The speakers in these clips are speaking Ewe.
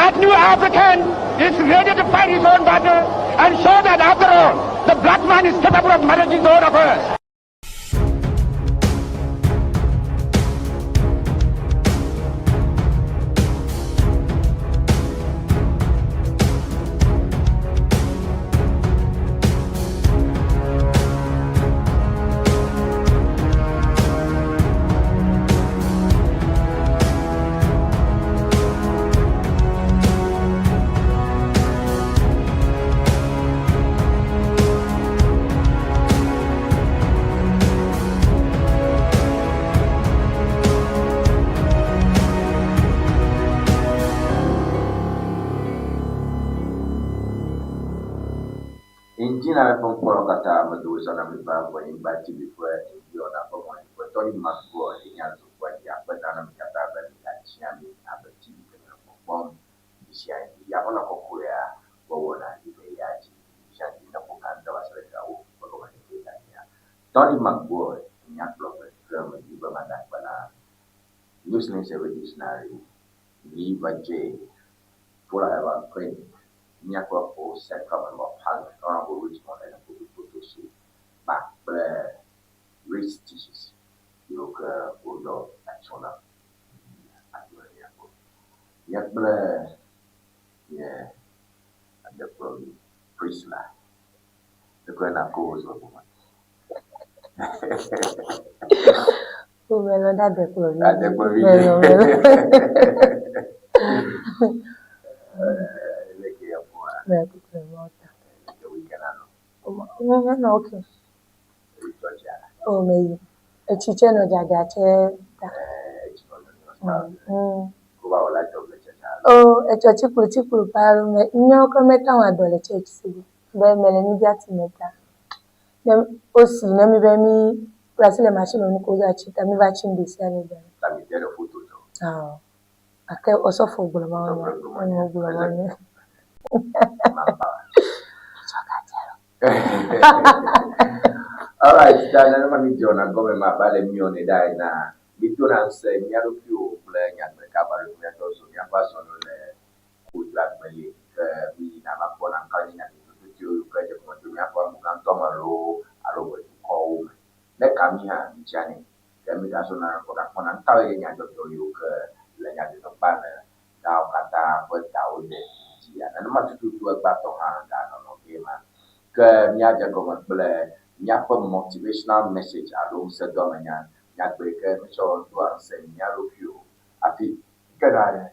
That new African is ready to fight his own battle and show that after all, the black man is capable of managing his own affairs. Ŋdi na ƒe ŋkpɔnɔ katã medo wozɔna bliba vɔ nyigba TV ƒe ŋdiwɔna ƒe mɔ ƒe tɔɖi magbɔ enya zokpoa dzi akpeta na mi katã be migatsia mi abe TV ke le kpɔkpɔm ŋdi sia ŋdi. Aƒenɔ kɔkɔea wɔwɔna yi le ya dzi ŋdi sia ŋdi ne ƒo ka ŋdɔ va se ɖe gawo ƒe gɔmedzedze ganyia. Tɔɖi magbɔ enya kplɔ ƒe ke medi be mada akpe na Newslink Service Dictionary, Liva J, Full Herbal Clinic, míaƒe O Central Member of Parliament, Honorable Richmond Enekobi Fotosu, kpakple Rich Stitches yiwo ke woɖɔ atsyɔ̃ na agbea gbɔ. Nye kple nye adekplɔvi Priscilla ekɔe na co-host le ƒome. Melɔ ɖe adekplɔvi. Adekplɔvi. Melɔ, melɔ. Leke ya ƒoa, Mɛ kuku mɔta. leke weekend anɔ, Mɛ okay. eyi tsɔtsia, O mɛ yi. Etsi tse nɔ dzadza tse ta. Etsi nɔ nyɔnyɔ style. Ko va wɔ la dzɔ le tsɔtsia. O etsɔ tsikplu tsikplu paa mɛ nyɔ ke meta wɔn dɔ le church si be mɛ le media team me ta. Ne osi ne mi be mi place le machine nu ko za tsi ta mi va tsi ŋdi sia le gbe. Ta mi te ɖe foto tsɔ. Ah. Ake osɔfo gblɔ ma wɔn. Wɔn gblɔ ma wɔn. Mamba. Tsɔ ka tse. All right, ta nenema mi dzɔ na gɔme ma ba le miɔ ne ɖa ena. Mi do na ŋusẽ mía ɖokuiwo kple nyagblɔɖika va ɖo míatsɔ zo míaƒe azɔnu le kodzo agbeli ke mi yina va kpɔna ŋka nye nyadzɔdzɔtotoewo yiwo ke dze gɔme tso míaƒe amegãtɔ me loo alo dukɔwo me. Ne ka mi hã mi dzia nɛ ke mi gazɔna kɔ gakpɔna ŋkawoe nye nyadzɔdzɔ yiwo ke le nyadzɔdzɔgbalẽ gawo katã ƒe tawo de dzia. Nenema tututu egbãtɔ hã ganɔnɔ ge ma. Ke míadze gɔme kple míaƒe motivational message alo ŋusẽdoamenya nyagbe yi ke míetsɔ doa ŋusẽ mía ɖokuiwo hafi gena ɖe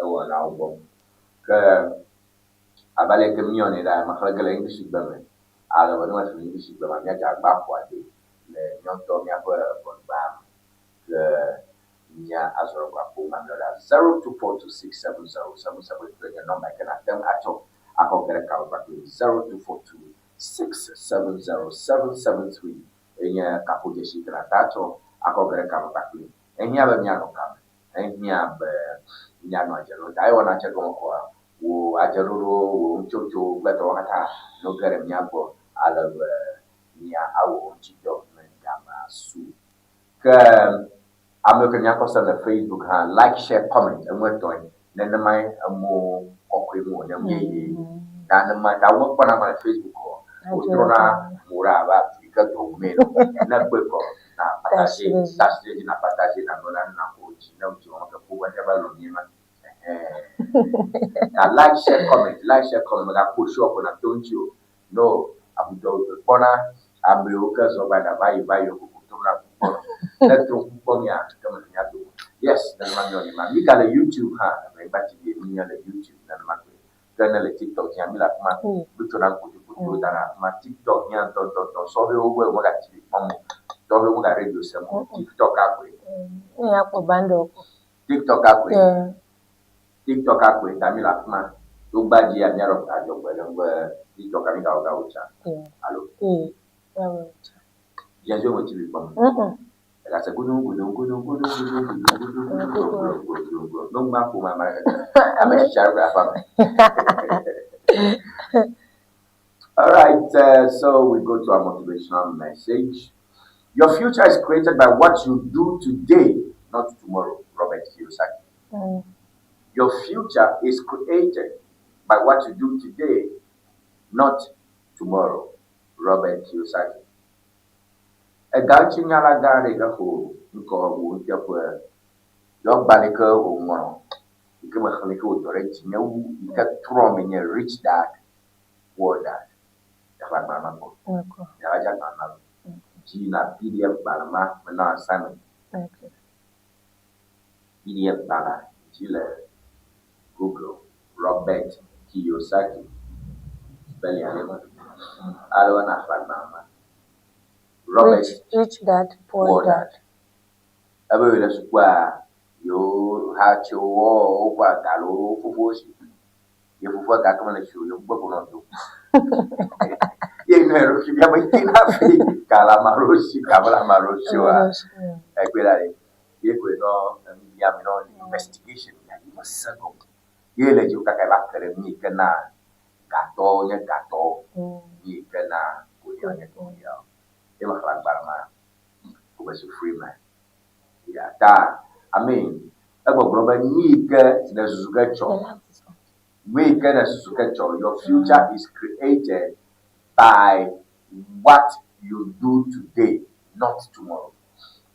ewɔnawo gbɔ. Ke abe ale ke míewɔnɛ ɖa, mexlẽ ge le English gbe me ale be ne mexlẽ English gbe me míadze agba ƒo ade le míawo ŋutɔ míaƒe ʋegbea me. Ke mía azɔ ɖe aƒo mamlɛawo ɖa 0242670773 nye nɔmba yi ke nàte ŋu atsɔ akɔ ge ɖe kame kpakple 0242670773 enye kaƒodzesi yi ke nàte atsɔ akɔ ge ɖe kame kpakple. Ehiã be míanɔ kame, ehiã be míanɔ adze ɖom ta ewɔna tse gɔme koa wò adzeɖoɖo, wò nutsotso kple tɔwo katã no ge ɖe mía gbɔ ale be mía awɔ ŋuti dɔ ne gamea su. Ke ame yiwo ke míakpɔ se le Facebook hã like, share, comment enu etɔ̃e nenemae emo kɔkɔe mu wònye nu yeye. Ta nema ta womekpɔna ame le Facebook o. Wotrɔna mo ɖa abe afi yi ke dɔ wumee ene. Ne ekpɔe kɔ na partage, tasi ɖe edzi na partage na gblɔ na na ko dzi ne wodzi wɔm ke ƒo be va lɔ mí ma. Na like, share, comment, like, share, comment mègakpɔ show ko na to ŋuti o. No abudɔ kpɔna ame yiwo ke zɔ va yina va yi va yi koko tom na kpɔ. Ne to kpɔ mía ke me mía do. Yes, nenema míewɔ ne ma. Mi gale YouTube hã, Eʋenyigba TV mi nye le YouTube nenema ke. Ke ne le TikTok dzia mi le afi ma. Mi tsona ŋkutsukutsuwo da ɖe afi ma. TikTok nye ŋutɔŋutɔŋutɔ. Sɔhɛwo gbɔe womega TV kpɔm o. Sɔhɛwo mega radio sem o. TikTok akoe. Ne ya kpɔ bando ko. TikTok akoe. TikTok akoe ta mi le afi ma. To gba dzia míaɖɔ adzɔgbe ɖe be TikTok mi gawo gawo tsã. Alo Ya wo tsã. Diazo me TV kpɔm. Egase gudu gudu gudu gudu gudu gudu gudu gudu glo glo glo glo. No ŋgba ƒo ma ma ame tsitsi aɖe afa me. All right, so we go to our motivational message. Your future is created by what you do today, not tomorrow. Robert Kiyosaki. Your future is created by what you do today, not tomorrow. Robert Kiyosaki. Egaŋutinyala gã aɖe yi ke xɔ ŋkɔ wò ŋuteƒe ye agbalẽ yi ke wòŋlɔ yi ke mexlẽ yi ke wòdɔ ɖe dzinye wu yi ke trɔm nye Rich Dad Poor Dad. Exlẽ agbalẽ ma kpɔ. Mekpɔ. Miava dze agbalẽ ma lo. Dzi na PDF gbalẽ ma mena assignment. Okay. PDF gbalẽa dzi le Google Robert Kiyosaki spelling ale ma. Ale be naxlẽ agbalẽ ma. Robert Rich Dad Poor Poor Dad. Dad. Ebe yewo le sukua yewo hatsiwo wokɔ aga le wo fofowo si. Ye fofoa gake mele si o, yevu gbe ko nɔ do. Ye nɔ eɖokui bia be yi na fi ga le ame aɖewo si, ga mele ame aɖewo si oa. Egbe la ɖe. Ye koe nɔ enu biam nɔ investigation ya yi mese gɔme. Ye le dzi kaka va ke ɖe nu yi ke na gatɔwo nye gatɔwo, nu yi ke na koliawo nye koliawo. Ye mexlẽ agbalẽ ma ko me su free man. Ya ta, I mean, egbɔgblɔ be nu yi ke nèsusu ke tsɔ, nu yi ke nèsusu ke tsɔ, your future is created by what you do today, not tomorrow.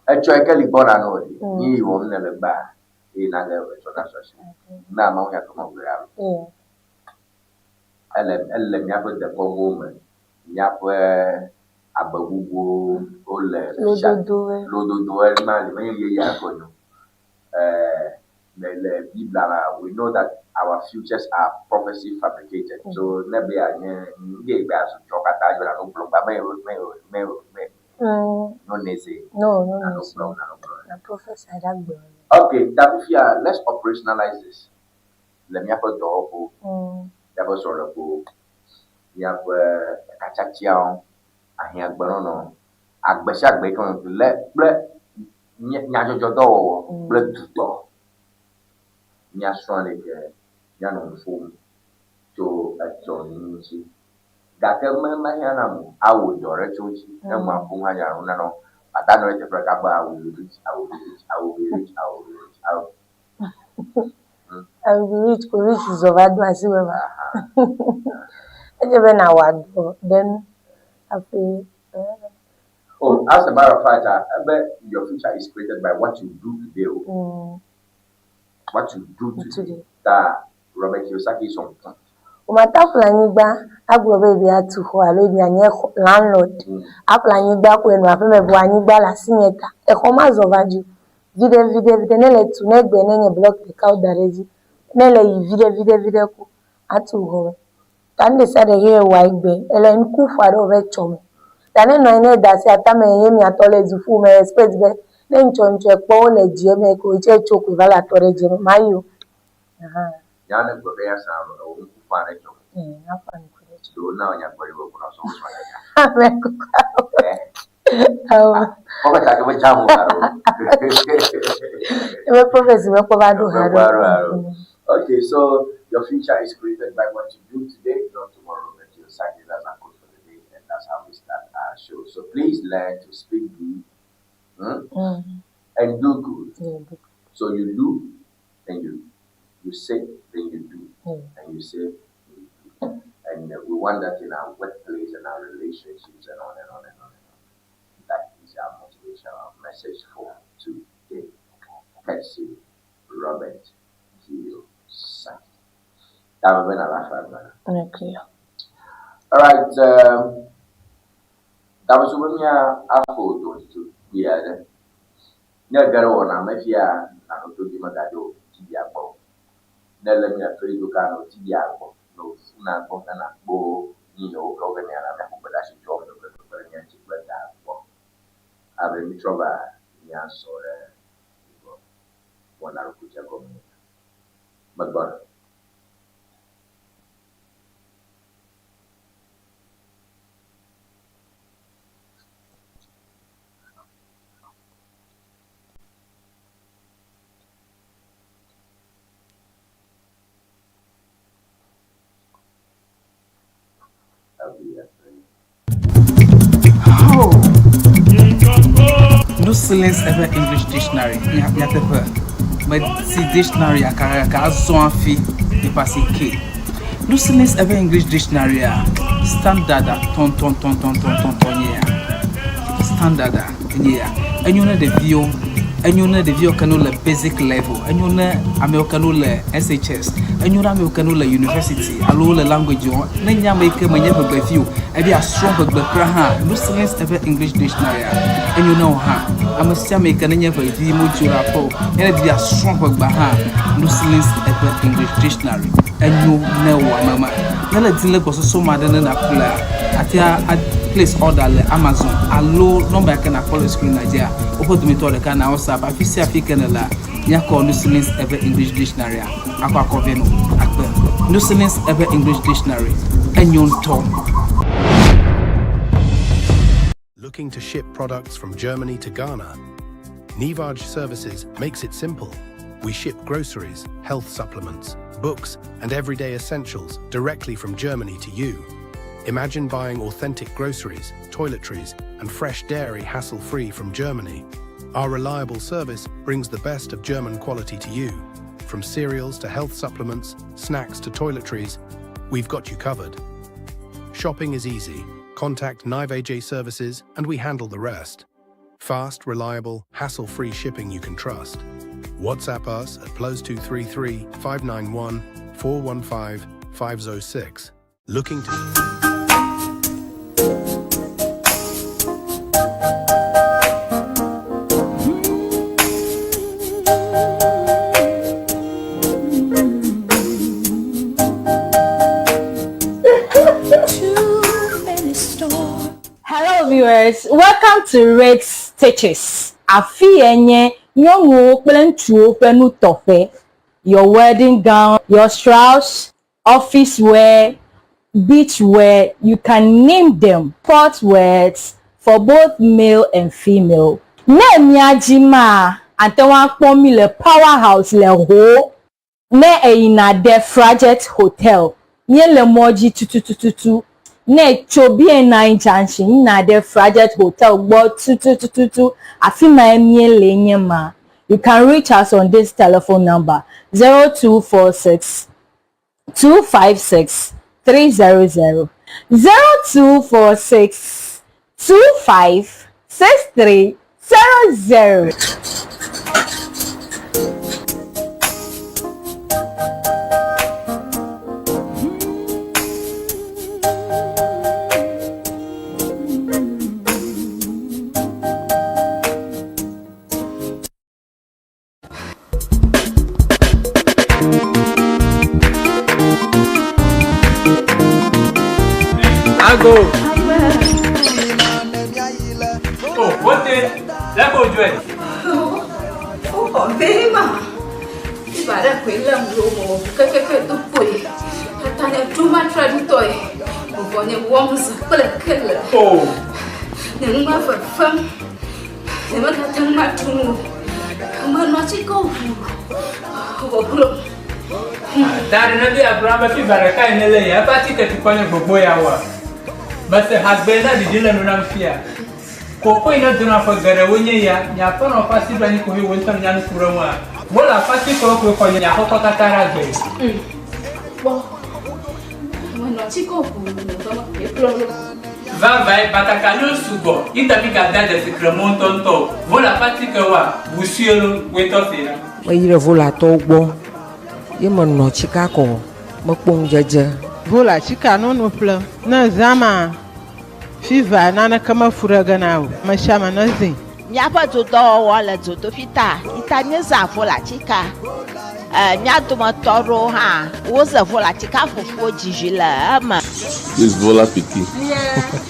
Etsɔ yi ke li gbɔna na wò ɖe, nu yi wɔm nèle egbea eye nage etsɔ nasu asi. Na Mawu nya ke megblɔe alo. Ele ele míaƒe dekɔnuwo me, míaƒe agbe bubuwo wole Lododoe. Lododoe ma li menye yeye ko nyo. Le Biblia la, we know that our futures are prophecy fabricated. So ne be anye nge be azu tsɔ katã dzo la no gblɔ gba me me me me no neze. No, Na no, no gblɔ na no gblɔ. Na prophecy aɖe gblɔ. Okay, ta fifia, let's operationalize this. Le míaƒe dɔwɔƒewo, míaƒe srɔ̃ɖeƒewo, míaƒe katsatiawo, ahiãgbenɔnɔ, agbe sia agbe yi ke me le kple nyadzɔdzɔdɔwɔwɔ kple dutɔ. Míasrɔ̃ aleke míanɔ nu ƒom tso etsɔ nu ŋuti. Gake me mehiã nam o, awɔ dɔ ɖe tso ŋuti. Ne mea ƒom hã nya nu nanɔ. Ata nɔ ɖe teƒe ɖeka be I will be rich, I will be rich, I will be rich, I will be rich. I will... I will be rich, ko rich zɔ va do asi me ma. Edze be na wɔ dɔ then hafi Oh, as a matter of fact, ebe your future is created by what you do today. Oh. What you do today. Today. That Robert Kiyosaki is on point. Womata ƒle anyigba agblɔ be yebi atu xɔ alo yebi anye landlord. Aƒle anyigba ko enɔ aƒeme vɔ anyigba le asinye ta. Exɔ ma zɔ va dzo. Viɖe viɖe viɖe ne le tu ne gbe ne nye block ɖeka woda ɖe edzi. Ne le yi viɖe viɖe viɖe ko atu xɔ me. Ta nu ɖe sia ɖe ye wɔ egbe ele ŋku ƒo aɖe wòve tsɔ me. Ta ne nɔ anyi ne da asi atame ye miatɔ le du ƒom me expect be ne ŋtsɔ ŋtsɔ ekpɔ wole dzie me ko tse tso ko va le atɔ ɖe dzie me ma yi o. Aha. Nya ne gblɔ be ya sa wò ŋku ƒo aɖe tsɔ me. Aƒo ŋku ɖe tsɔ. Ɖewo na wò nyagblɔɖi be wònɔ sɔwɔ srɔ̃ ya. Ame kuku. Eh. Awo. Kɔkɔ ta ke be dzamu alo. Ebe prophecy me kpɔ va ɖo ha Mekpɔ va ɖo ha ɖo. ɖo. Okay, so your future is created by what you do today, not tomorrow. Robert Kiyosaki, that's our quote for the day, and that's how we start our show. So please learn to speak good and do good. Yeah, do. So you do, then you say, then you do, and you say, then you do. And we want that in our workplace and our relationships and on and on and on and on. That is our motivational message for today. Courtesy Robert Kiyosaki. That will be our Okay. All right. That was when we are afo to be there. Ne gere wɔna me fia na no to di me gadzo ti ya gbɔ. Ne le mia Facebook a no ti ya gbɔ. No funa gbɔ ne na kpɔ ni yo ko ke mia na mia ko da si tsɔ me ke ke mia ti kple da gbɔ. Abe mi trɔ va mia sɔ ɖe gbɔ. Wɔna ɖo kutse gɔme. Megbɔna. Oh. No silence ever English dictionary. Nyateƒe. Medi dictionary kakaka azɔ hafi míaƒe asi ke. Lucilis eƒe English dictionary a standard tɔntɔntɔntɔntɔntɔntɔ nye ya. Standard enye ya. Enyo ne ɖeviwo, enyo ne ɖeviwo ke ne wole basic level, enyo ne amewo ke ne wole SHS, enyo ne amewo ke ne wole university alo wole language wɔm. Ne nye ame yi ke menye ʋegbevi o, ebe yeasrɔ̃ ʋegbe kura hã, Lucilis eƒe English dictionary a enyo ne wò hã. Ame sia ame yi ke nenye ʋevi modzo le aƒe o, ye ne di be yeasrɔ̃ ʋegbea hã, Lucilis eƒe English dictionary enyo ne wò ame ma. Ne le di le gbɔsɔsɔ ma ɖe ne nàƒlea, àte a place order le Amazon alo nɔmba yi ke nàkpɔ le screen la dzia, woƒe dometɔ ɖeka na WhatsApp. Afi sia afi ke nèlea, míakɔ Lucilis eƒe English dictionary a akɔ akɔ vɛ nɔ akpe. Lucilis eƒe English dictionary enyo ŋutɔ. Looking to ship products from Germany to Ghana? Nivaj Services makes it simple. We ship groceries, health supplements, books, and everyday essentials directly from Germany to you. Imagine buying authentic groceries, toiletries, and fresh dairy hassle free from Germany. Our reliable service brings the best of German quality to you. From cereals to health supplements, snacks to toiletries, we've got you covered. Shopping is easy. Contact Nive AJ Services and we handle the rest. Fast, reliable, hassle-free shipping you can trust. WhatsApp us at +233 591 415 506. Looking to Hello viewers, welcome to Red Stitches. Afi ye nye nyɔnuwo kple ŋutsuwo ƒe nutɔƒe. Your wedding gown, your shrouds, office wear, beach wear, you can name them. Sport wears for both male and female. Ne mía dzi maa, ate ŋu akpɔ mí le Power House le Ho. Ne èyina ɖe Frajet Hotel, míele mɔ dzi tutututu. Ne ètso BNI Junction yina ɖe Frajet Hotel gbɔ tutututu, afi mae míele nye ma. You can reach us on this telephone number 0246 256 300 0246 25 63 00. Ago. Oh, wote. Lẹ́kọ̀ọ́ ojú ẹ̀. Ó bema. Ibà rẹ̀ pé lẹ́mu ló wọ̀ kẹ́kẹ́kẹ́ tó pò yìí. Tata ni duma traditɔ ye. Vɔ nye wɔm zã kple kele. Oh. Nye nu ma fefem. Nye megate ŋu atu nu o. Menɔ atike ʋu. Vɔ glo. Tari ne bi agblɔ be fiva ɖeka yi ne le ya eƒe atike tukɔ nye gbogbo ya wa. Mese hagbe na ɖiɖi le nu nam fia. Koko yi ne dona ƒe geɖewo nye ya, nye aƒenɔ ƒe asi ɖo anyi ko he wo ŋutɔ nya nu ku ɖe ŋua. Wole aƒe atikewo koe xɔ nye aƒekɔ katã ɖe agbe. Kpɔ. Menɔ atike ʋu nye ŋutɔ me kplɔ ɖo. Vavae batakaliwo sugbɔ ita mi gada dzesi kremo ŋutɔŋutɔ o. Wole aƒe atikewoa, wusue lo, woetɔ se la. Meyi ɖe volatɔwo gbɔ ye menɔ tsika kɔ mekpɔ ŋudzedze. Vola tsika nono ƒle ne zã ma fiva naneke mefu ɖe ge na o. Ame sia ame ne zĩ. Míaƒe dodɔwɔwɔ le dzodoƒi ta ita míezã volatsika. E, mía dometɔ aɖewo hã woze volatsika fufuwo dzizi le eme. This Vola pikin.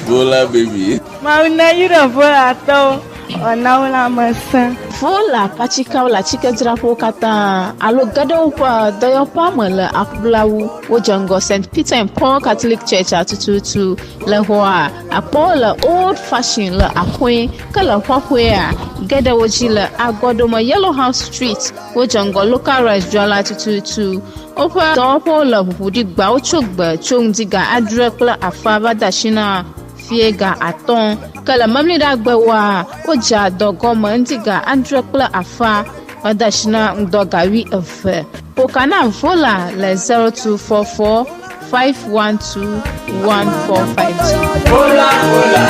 Vola baby. Mawu na yi ɖe volatɔwo ɔna wo lãmesẽ. Vola ƒe atsikewo le atsikedzraƒewo katã alo ge ɖe woƒe dɔyɔƒea me le aƒlawu. Wodze ŋgɔ St. Peter and Paul Catholic Church atututu le xɔa akpɔwo le Old Fashion le Axoe ke le Ƒaƒoea ge ɖe wo dzi le Agɔdome Yellow House Street. Wodze ŋgɔ Local Rice dzrala tututu. Woƒe dɔwɔƒewo le ʋuʋu ɖi gbawo tso gbe tso ŋdi ga 6:30 va de asi na fie ga 5 ke le memleɖagbewoa wodzea dɔ gɔme ŋdi ga 6:30. Mede asi na ŋdɔ ga wuieve. Ƒo ka na Vola le 0244 512 145 dzi. Vola, vola,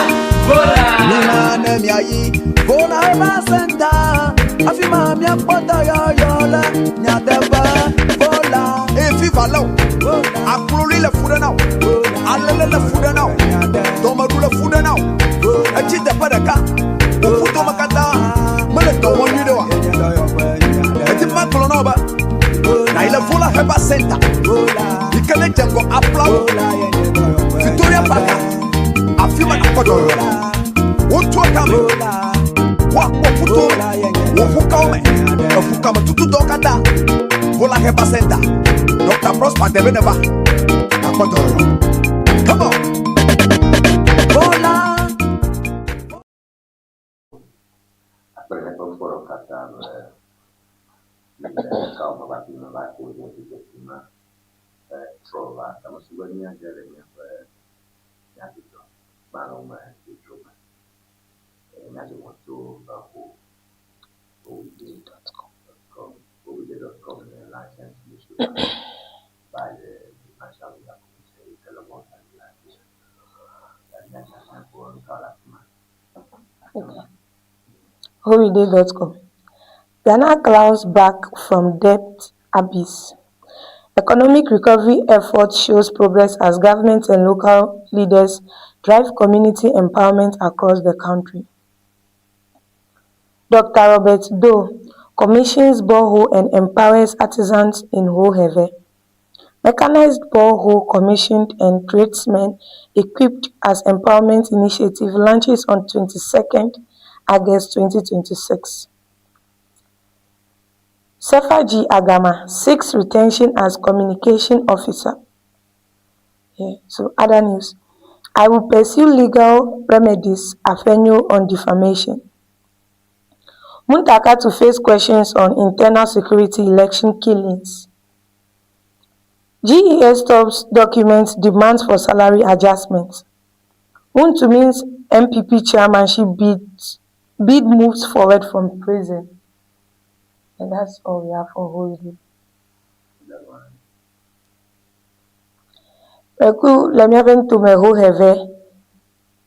vola. Mina ne miayi Vola Herbal Center, afi ma miakpɔ dɔyɔyɔ le miateƒe. Vola. Eye fiva lé wò, akloli le fu ɖe na wò, alele le fu ɖe na wò, dɔmeɖu le fu ɖe na wò, etsi teƒe ɖeka, wò ƒudome katã mele dɔ wɔm nyuiɖe oa? Medi be magblɔ na wò be nàyi le Vola Herbal Center yi ke ne dze ŋgɔ Aflawo, Victoria Park, afi ma nàkpɔ dɔyɔyɔ le. Wotua kame, woakpɔ ƒuto me, wò ƒukawo me, eƒukame tutudɔwo katã. Vola Herbal Center, Dr. Prosper Debe neva, nàkpɔ dɔyɔyɔ. Come on. Vola. Akpe ɖe míaƒe ŋkɔ katã be míle ɖeka wɔme va fi me va to ɖe dzi ma trɔ va ame si be míage ɖe míaƒe nyadzɔdzɔ gbalẽwo me dzodzro me. Nyadzɔdzɔ tso eho howide.com howide.com nye license newspaper by the National Media Commission yi ke le mɔta dzi le afi sia. Míadzɔ kpɔ nu ka le afi ma. Okay. Howide.com. Ghana climbs back from debt abyss. Economic recovery effort shows progress as government and local leaders drive community empowerment across the country. Dr. Robert Doe commissions borehole and empowers artisans in Hoheve. Mechanized borehole commissioned and tradesmen equipped as empowerment initiative launches on 22nd August 2026. Sefa G. Agama seeks retention as communication officer. Yeah, so other news. I will pursue legal remedies Afenyo on defamation. Muntaka to face questions on internal security election killings. GES stops documents demands for salary adjustments. Wuntumi's MPP chairmanship bid, bid moves forward from prison. And that's all we have for holiday. Meku le míaƒe nutome hoheve,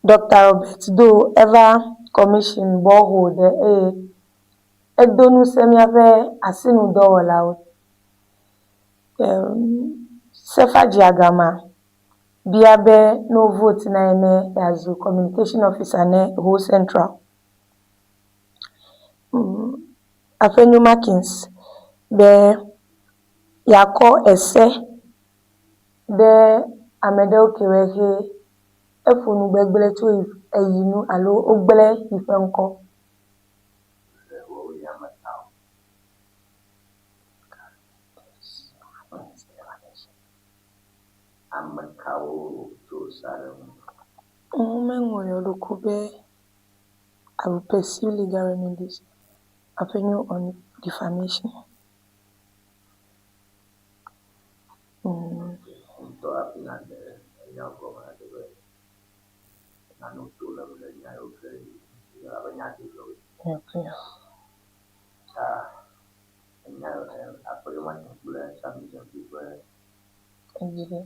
Dr. Robert Doe eva commission borehole ɖe eye edo ŋusẽ míaƒe asinudɔwɔlawo. Sefa Dziagama bia be ne wo vote na ye ne yeazu communication officer ne Ho Central. Aƒenyo Markins be yeakɔ ese ɖe ame ɖewo ke woe he eƒo nu gbegblẽ tso eyi nu alo wogblẽ yiƒe ŋkɔ. Ame kawo tso sa ɖe ŋu? Womeŋlɔ ɖoku be I will pursue legal remedies Aƒenyo on defamation. Ŋutɔ hafi nàɖe enya gɔme aɖe be nanɔ to lém ɖe nya yiwo ke abe nyadzɔdzɔwoe. Okay. Ta enya aƒenyo mate ŋu kple Sami Gyamfi ƒe Edzi.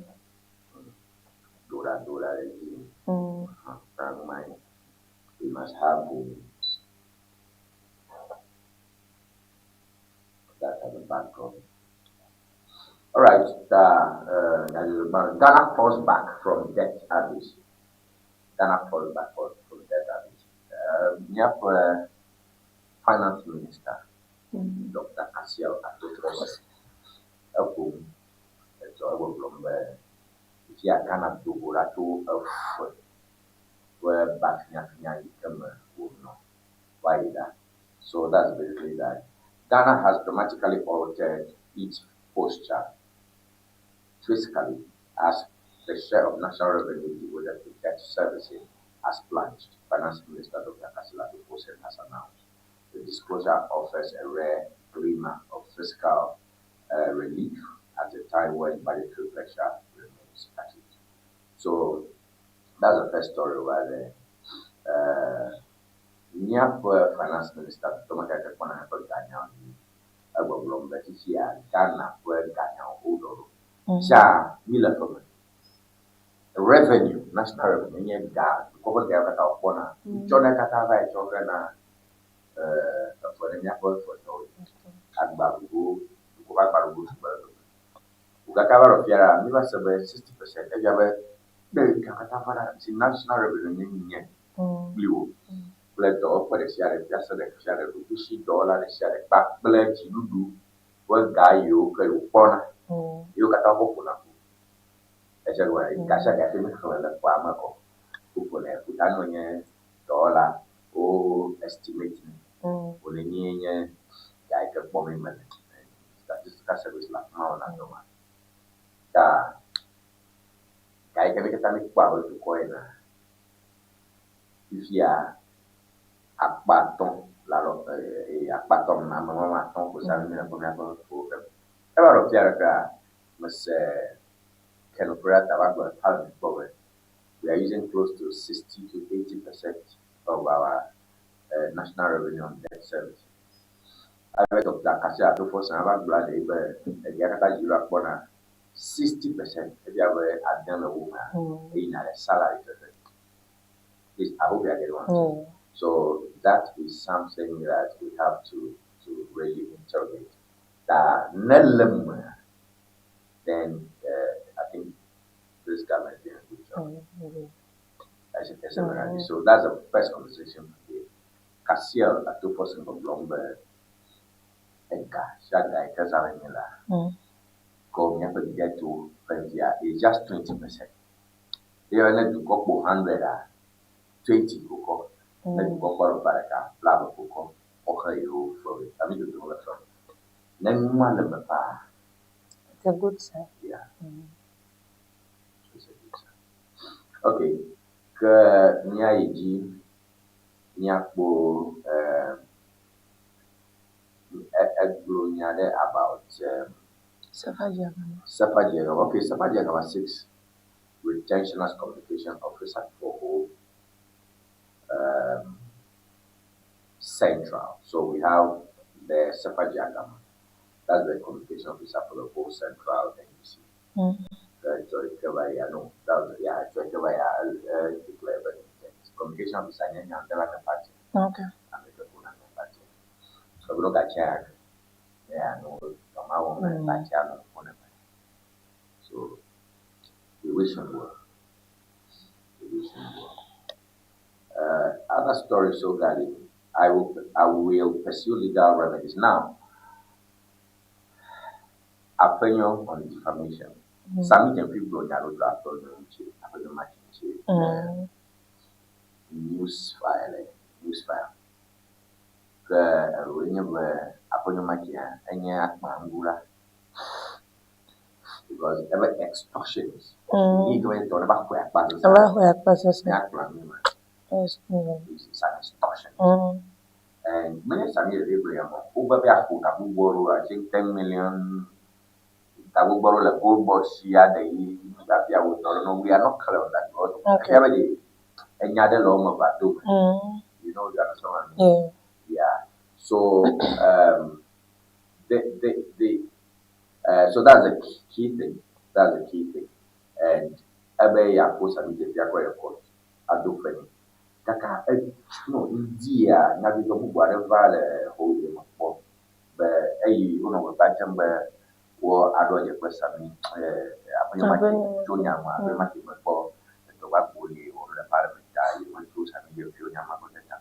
Ɖoɖa ɖoɖa ɖe dzi. Frank Mine. We must have the that as a backdrop. All right, Ghana falls back from debt abyss. Ghana falls back from debt abyss. Míaƒe finance minister, Dr. Cassiel Ato Forson, eƒo nu etsɔ egbɔgblɔm be fifia Ghana do go ɖa tso efe ƒe ba finyafinya yi ke me wònɔ va yi ɖa. So that's basically that. Ghana has dramatically altered its posture fiscally as the share of national revenue devoted to debt servicing has plunged, Finance Minister Dr. Cassiel Ato Forson has announced. The disclosure offers a rare glimmer of fiscal relief at a time when budgetary pressure remains acute. So that's the first story right there. Míaƒe finance minister dɔmekeke kpɔna míaƒe ganyawo dzi. be fifia Ghana ƒe ganyawo woɖɔ ɖo. Tsa mi le ƒe me. Revenue, national revenue nye ga dukɔ ƒe ga yawo katã wokpɔna. Tsɔnɛ katã va yi tsɔ xlẽna efe ɖe míaƒe fetɔwoe. Agbaɖuɖuwo, dukɔ ƒe agbaɖuɖuwo sugbɔ le dome. Wo katã va ɖo fia la, mi va se be 60% efia be ne ga katã va ɖa si national revenue nye nye kpli wò kple dɔwɔƒe ɖe sia ɖe, fiase ɖe sia ɖe, ɖokuisi dɔwɔla ɖe sia ɖe kpakple dziɖuɖu ƒe ga yiwo ke wòkpɔna ye wo katã woƒo ƒona ƒu. Edze gɔme ga sia ga ke mi xlẽ le ƒea me kɔ woƒonɛ ƒu ta ne nye dɔwɔla wo estimate nɛ. Wòle nyuie nye ga yi ke kpɔm mele. Statistical Service le afi ma wɔna dɔ ma. Ta ga yi ke mi katã mikpɔ abe dukɔ ene fifia akpa atɔ̃ le alɔ ee akpa atɔ̃ ame woame atɔ̃ ko sa mi le kpɔ míaƒe ƒoƒe. Eva ɖo fia ɖeka mese Ken Ofori-Atta va gblɔ le parliament kpɔ be we are using close to 60 to 80% of our national revenue on debt service. Ebe Dr. Cassiel Ato Forson va gblɔ ɖe be egea katã dzi va kpɔna 60% efia be ade le wo mea eyina ɖe salary fefe. Please, I hope you are getting what I'm saying. So that is something that we have to really interrogate. Ta ne le mea, then I think this government is doing a good job. So that's the first conversation today. Cassiel Ato Forson gbɔgblɔm be ega sia ga yi ke zãm mi la, kɔ míaƒe debt ƒe via is just 20%. Eye ne dukɔ kpo 100 a, 20 ko kɔ. Ne dukɔ kpɔ ɖoƒe ɖeka, blaeve ko kɔ. Woxe yewo fewoe. Ami dodom le fe. Ne nua le me paa. It's a good sign. Yeah. It's a good sign. Okay. Ke míayi dzi míakpɔ egblɔ nya ɖe about Sefa Dzeagama. Sefa Dzeagama. Okay, Sefa Dzeagama 6 retention as communication officer for Ho Central. So we have the Sefa Dzeagama. That's the communication officer for the whole Central NDC. Joy Kebaya, no, that was, yeah, Joy Kebaya declared but communication officer nye nya la party. America kuna ne party. So we don't got check. Yeah, no, no, I won't party. I don't want So we wish him well. We wish him well. Other stories, so Gali, I will pursue legal remedies now. Afenyo on defamation. Sammy Gyamfi gblɔ nya ɖo tso Afenyo ŋuti, Afenyo Markin ŋuti. News file, news file. Ke eɖewoe nye be Afenyo Markin enye akpaŋgula because ebe extortionist. Yi ke be tɔ ne va xɔe akpa sesẽ. Ava xɔe akpa sesẽ. Ne akplɔ nu ma. Yes. It's an extortion. And many Sammy ɖeɖe gblɔ ya mɔ wobe be aƒo ga gbogbo ɖo, I think 10 million ga gbogbo ɖo le gold board si aɖe yi hafi awo dɔ ɖe no. We are not clear on that because efia be de enya ɖe le wo me va do me. You understand what I mean? Yeah. Yeah. So the so that's the key thing. That's the key thing. And ebe yeaƒo Sammy Gyamfi akɔ yɛ court ado fe nɛ. Kaka no ŋdia nyadzɔdzɔ bubu aɖe va le xɔ me kpɔ be eyi wonɔ gbegbã dzem be wo aɖo dze kple Sammy Afenyo Markin tso nya me Afenyo Markin mekpɔ edɔ gbagbo li wòle le parliament ta yi metso Sammy Gyamfi nya ma ƒe ta.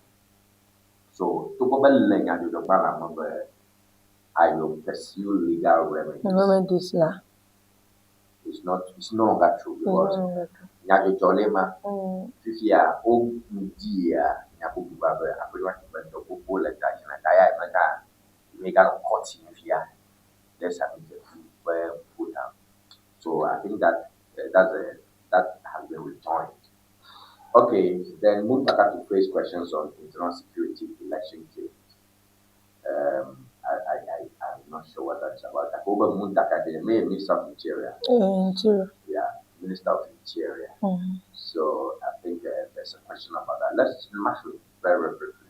So togbɔ be le nyadzɔdzɔgbalẽa me be I will pursue legal remedies. Remedies la. It's no longer true It's because no longer true. Nyadzɔdzɔ le ma fifia wo ŋdia nya bubu va be Afenyo Markin be dɔ gbogbo le ta dzi na ta ya mega meganɔ court yim fia ɖe Sammy Gyamfi ƒe ƒota. So I think that that has been rejoined. Okay, then Muntaka to face questions on internal security election claims. I'm not sure what that's about. Akoba Muntaka, the Minister of Interior. Interior. Yeah, Minister of Interior. So I think there's a question about that. Let's smash it very, very briefly.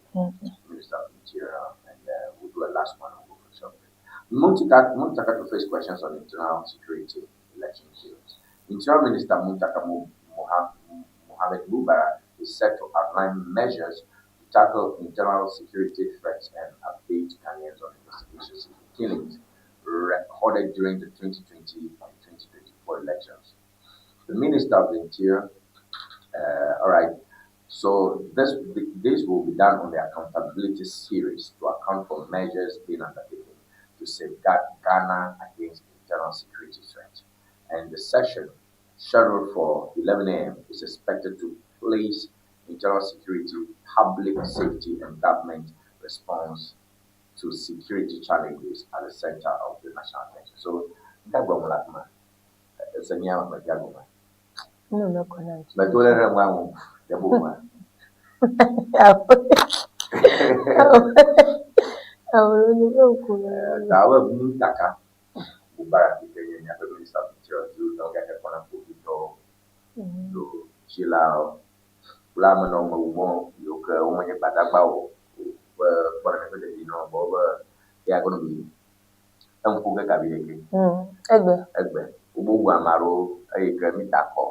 Minister of Interior, and we'll do a last one and we'll go for something. Muntaka, Muntaka to face questions on internal security election killings. Interior Minister Muntaka Mohamed Mubarak is set to outline measures to tackle internal security threats and update Ghanaians on investigations into killings recorded during the 2020 and 2024 elections. The Minister of the Interior, all right, so this this will be done on the accountability series to account for measures being undertaken to safeguard Ghana against internal security threats. And the session, scheduled for 11 a.m., is expected to place internal security, public safety, and government response to security challenges at the center of the national attention. So, No, no, no. Tawe Muntaka Mubarak ke nye míaƒe Minister of Interior siwo tɔ gake kpɔna kpovitɔwo ɖo tsilawo kple ame nɔ mewu mɔ yiwo ke womenye gbadagbawo o ƒe kpɔna míaƒe dedienɔnɔ gbɔ be eya gɔnɔ bi eŋku ge kabi ɖeke. Egbe. Egbe wobe wu ame aɖewo eye ke mita kɔ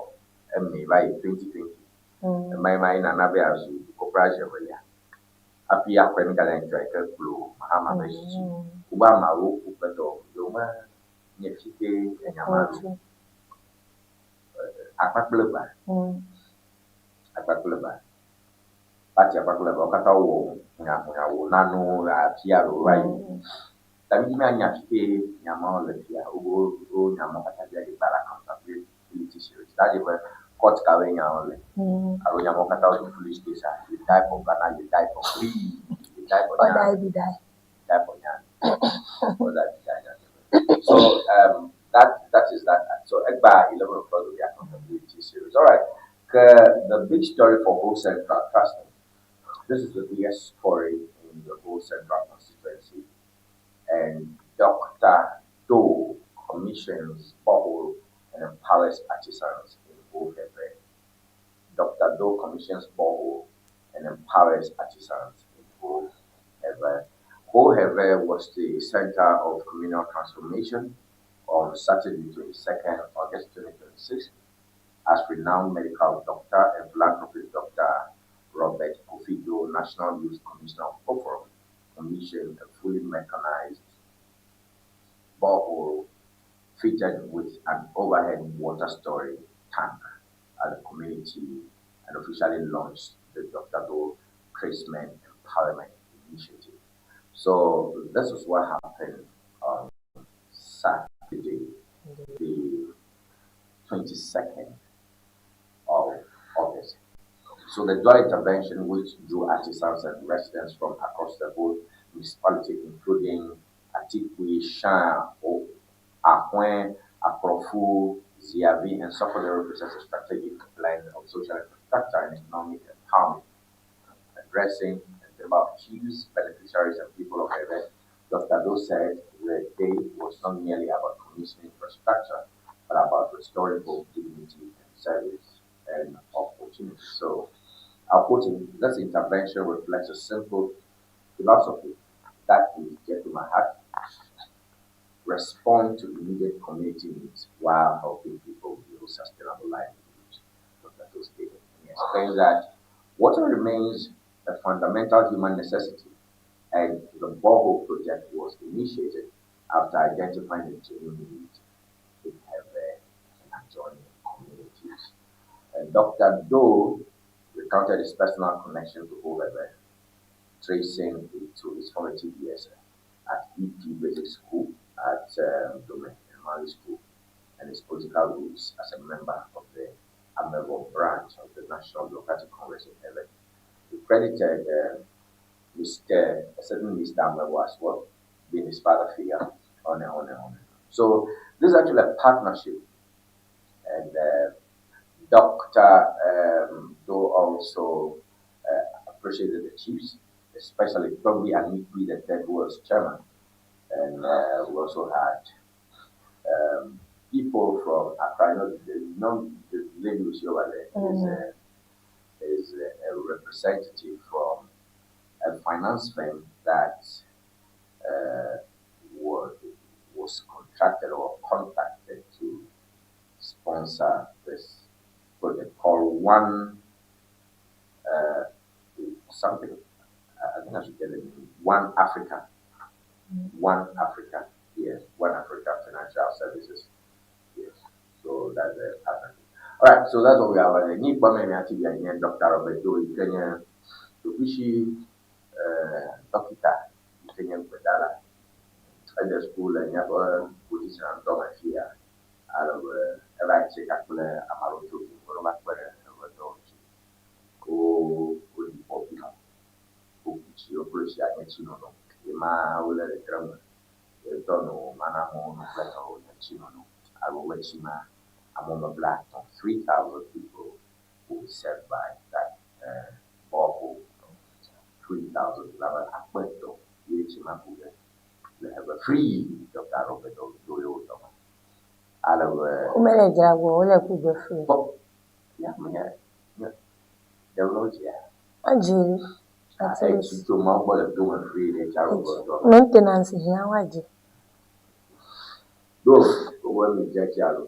eme va yi 2020. Ema yi ma yi nana be azu dukɔ ƒe azevelia hafi akɔe mi gale ŋdzɔ yi ke kplɔ Mahama be dzidzi. Wobe ame aɖewo ku kple dɔ yiwo me nye fi ke enya ma ɖo. Akpa kple ba. Akpa kple ba. Party akpa kple ba wo katã wowɔ hunyahunya wɔ nanewo afi aɖewo va yi. Ta mi dzi anya fi ke nya mawo le fia. Wo wo nya mawo katã bia ɖe gba le accountability series. Ta dze be court kawoe nyawo le. Alo nya mawo katã wo foolish case ah. You die for Ghana, you die for free. You die for Or Ghana. die be die. Die for Ghana. Or die be die. So that is that. So Egba 11 o'clock will be accountability series. All right. The big story for Ho Central, trust me, this is the biggest story in the Ho Central constituency. And Dr. Doe commissions borehole and empowers artisans in Ho Heve. Dr. Doe commissions borehole and empowers artisans in Ho Heve. Ho Heve was the center of communal transformation on Saturday, 22nd August 2026, as renowned medical doctor and philanthropist Dr. Robert Kofi Doe, National Youth Commissioner of Oforum, commissioned a fully mechanized borehole fitted with an overhead water storage tank at the community and officially launched the Dr. Doe Tradesmen Empowerment Initiative. So this is what happened on Saturday, the 22nd of August. So the dual intervention, which drew artisans and residents from across the whole municipality, including Atikwi, Shan, Ahwen, Akrofu, Ziavi, and Sokode, represents a strategic blend of social infrastructure and economic empowerment. Addressing about chiefs, beneficiaries, and people of Heve, Dr. Doe said the day was not merely about commissioning infrastructure, but about restoring both dignity and service and opportunity. So, I'll quote him, this intervention reflects a simple philosophy that is dear to my heart. Respond to immediate community needs while helping people build sustainable livelihoods, Dr. Doe stated. And he explains that water remains a fundamental human necessity, and the borehole project was initiated after identifying the genuine need in Heve and adjoining communities. And Dr. Doe recounted his personal connection to Hoheve, tracing it to his formative years at EP Basic School at Dome Mali School and his political roots as a member of the Amevo branch of the National Democratic Congress in Heve. He credited Mr. a certain Mr. Amevo as well, being his father figure, on and on and on. So this is actually a partnership, and Dr. Doe also appreciated the chiefs, especially Togbi Anikwi, the third, who was chairman, and we also had people from Accra. You know, the lady who's over there is a representative from a finance firm that sponsor this project called One uh, something. I think I should get it. One Africa. One Africa. Yes, One Africa Financial Services. Yes. So that's the partnership. All right, so that's what we have. Ni kwa mimi ati ya nye Dr. Robert Doe Kenya Tokushi Dokita Kenya Kwedala at the school and yabo position and dog here. Alo eva che kakule amaro to ko ma kwere eva do chi. Ko ko di popi. Ko chi o ko shi anya chi no no. E ma wole le trem. E to no mana mo no kle to nya chi no no. Alo we chi ma among the black 3,000 people will be served by that borehole. 3,000 level akpeto ye chi ma ku le have a free Dr. Robert Doyo Doma. Alo Womele dzra gbɔ o, wole ku gbe free. ya me ya develop ya. Woadzi at Eh least. chi to ma bo le do me free le cha Robert Doyo. Maintenance hiã woadzi. Do owó mi jẹ́ kí a lò.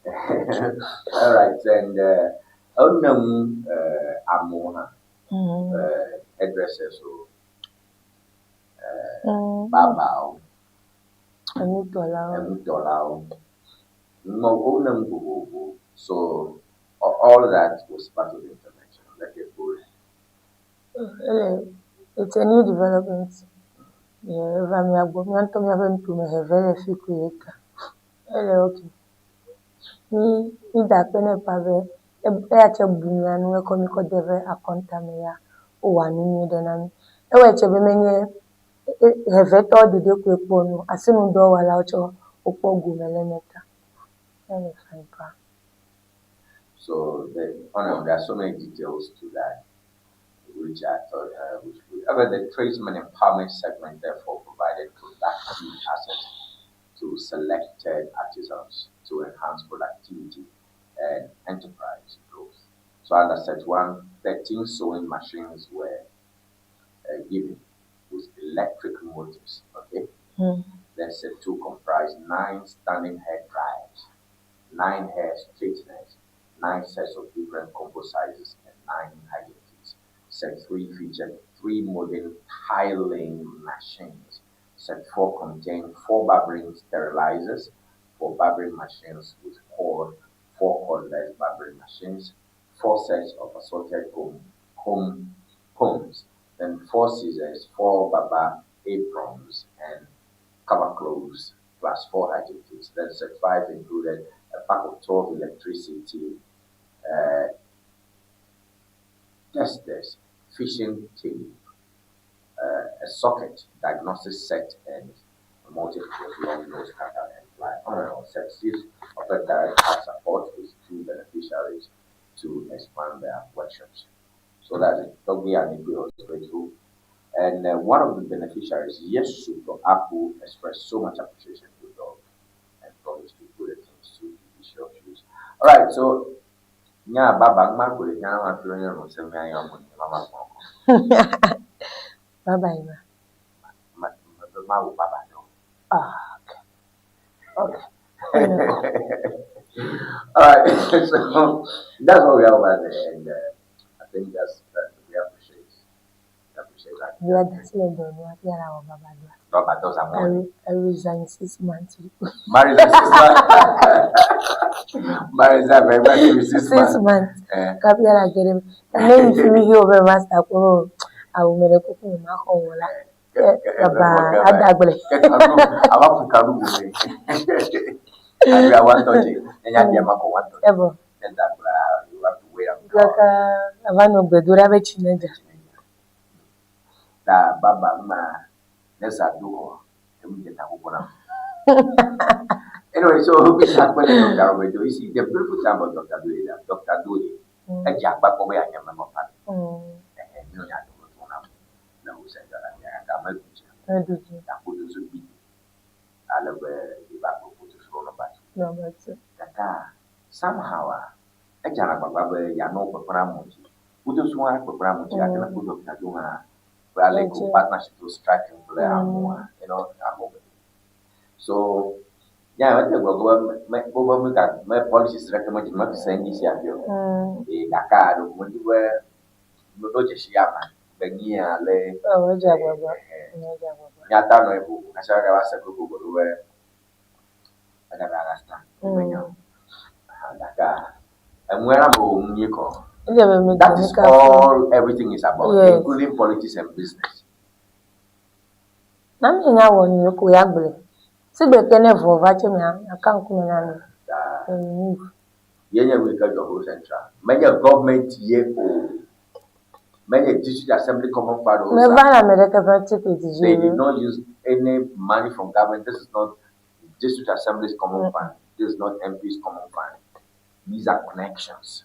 All right, and onam amewo hã hairdressers o, barber Enutɔlawo. Enutɔlawo, no wonam vovovo. So all that was part of the intervention. Like a good. Ele it's a new development. Yeah, eva mía gbɔ. Mía ŋutɔ míaƒe nutome heve le fi koe ka. Ele okay. Mi mi da akpe nɛ pa be eya tse bu mía nu ekɔ mi kɔ de eƒe akɔnta me ya wowɔ nu nyui ɖe na mi. Ewɔe tse be menye hevetɔwo ɖeɖe koe kpɔ nu o. Asinudɔwɔlawo tsɛ wokpɔ gome le eme ta. Ele fine pa. So the, oh no, there are so many details to that, which I thought, which we, the tradesman empowerment segment therefore provided productive assets to selected artisans to enhance productivity and enterprise growth. So under set 1, 13 sewing machines were given with electric motors. Okay. Then set 2 comprised 9 standing hair dryers, 9 hair straighteners, 9 sets of different combo sizes, and 9 hygiene kits. Set 3 featured 3 modern tiling machines. Set 4 contained 4 barbering sterilizers, 4 barbering machines with cord, 4 cordless barbering machines, 4 sets of assorted combs, then 4 scissors, 4 barber aprons, and cover clothes, plus 4 hygiene kits. Then set 5 included a pack of 12 electricity testers, fishing tape, a socket, diagnosis set, and a multi-purpose long nose cutter and fly. On and on. Set 6 offered direct cash support with 2 beneficiaries to expand their workshops. So that's it. Togbi Anigwe was grateful. And one of the beneficiaries, Yesu Apu, expressed so much appreciation to Dog and promised to put the things to judicial use. All right, so nya baba ngma kure nya ma fi onye no se mi ayo mo ni mama ko. Baba ima. Ma ma wo baba no. Ah, okay. Okay. All right, so that's what we have over there, and I think that's that we appreciate. We appreciate that. You are the same one. You are our baba. Baba does a more. I resign 6 months. Married 6 months. Married very much 6 months. 6 months. Kapiala get him. And then if you hear over master, I will make a cooking my home. Baba, Adagbele. I want to and you want to Ever. And that you have to wait. Kaka avano gbedura be chineja. Ta baba ma nesa duko emu jeta kukuna. Anyway, so we have when Dr. Roberto, you see the beautiful thing about Dr. Dewey, Dr. Dewey, a jack back over and your member. And you know, I don't know. No, said that I am a good I love the back of the Kaka, somehow, a jana baba, ya no papramuji. Udo swa papramuji, I can put up Kaduna, partnership to strike and play more, you know, I'm over. So, Nya mete gblɔ be me wobe me ga me politics ɖeke me dzi me se ŋdi sia fi o. Eye gake ɖeko medi be meɖo dzesi ama be nyia le. Ɔ edze agbagba. Edze agbagba. Nyata nɔ eƒo kasi gava se koko ɖo be agava rasta menya o. Gake enue na me wò nu nyui kɔ. Edze be mi That is all everything is about, Yes. including politics and business. Na mi nya wɔ nyuie ko ya gblɔe. Sigbe ke ne vɔ va tse mia aka ŋkume na mi. Move. Ye nye nu yi ke dzɔ Ho Central. Menye government ye o. Menye district assembly common fund o. Meva le ame ɖeke ƒe ticket dzi They o. did not use any money from government. This is not district assembly's common fund. This is not MP's common fund. These are connections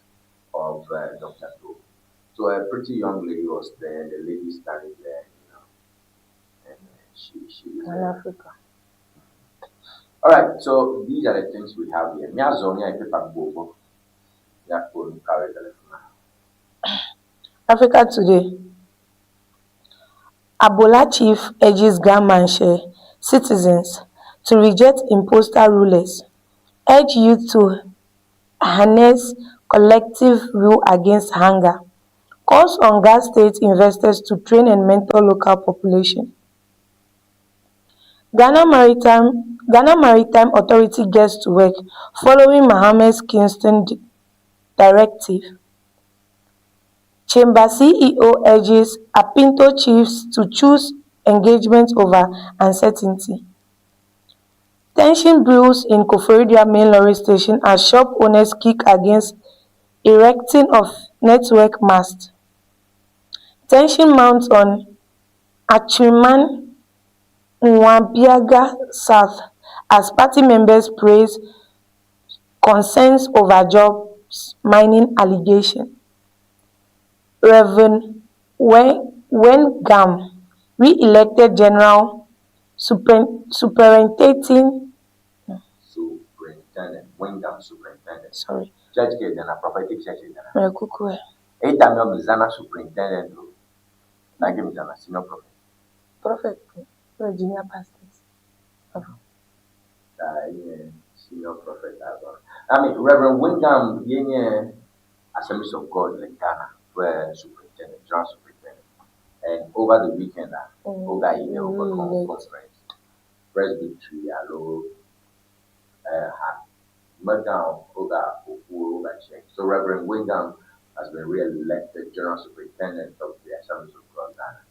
of Dr. Do. So a pretty young lady was there, the lady standing there, you know, and she she is. Pan Africa. All right, so these are the things we have here. Míazɔ mía paper gbogbo. Míakpɔ nu kawoe le fi ma. Africa Today. Abola chief urges Ga Mantse citizens to reject imposter rulers, urge youth to harness collective will against hunger, calls on Ga state investors to train and mentor local population. Ghana Maritime, Ghana Maritime Authority gets to work following Mahama's Kingston directive. Chamber CEO urges Apinto chiefs to choose engagement over uncertainty. Tension brews in Koforidua main lorry station as shop owners kick against erecting of network mast. Tension mounts on Atwima Nwabiagya South as party members praise concerns over jobs mining allegation. Reverend Wengam re-elected General Superintendent. Superintendent, Wengam Superintendent. Sorry. Church ke dana, prophetic church ke dana. Mekukue. Eyi ta mi zana superintendent o. Na ke mi zana senior prophet. Prophet. No junior pastors. Yeah, senior prophet as well. I mean, Reverend Wengam, ye Assemblies of God in Ghana, where superintendent, general superintendent. And over the weekend, over over conference, presbytery, alo, Madam Oga Okuo check. So Reverend Wengam has been re-elected General Superintendent of the Assemblies of God Ghana.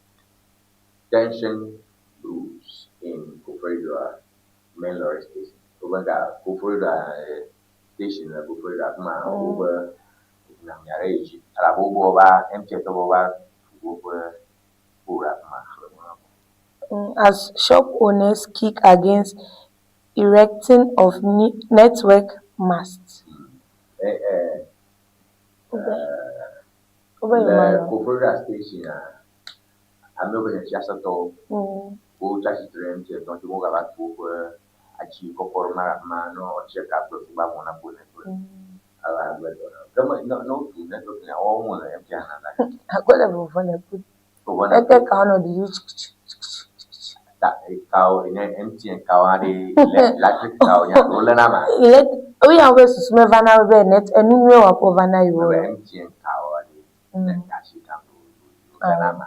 Tension brews in Koforidua main lorry station. Obenga Koforidua station Koforidua kuma over na nyare eji. Ala bobo ba MTN to ba woƒe pole afima. As shop owners kick against erecting of network masts. Eh, eh, Ube le yoma. Koforidua station a, amewo ƒe fiasetɔwo wotsi atsitre ɖe MTN tɔ ŋuti wogava tu woƒe atsi kɔkɔ ɖe ma ɖe afi ma ne woatsi ka kple fugba mo na ƒo network. Ava agbe dɔ na wo. Ke me ne ne wotu network ya woawo me le MTN hã la. Akpɔ le vɔvɔ le ku. Vɔvɔ le Eke kawo nɔ ɖiɖi Ta kawo ne MTN kawo aɖe electric kawo nya wolena ma. Eya wobe susu meva na wo be net enu nyuie wɔƒe va na yewo. Be MTN kawo aɖe ne asi kam wolena ma.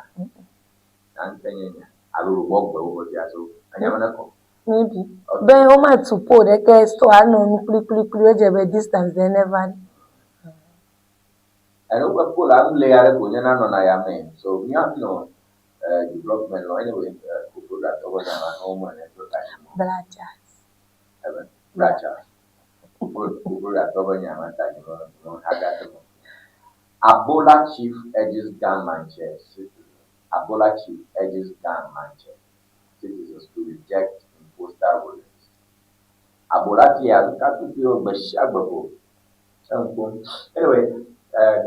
Na ŋutɔ nye nya alo wɔ gbe woƒe fiasewo. Enya me ne kɔ. Maybe. Be womatu pole ɖeke store anɔ nu kplikplikpli edze be distance ɖe neva. Ene woƒe pole nu le aɖe ko nye na nɔna ya me. So míanɔ development nɔ anyway Koforidua tɔwo nya ma ne wome network asi mo. Black Ebe Black Charles. Koforidua tɔwo nya ma ta nye me me haga te mo. Abola chief urges Ga Mantse citizens. Abola chief urges Ga Mantse citizens to reject imposter rulers. Abola tia katutu gbe sia gbe ko. Anyway,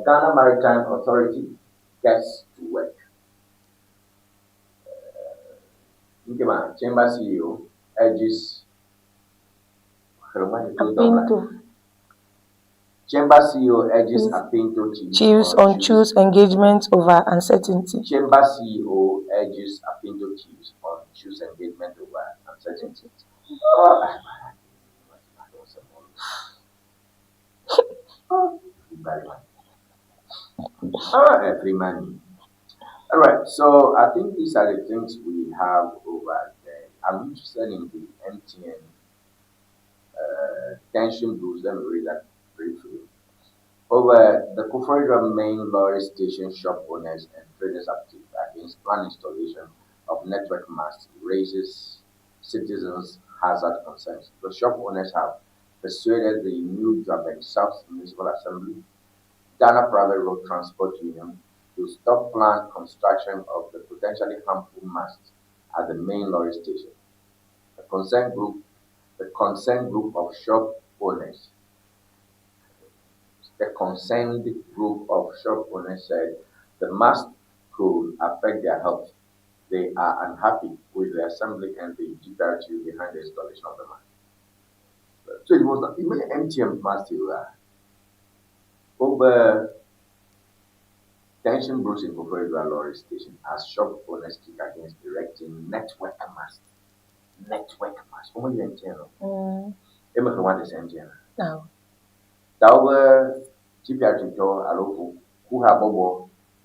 Ghana Maritime Authority gets to work. Nkema Chamber CEO urges Apinto. Chamber CEO urges Apinto chiefs, Chiefs on choose engagement over uncertainty. Chamber CEO urges Apinto chiefs on choose engagement over uncertainty. Oh. All right, free money. All right, so I think these are the things we have over there. I'm interested in the MTN tension blues. Let me read that briefly. Over the Koforidua main lorry station shop owners and traders active against planned installation of network masts raises citizens' hazard concerns. The shop owners have persuaded the new Juaben South Municipal Assembly, Ghana Private Road Transport Union, to stop planned construction of the potentially harmful mast at the main lorry station. The concerned group, the concerned group of shop owners, the concerned group of shop owners said the mast could affect their health. They are unhappy with the assembly and the GPRTU behind the installation of the mast. So it was not, even MTM mast over tension brews in Koforidua lorry station as shop owners kick against erecting network mast. Network mast. Women MTN. Eme ke want MTN. No. Ta wobe GPRTU tɔ alo kuhabɔbɔ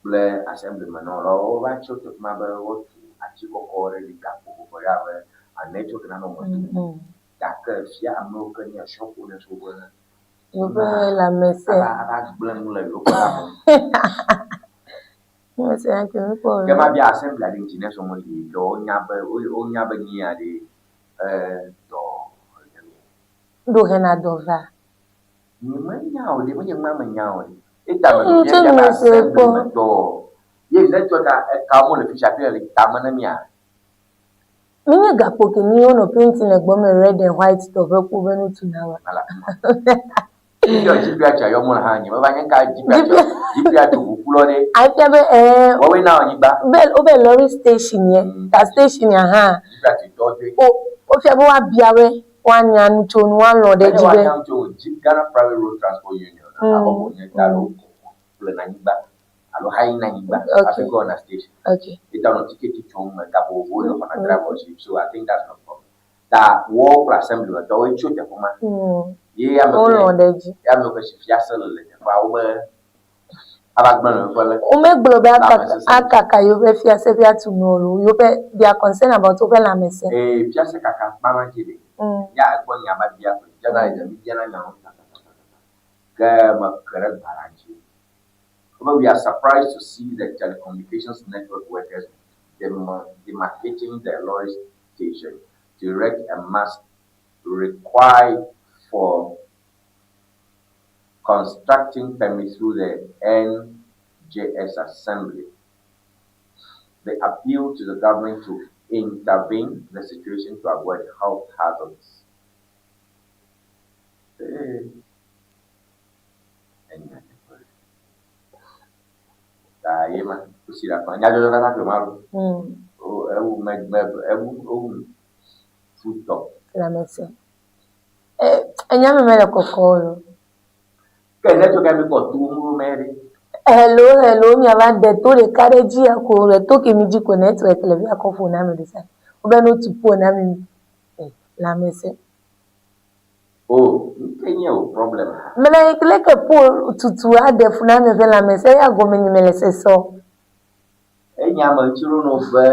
kple assembly menɔlawo wova tso teƒe ma be woatu ati kɔkɔ ɖe ɖi gakpo kɔkɔ ɖe abe network nanɔ me tom. Gake fia amewo ke nye shop owners wo be Yewoƒe lãmesẽ. Ava ava gblẽ nu le yewoƒe lãme ŋu. Lãmesẽ ya ke mekpɔ o. Ke mabia assembly aɖe engineers wo meli ke wonya be wonya be nyia ɖe dɔ Ɖo hena dɔ va. Nyemenya o ɖe, menye ŋma menya o ɖe. Eta me ɖo bia bia be assembly me tɔ ye network a eka mo le fisia fi le tame ne mia. Menye gakpo ke mi wonɔ painting le gbɔ me red and white tɔ ƒe ku be nu tu na wa. Yɔ GPA tsa yɔ mo le hã nye meva nye ka GPA tsa GPA tu ʋu kulɔ ɖe. Afia be ɛɛ. Wɔwoe na anyigba. Be wobe lorry station ye ta station ya hã. GPA tu tɔ de. O wofia be woabia be woanya nu tso nu woalɔ̃ ɖe edzi be. Woanya nu tso Ghana Private Road Transport Union habɔbɔ nye ta alo ƒle na anyigba alo hayi na anyigba hafi go na station. Okay. Eta nɔ tiketi tsom me ga vovovowo le xɔna driver si so I think that's no problem. Ta wo kple assembly me tɔwoe tso teƒe ma. Ye ame Wolɔ̃ ɖe edzi. Ye ame ke si fiase le le teƒea wobe ava gblẽ le ƒe le. Womegblɔ be akaka yewoƒe fiase ƒe atu nu o loo. Yewoƒe they are concerned about woƒe lãmesẽ. Ee fiase kaka kpa ma dzi ɖe. Ya ekpɔ nya ma bia ko. Jana yi mi biana nya wo kakakakaka. Ke me ke ɖe gbalẽa dzi. Wobe we are surprised to see the telecommunications network workers demarcating the lorry station to erect a mast required for constructing permit through the NJS Assembly. They appeal to the government to intervene in the situation to avoid health hazards. Hey. Ta ye ma, wosi ɖe afã. Nyadzɔdzɔ katã ƒle ma lo. Ewu me me ewu ewu futɔ. Lãmesẽ. E enya me mele kɔkɔ o lo. Ke network ya mi kɔ to ŋu me ɖe. Hello hello miava de to ɖeka ɖe dzi ya ko le to ke mi dzi ko network le via kɔ ƒo na mi ɖe sia. Wobe no tu po na mi. Lãmesẽ. Oh, nuke nye wò problem ha? Mele leke pole tutu aɖe fu na ame ƒe lãmesẽ eya gɔme nye mele sese o. Enya me ŋuti ɖo no be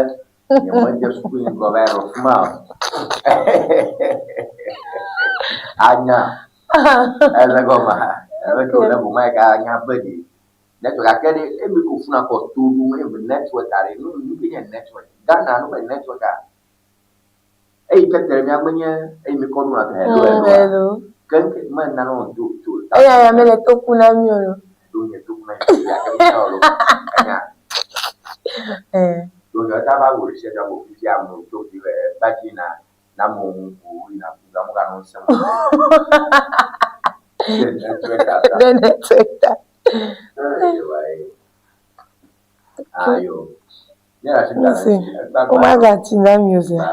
nye mede suku yi ŋgɔ va yi ɖo fima o. Anya. Ele gɔme ha. Ebe ke wòle boma yi ka anya be ɖe network gake ɖe emi ko funa kɔ to ɖo ebe network aɖe nu nu ke nye network. Ghana nu be network a Eyi ke te mía menye eyi mi kɔ ɖuna hello hello. Hello. Ke ke me nana wo do to. Eya ya mele to ku na mi o. Do nye to ku na mi ya ke mi o lo. Enya. Eh. Do nye ta va wo se da bo fi ya mo to fi le ba ji na na mo ko na ku ga mo ga no se mo. The network ta. Ayo. Listen, womagati na mi o sia.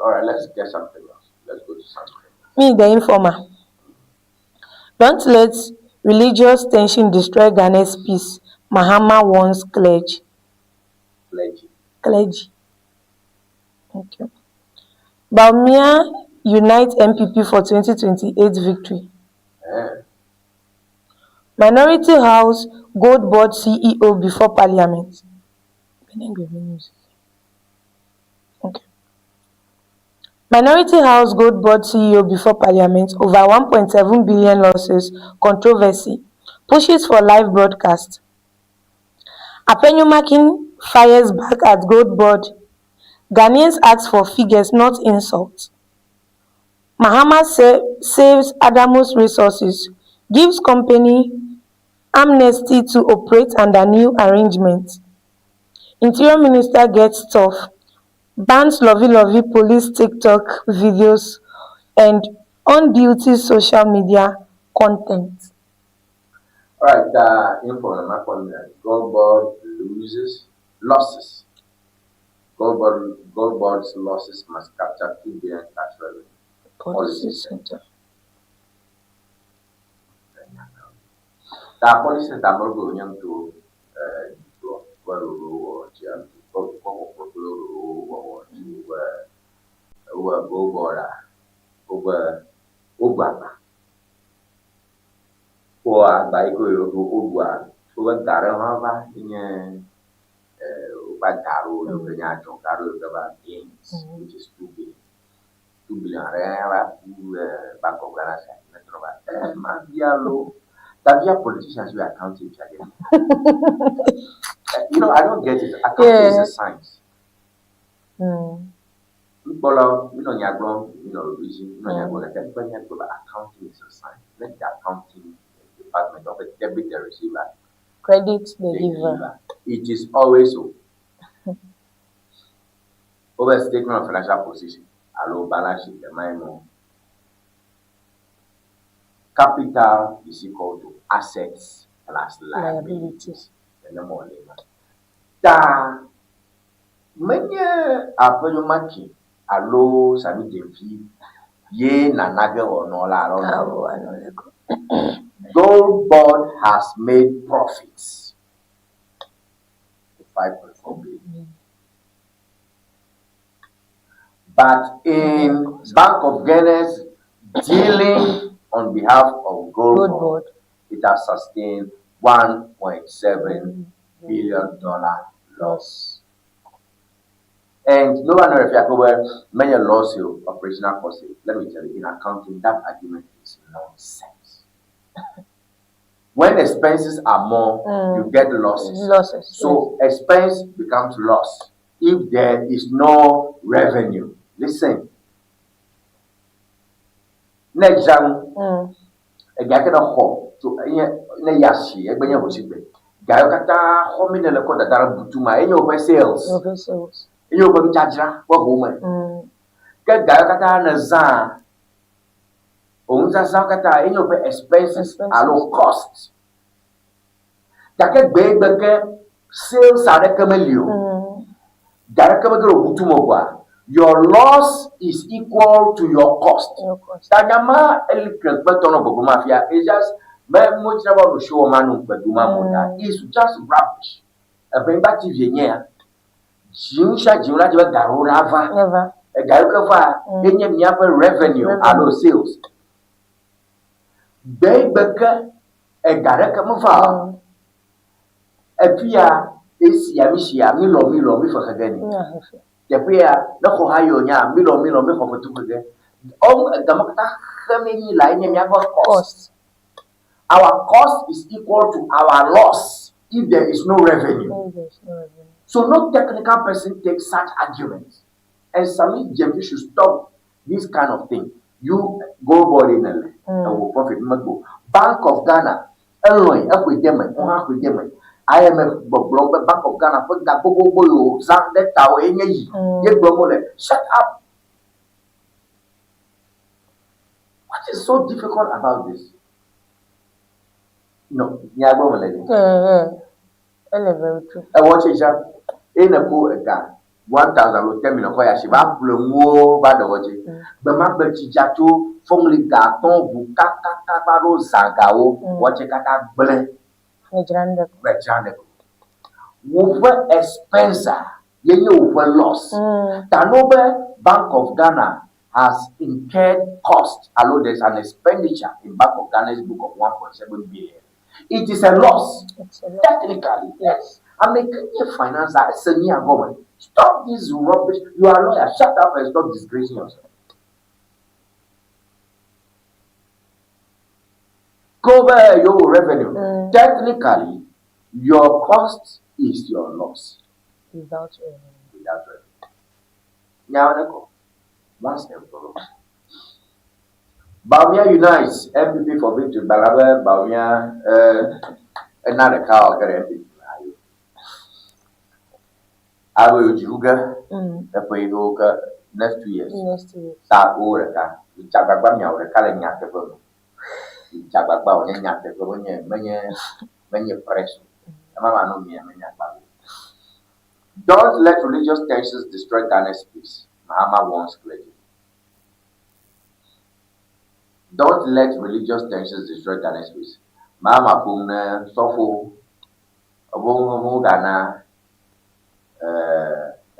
All right, let's get something else. Let's go to something. Me, the informer. Don't let religious tension destroy Ghana's peace, Mahama warns clergy. Clergy. Clergy. Okay. Bawumia unite NPP for 2028 victory. Eh. Minority House Gold Board CEO before Parliament. Okay. Minority House Gold Board CEO before Parliament over 1.7 billion losses controversy, pushes for live broadcast. Afenyo-Markin fires back at Gold Board. Ghanaians ask for figures, not insults. Mahama saves Adamus resources, gives company amnesty to operate under new arrangement. Interior Minister gets tough, bans lovey-lovey police TikTok videos and on-duty social media content. All right, info on my phone. Gold Board loses losses. Gold Board, Gold Board's losses must capture 2 billion tax revenue. Policy Center. Ta policy center mɔgɔ nye ŋutɔ dukplɔ ƒe ɖoɖowɔ dzi dukɔ kɔkɔ kple ɖoɖowɔwɔ dzi wobe wobe Gold Board a wobe wobu agba. Wɔ agba yi ke woɖua wobe ga ɖe hã va nye woƒe ga ɖewo yiwo ke nye adzɔga ɖewo yiwo ke va gains which is 2 billion. 2 billion ɖe va ku Bank of Ghana side netrɔ va. Eh, mavia lo. Tavia politicians wey accounting fia get. I don't get it. Accounting is a science. Nukpɔlawo, mi nɔ nya gblɔm, mi nɔ ɖoɖo dzi, mi nɔ nya gblɔm gake be míagblɔ be accounting is a science. Let the accounting department of a debit the receiver, Credit the giver. giver. It is always so. Over statement of financial position, alo balance sheet, ema ye mo. Capital is equal to assets plus liabilities. Nenema wòle ma. Ta menye Afenyo-Markin alo Sammy Gyamfi ye nana ge wònɔ la alo Awo anɔ le go. Gold Board has made profits. 5.4 billion. But in Bank of Ghana's dealing on behalf of Gold, Gold Board, Board. it has sustained $1.7 billion loss. And no one knows if you were many loss of operational costs. Let me tell you, in accounting, that argument is nonsense. When expenses are more, you get losses. Losses. So expense becomes loss if there is no revenue. Listen. Ne dzra nu, ega ke ne xɔ tso enye ne ya si egbe nye hosigbe. Ga yiwo katã xɔ mi ne le kɔ dada ɖe butu ma enye woƒe sales. Woƒe sales. Enye woƒe nudzadzra ƒe home. Ke ga yiwo katã ne zã, wò nuzazãwo katã enye woƒe expenses alo cost. Gake gbe gbe ke sales aɖeke meli o. Ga ɖeke mege ɖe wò butu me o koa, your loss is equal to your cost. Your cost. Ta nyama eli ke gbetɔ nɔ gbɔgblɔm afia, it's just me modzra be nu show ma nu ŋkpe ma mo ta. It's just rubbish. Eƒe nyigba TV nye ya. Dziŋ sia dziŋ la dzi be ga ɖewo ɖa va. Eva. Ega yiwo ke va enye míaƒe revenue alo sales. Gbe gbe ke ega ɖeke meva o. Efia esia mi sia mi lɔ mi lɔ mi fexe ge ni. Teƒe ya ne xɔ ha yɔ nya mi lɔ mi lɔ mi xɔ fetu fe ge. Ɔm egama katã xe mi nyi la enye míaƒe cost. Our cost is equal to our loss if there is no revenue. If there is no revenue. So no technical person takes such arguments. And Sammy Gyamfi should stop this kind of thing. You go board in le, ɛwɔ profit megbo. Bank of Ghana, elɔe exɔe de me, wohã xɔe de me. IMF gbɔgblɔm be Bank of Ghana ƒe ga gbogbogbò yiwo zã ɖe tawo ye nye yi. Ye gblɔm wole. Shut up. What is so difficult about this? No, nya gbɔ mele ɖe. Yeah. Ele very true. Ewɔ tse dzra eye ne ko ega 1000 alo 10 million kɔ ya si va ƒle nuwo va ɖe wɔ dzi. Gbe ma gbe tsi dza tso fɔŋli ga atɔ̃ ʋu kakaka va ɖo zã gawo wɔtse katã gblẽ. Medzra nu ɖe ko. Medzra ɖe ko. Woƒe expense ye nye woƒe loss. Ta no be Bank of Ghana has incurred cost alo there is an expenditure in Bank of Ghana's book of 1.7 billion, it is a loss. Technically, yes. Ame ke nye finance a ese mía gɔme. Stop this rubbish. You are a lawyer. Shut up and stop disgracing yourself. Cover your revenue. Technically, your cost is your loss. Without revenue. Without revenue. Nyawo ne kɔ. Once and for all. Bawumia unites NPP for victory. Gbalẽ be Bawumia eh, ena ɖeka wɔ ge ɖe NPP me ayo. Abe yewo dzi ɖu ge eƒe yi ɖewo ke next 2 years. Next 2 years. Ta wo ɖeka. Midze agbagba miawɔ ɖeka le nyateƒe me. Midze agbagba wònye nyateƒe menye menye menye press o. Ema ma no mia menye akpa o. Don't let religious tensions destroy Ghana's peace, Mahama warns clergy. Don't let religious tensions destroy Ghana's peace. Mahama ƒom ne sɔfo ebo ŋu gana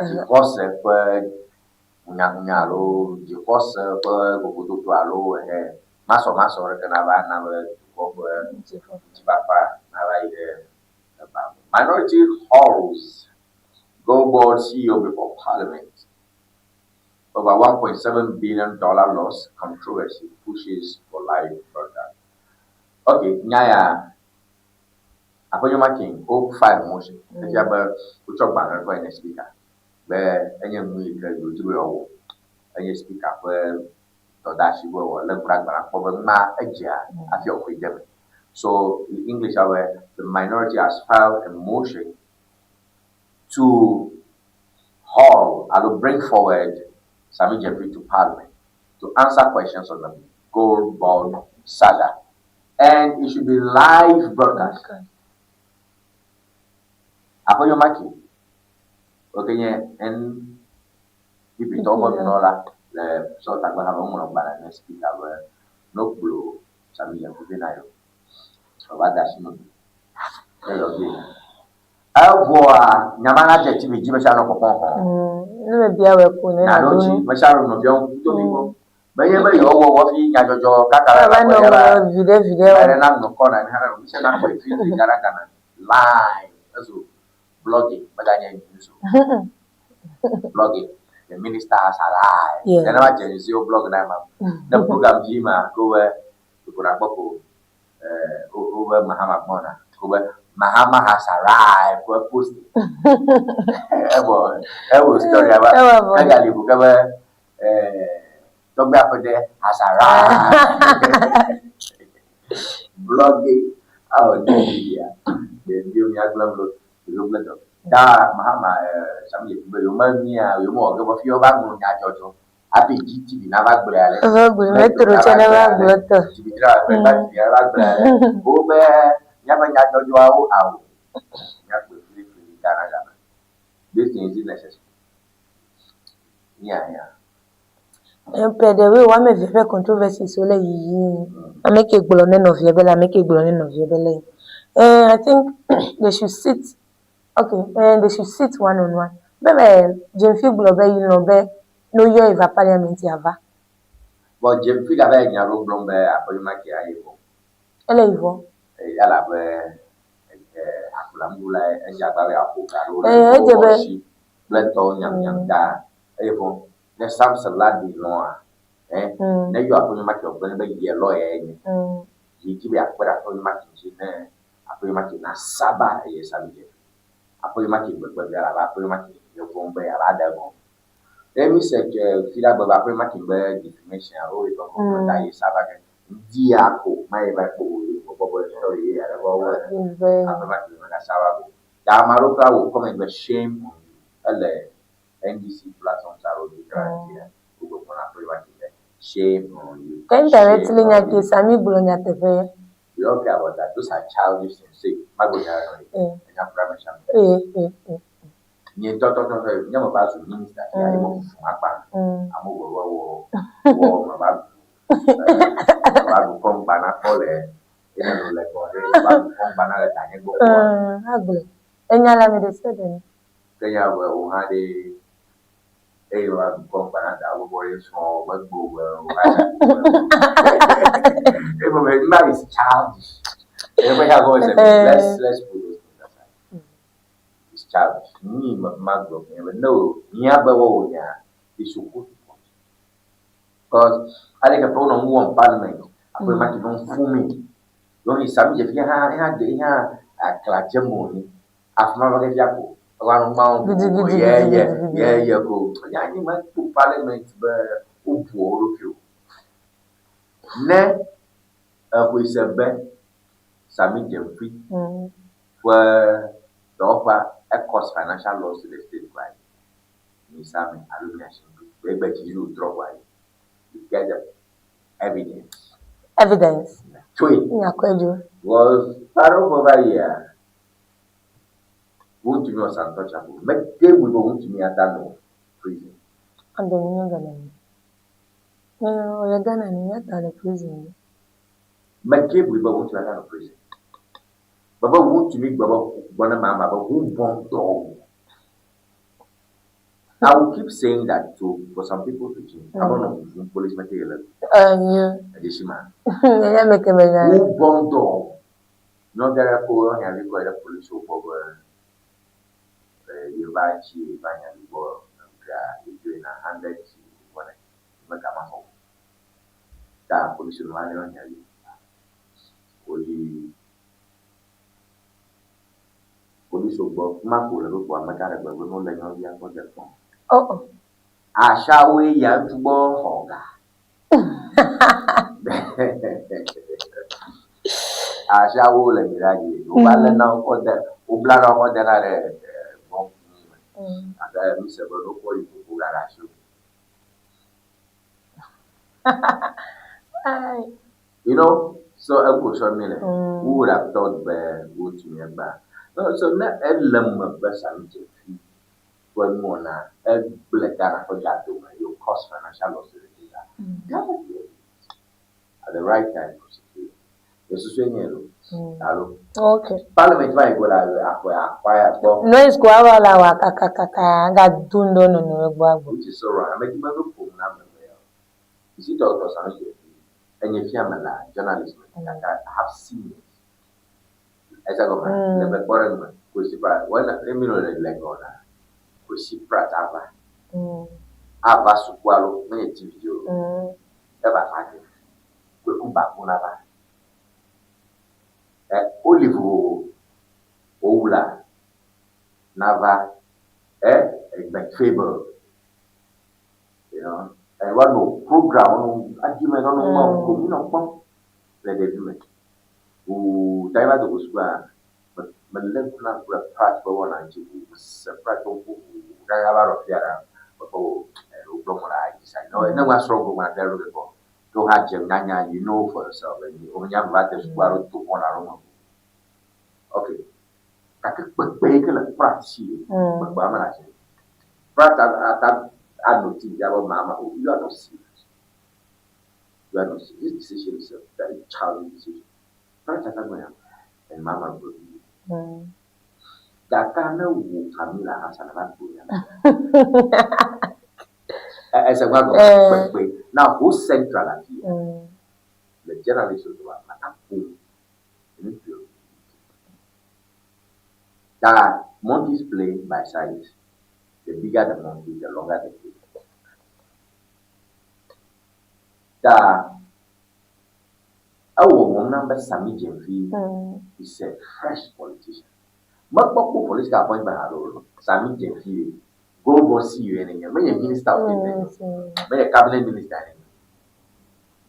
dzixɔse ƒe hunyahunya alo dzixɔse ƒe gogododo alo ehe masɔmasɔ ɖeke nava na be dukɔ ƒe ŋutifafa nava yi ɖe eba me. Minority halls GoldBod CEO before Parliament over 1.7 billion dollar loss controversy pushes for live broadcast. Okay, nya ya Afenyo Markin wo file motion. Efia be wotsɔ gbalẽ kɔ yi ne speaker be enye nu yi ke yewo di be yewoawɔ. Enye speaker ƒe dɔdeasi be wòalé ŋku ɖe agbalẽa kpɔ be numa edzea hafi wòaxɔe de eme. So in English abe the minority has filed a motion to haul alo bring forward Sammy Gyamfi to parliament to answer questions on the GoldBod saga and it should be live broadcast. Afenyo Markin, woke nye NPP tɔwo ƒe nunɔla le sɔtagbe hã be woŋlɔ gbalẽ ne speaker be no kplo Sammy Gyamfi vɛ na yewo. Wòava de asi megbe ne yewoadoe. Evɔa nya ma la dze TV dzi mesia nɔ kpɔkpɔm hɔn. Ne mebia wɔ ko ne Na ɖo nàɖo ŋuti nu. mesia nɔ nɔviawo ŋku to mi gbɔ. Menye be yewoawɔ hafi nyadzɔdzɔ kaka la Ava nakpɔ nɔ ya la ŋlɔ viɖe viɖe ame o. ɖe nanɔ kɔna ne hã mi sia nakpɔe fi fi Ghana Ghana live ezu blogging meganye news o. Blogging the minister has arrived. Nenema dze nu si wo blog na ema. Ne program dzi ma ko be ko nakpɔ ko eh, wo be Mahama gbɔna ko be Mahama has arrived ko post. Evɔ ewo story aba Ewa vɔ. egali bu ke be eh, tɔgbe aƒete has arrived. Blogging awo ne media ɖeviwo miagblẽ lo ɖeviwo gblẽ dɔ. Ta Mahama eh, Sammy Gyamfi be yewo memia yewo mewɔ ge be fi yewo va ŋlɔ nyadzɔdzɔ hafi GTV nava gblɔe ale. Eva gblɔe, Metro Metro tsɛ nava neva gblɔe ale. gblɔ tɔ. TV dzra Gbe TV nava gblɔe ale. Wobe míaƒe nyadzɔdzɔawo awo. Míakpɔe flifli Ghana Ghana. This thing is it necessary? Yeah, yeah. Ƒe ɖewoe wo ame eve ƒe controversies wole yiyim. Ame ke gblɔ ne nɔvia be le, ame ke gblɔ ne nɔvia be le. Eh, I think they should sit. Okay, eh, they should sit one on one. Be be Gyamfi gblɔ be yi lɔ̃ be ne woyɔ ye va parliament yeava. But Gyamfi gava yi nya ɖewo gblɔm be Afenyo Markin ayi vɔ. Ele yi vɔ. Elabe akplamɖula edze agba be yeaƒo ga ɖewo ɖe Eh, edze wo be si kple tɔwo nyamnyam ta eye vɔ ne Samson la ɖi lɔ̃a eh, ne yɔ Afenyo Markin wògblɔ nɛ be ye lɔya ye nye. Yi dzi be yeakpe ɖe Afenyo Markin dzi ne Afenyo Markin nasaba eye Sammy Gyamfi. Afenyo Markin gbegbe via elabe Afenyo Markin ye vɔ̃m be yeava ɖe egɔme. Ne mi se ke fi ɖa gbe be Afenyo Markin be defamation alo yi ƒe kɔkɔ ta ye saba ke ŋdia ko ma ye va kpɔ wo ye kpɔkpɔ be story ye aɖe va wo Afenyo Markin megasaba go. Ta ame aɖewo kura wɔ comment be shame on you. Ele NDC platforms alo dzi kura dzia wogbɔgblɔ na Afenyo Markin be shame on you. Ke indirectly Shame nya on ke you. Sammy gblɔ nyateƒe. We all care about that. Those are childish things. See, magblɔ nya ɖe na wo. Enya kura me sia me. Nye ŋutɔtɔtɔtɔ nye meva zu minister fia ye mefufu akpa. Amewo gblɔ be wɔ wɔ meva ɖu meva ɖu kɔŋgbana kpɔ le ene no le gbɔ ɖe meva ɖu kɔŋgbana le danye gbɔ kpɔa. Agblɔ. Enya le ame ɖe sia ɖe nu. Ke nya be wò hã ɖe. Eye wa dukɔ ŋkpa na da wo bɔ ye srɔ̃ megbe wo be wo va Eye me ma is childish. Eye me ya gɔme se let's let's put those things aside. It's childish. Ni me ma gblɔ me be no mía be wo wo nya they should go to court. Because ale ke ƒe wonɔ nu wɔm parliament aƒe ma ke nɔ fumi. Yɔ yi sami dze fia hã hã de hã akla dze mo ni. Afima va ke fia ko. Ewa nu ma wo ye ye ye ye ko. Nya ni me to parliament be wo bu wo ɖokui o. Ne exɔe se be Sami Gyamfi ƒe dɔwɔƒea e cause financial loss to the state kɔa yi. Mi Sami alo mi asi ŋku. Egbe dzi yi trɔ kɔa yi. You get the evidence. Evidence. Tsoe. Nyakɔe dzo. Was Pharaoh ƒe va yia wontumi was untouchable. Mete ŋui be wontumi ada nɔ prison. Ade mi nye Ghana ni. Nye oyɛ Ghana ni nye ta le prison ni. Mete ŋui be wontumi ada nɔ prison. Bebe wontumi gbe be gbɔ ne mama be who born dog. I will keep saying that to for some people to change. I don't know who police mete yele. Enyo. Edeshima. Nye meke me nya. Who born dog. Nyɔnu aɖe ko nyavi kɔ ɖe polisiwo gbɔ be yeva tsi yeva nyavi gbɔ ga yedzo yina hundred cedi gbɔ nɛ be ga maxɔ o. Ta polisiwo va lé nyavi woyi polisiwo gbɔ kuma ko le ɖo kpoa ameka ɖe gbe be ne wole nyɔnuvia kpɔ de kpɔm. Oh oh. Ashawoe ya ŋutsu gbɔ xɔ ga. Ashawo le mirage wova lena wo kɔ de wobla na wo kɔ dena ɖe bɔmb me. Gake mi se be ne wokɔ yi koko ga ɖe asi o. You know, so eko sɔ mi le. Who would have thought be wotu mi egba? No, so ne ele me be Sami Gyamfi ƒe nuwɔna egblẽ Ghana ƒe ga dome ye wò cause financial loss to the state a, Ghana be at the right time prosecute. Nye susue nye lo. Alo. Okay. Parliament va yi go la aƒe akpa ya gbɔ. Noise ko awa la wa kakakaka aga do ŋdɔ nɔnɔ egbɔ agbɔ. Which is so wrong. Ame dzi me ɖo ƒom na ame ya. You see Dr. Sami Gyamfi, enye fia me la journalist me gake I have seen it. Esa gɔme le be kpɔɖeŋu me Kwesi Pratt when emi no le Legon a Kwesi Pratt ava ava suku alo menye TV dzi o eva fa ke Kweku Baako nava e Olive vovovo Owula nava e Egbert Fable you know and woanɔ program no adi me nɔ nɔ ko mi nɔ kpɔm le ɖevi me. Ʋuu ta ye va do go sukua, me melé ŋku na ŋku ɖe Pratt ƒe wɔna ŋuti ʋuu mese Pratt ƒe ŋku ʋuu gaga va ɖɔ fia ɖa mekpɔ wo wogblɔ mɔ la dzi sa. Ne ne ŋua srɔ̃ go ŋua fia ɖo ke kpɔ. Ke wo hã dze nyanya you know for yourself be nyi wo nya va de sukua alo to wɔna ɖo me. Okay. Gake kpekpe yi ke le Pratt si ye kpekpea mele asi. Pratt ata anɔ TV dzi abe mama oh you are not serious. You are not serious. This decision is a very childish decision. Pratt ata gblɔ nya and mama gblɔ bi. Gake ne wò Camila Hassan va gblɔ nya. Ese gba gɔme kpekpe. Now who central afi ya? Le journalist wo dome mata ƒo ŋutsu. Ta monkeys play by size. The bigger the monkey, the longer the tail. Ta ewɔ wɔm nam be Sammy Gyamfi is a fresh politician. Mekpɔ kpɔ political appointment haɖe o. Sammy Gyamfi ye Gold Board CEO ye nenye. Menye minister of state nenye o. Menye cabinet minister nenye.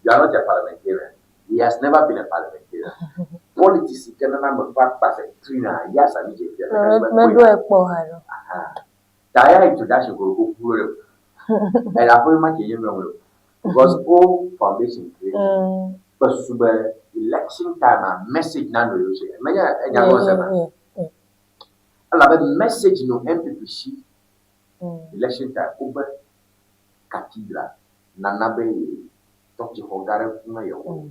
You are not a parliamentarian. He has never been a parliamentarian. Politics yi ke nana ame ƒe akpa se trina ya Sammy Gyamfi. Meɖo ekpɔ haɖe o. Ta ya introduction ko ko ku ɖe. Ela ƒe ma ke nye mi o. Because o foundation create. Ƒe susu be election time a message na no yewo se. Menye enya gɔme se ma. Elabe message no NPP si election time wobe cathedral nana be tsɔtsixɔ gã ɖe ƒu yewo.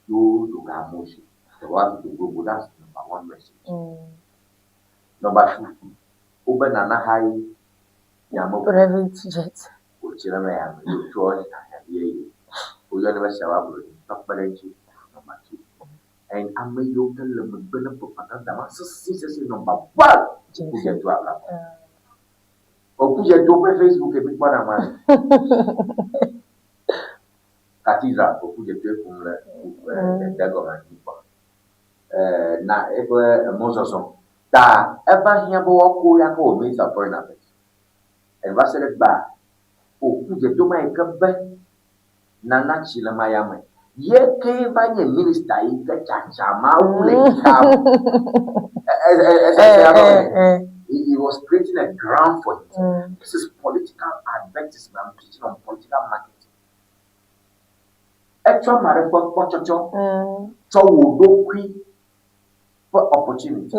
Yewo do ga amewo si. Yewoa do gbogbo that's number one message. Number two, wobe nana ha ye Yameʋu. Private jet. Wòtsi ɖe eme yame ye wòtsɔ ahiãvi yeye. Woyɔnɛ be Sewa Broni tsɔ kpe ɖe eŋuti number two. And ame yiwo ke le megbe ne propaganda ma sesĩ sesĩ number one Okudzeto Ablakwa. Okudzeto ƒe Facebook mi kpɔna ma. Cathedral Okudzeto kum le de gɔme mi kpɔ. Na eƒe emɔzɔzɔ ta eva hiã be woako ya kɔ wɔ Minister of Foreign Affairs. And va se ɖe gbea Okudzeto ma yi ke be nana tsi le maya me. Ye kee va nye minister yi ke tsatsa mawu le xexea me. He was creating a ground for himself. This is political advertisement. I'm teaching on political marketing. Etsɔ ame aɖe ƒe kpɔtsɔtsɔ tsɔ wò ɖokui ƒe opportunity.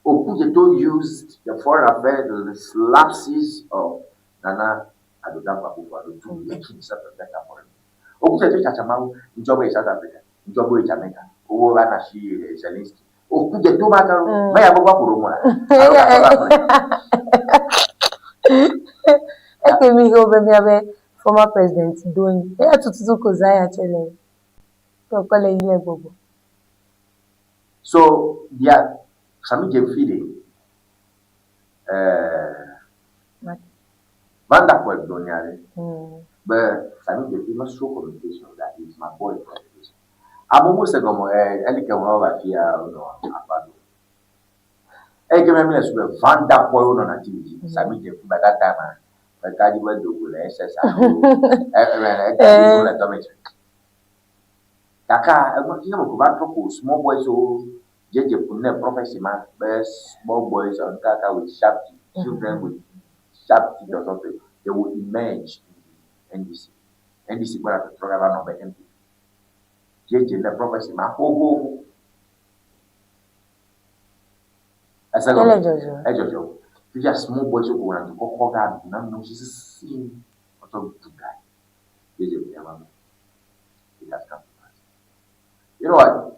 Okudzeto used the foreign affairs the lapses of Nana Addo Dankwa Akufo-Addo to make himself a better foreign minister. Okudzeto tsatsa mawu ŋtsɔ be yi South Africa, ŋtsɔ be yi Jamaica, wowo va na shi Zelensky. Okudzeto ma ke me ya gbogbo aƒo ɖo mo la. Alo gakɔ va gblɔe. Eke mi he wobe miabe former president do nyi. Eya tututu ko Zaya tse le. Kpɔkpɔ le yi le gbɔgbɔ. So dia Sammy Gyamfi de eh, Van Dapoe gblɔ nya ɖe be Sammy Gyamfi mesro communication o that he is my boy for education. Amewo mose gɔme eh, eli ke ŋlɔ va fia wonɔ aƒa ɖo. Eyi ke míamí le su be Van Dapoe wonɔna TV dzi. Sammy Gyamfi by that time ah, meka dzi be dogo le SS alo eh, eh, eh, le dormitory. Gake ema xexea me ko va trɔ ko small boys wo dzedze ƒo ne prophecy ma be small boys or kaka with sharp teeth, children with sharp teeth or something, they will emerge in the NDC. NDC gbɔna tɔtrɔ ge ava nɔ be NPP. Dzedze ne prophecy ma xoxoxo. Ese gɔme? Ele dzɔdzɔ. Edzɔdzɔ. Fifia small boys wo ko wɔna dukɔ xɔ ga ɖu na nɔ sisi wotsɔ ɖu gae. Dzedze ƒo nya ma me. It has come to pass. You know what?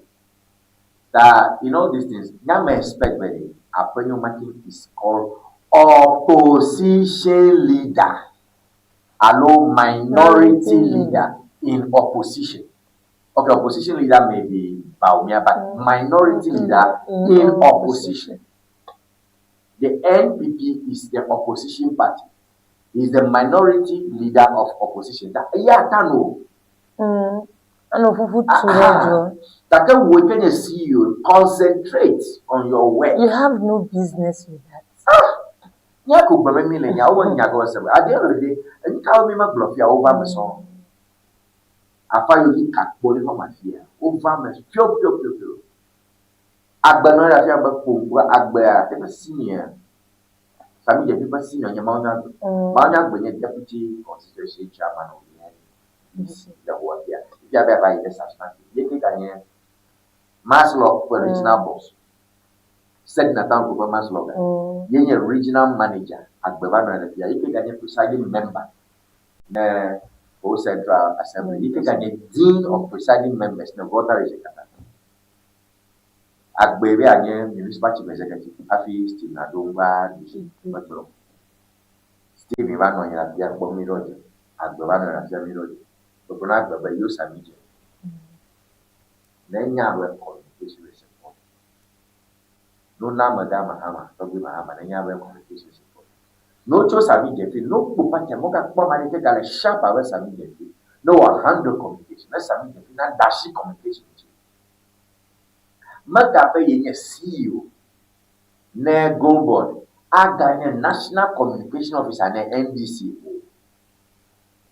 That you know these things. Now may expect very Afenyo Martin is called opposition leader. Allo minority leader in opposition. Okay, opposition leader may be Bawumia, but minority leader in opposition. The NPP is the opposition party. He is the minority leader of opposition. Ta eya ta no. Anɔ ƒuƒu tu ɖe dzoa. Gake wò ke nye CEO, concentrate on your work. You have no business with that. Ah! Nya ko gblɔm mi le nyawo me nya gɔme se me. At the end of the day, enu kawo mi megblɔ fia wova me sɔŋ. Afa yiwo mi ka kpɔ ɖe xɔ ma fia, wova me fio fio fio fio. Agbe nɔ anyi ɖe afia be kpoŋ agbea eƒe senior Sami Gyamfi ƒe senior nye Mawunyagbe. Mawunyagbe nye deputy constituency chairman of the NDC le Xɔafia. Fifia be ava yi ɖe substantive. Ye ke ganye Masloc ƒe regional boss. Sedina Tanko ƒe Masloc ye nye regional manager. Agbe va nɔ anyi le fia. Ye ke ganye presiding member ne Ho Central Assembly. Ye ke ganye dean of presiding members ne Volta region katã. Agbee be yeanye Municipal Chief Executive hafi Steve naɖo ŋu va ɖu dzi megblɔ. Steve va nɔ anyi le afia kpɔ mí ɖɔ dze. Agbe va nɔ anyi le afia mí ɖɔ dze. Megblɔ na Agbe be yewo sa mí dze. Ne enya be communication is important. No na amegã Mahama, tɔgbui Mahama ne nya be communication is important. No tso Sami Gyamfi, no kpo party mo gakpɔ ame aɖeke gale sharp abe Sami Gyamfi. Ne wɔ handle communication, ne Sami Gyamfi na da asi communication dzi. Megabe yenye CEO ne Goldbod aganye National Communication Officer ne NDC o.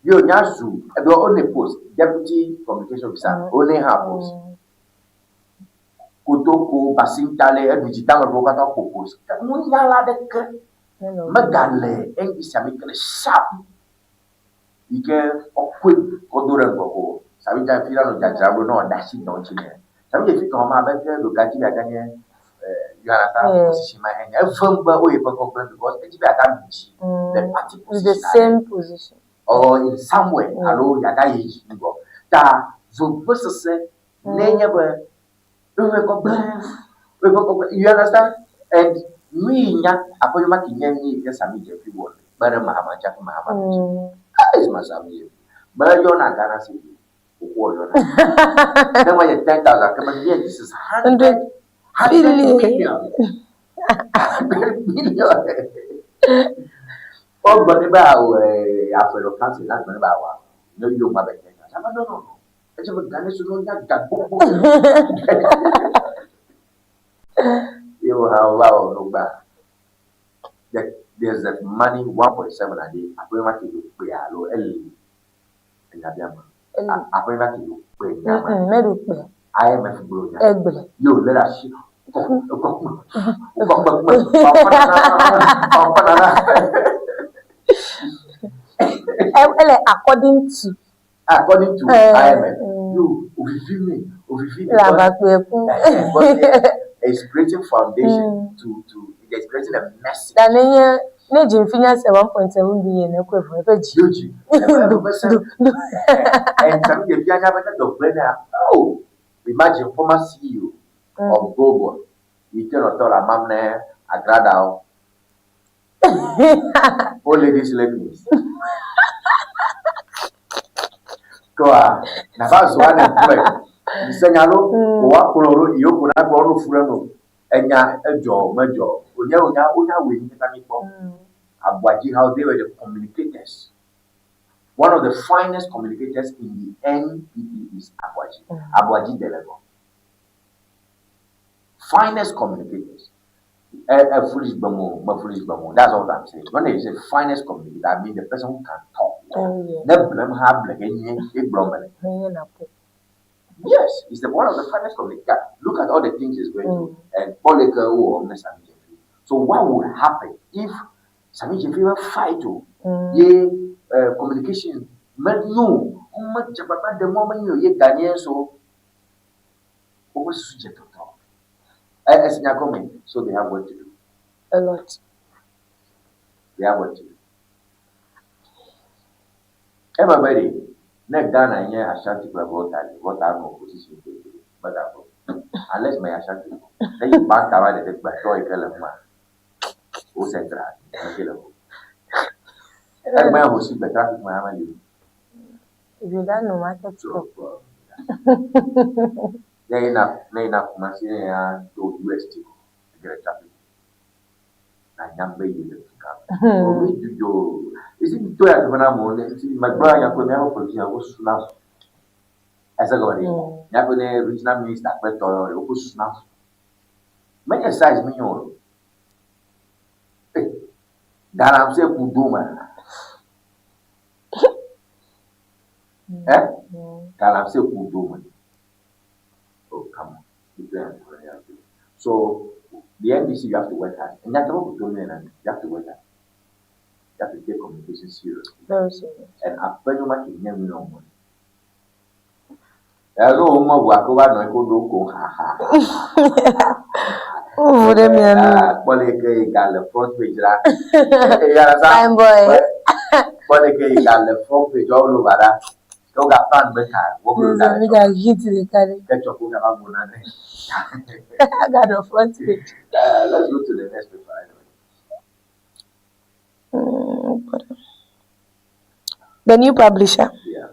Ye wònya zu eɖɔ wone post Deputy Communication Officer wone hã post. Kotoko, Basintale, eɖudzitameɖewo katã ƒo post. Ke nunyala aɖeke megale NDC ame yi ke le sharp yi ke woakɔe kɔ do ɖe ŋgɔ ko. Sabi dza fi la nɔ dzadzram ɖo ne wòaɖe asi dɔ ŋuti nɛ. Sabi dze fi tɔ ma abe ke ɖo gadzi be yeaganye you understand position ma ene. Evem be woyi ƒe ŋkɔ gblẽ because edzi be yeaga ɖu dzi le party In the position aɖe same position. or in somewhere alo yeagayi dzi ŋgɔ. Ta vevesese ne nye be woyi ƒe ŋkɔ gblẽ, woyi ƒe ŋkɔ gblẽ. You understand? And Nui nya aƒe ma ki nye nui ke Sami Gyamfi wɔ kpe ɖe Mahama ŋuti hafi Mahama ɖu dzi. That is my Sami Gyamfi. Me yɔna Ghana cedi o, xoxoa yɔna. Ne ma nye 10,000 ke me nye this is 100 100 million. 100 million. Wogblɔ nɛ be awɔ aƒe council la gblɔ nɛ be awɔ ne yɔ ma be 10,000. No no no. Edze be Ghana so no nya ga gbogbo. Ye wo hã wova wɔ nu gbã. The, there's the money 1.7 a day. Aƒe ma ke do kpe alo eli enya bia ma. Aƒe ma ke do kpe nya ma. Meɖo kpe. IMF gblɔ nya. Egblẽ. Ye wòlé ɖe asi. Kɔ, kɔ, kɔ, kɔ, kɔ, kɔ, nana. Ele according to. According to IMF, yo, ovivi me, ovivi Le aʋakpɔe ku. It's creating foundation to, it's creating a message. Ta ne nye ne dzi nya se 1.7 billion ekɔe vɔ eƒe dzi. Yo dzi. Du du. And some ɖevi anya be ne dɔ gblẽ nea, oh, imagine former CEO of Goldbod yi ke nɔ tɔ le amam ne agradawo. Old ladies ladies. Kɔa, nava zu unemployed. Mise nya lo, o wa kplɔ ɖo, yewo ko na kplɔ no fu ɖe no. Enya edzɔ medzɔ. Onye onya onya wòe mi katã mi kpɔ. Aboagye how they were the communicators. One of the finest communicators in the NPP is Aboagye. Aboagye Delegɔ. Finest communicators. A, a foolish bamo, ma foolish bamo. That's all I'm saying. When they say finest communicator, I mean the person who can talk. Oh, yeah. Ne blem ha ble ke nye e gblɔ mele. Menye na po. Yes, he's the one of the finest communicator. Look at all the things he's going through. And Paul Eke who or Sami Gyamfi. So what would happen if Sami Gyamfi will fight to ye communication? Me no, me dzegbagba ɖe mɔ menyo ye Ghanaian so. Woƒe susu dze tɔtɔ. Esi nya gɔme, so they have work to do. A lot. They have work to do. Emegbe ɖe, ne Ghana nye Ashanti kple Volta ɖe, Volta anɔ opposition tegbee, megakpɔ. Unless menye Ashanti o. Ne yi Banta va ɖeɖe gbetɔ yi ke le ŋua, wo central, ame ke le ŋu. Egbe ho si gbe traffic me ame li o. If you don't know market stop. Ne yina ne yina Kumasi ne ya do UST ko, ege ɖe traffic. Na nyam be yi le duga me. O mi dzudzɔ. Esi mi to ya teƒe na amewo ne si megblɔ nya kple míaƒe politician wo susuna fu. Ese gɔme ɖe? Míaƒe ne regional minister kple tɔ ɖe woƒe susuna fu. Menye size mi nyo o. Eh, galamsey ku do me. Eh? Galamsey ku do me. Oh, come on. So, the NDC, you have to work hard. And that's what we're doing. You have to work hard. You have to take communication seriously. Very serious. And after you make it, you know money. Hello, mo wa ko ba no ko do ko ha ha. Wo ɖe mia nu. Kpɔle ke yi ga le front page la. You understand? Fine boy. Kpɔle ke yi ga le front page all over la. Ke wo ga plan be ka wo ko ga Mi ga hit ɖeka ɖe. ke tsɔ ko ga va go na ne. Ga ɖo front page. Let's go to the next paper anyway. The new publisher. Yeah.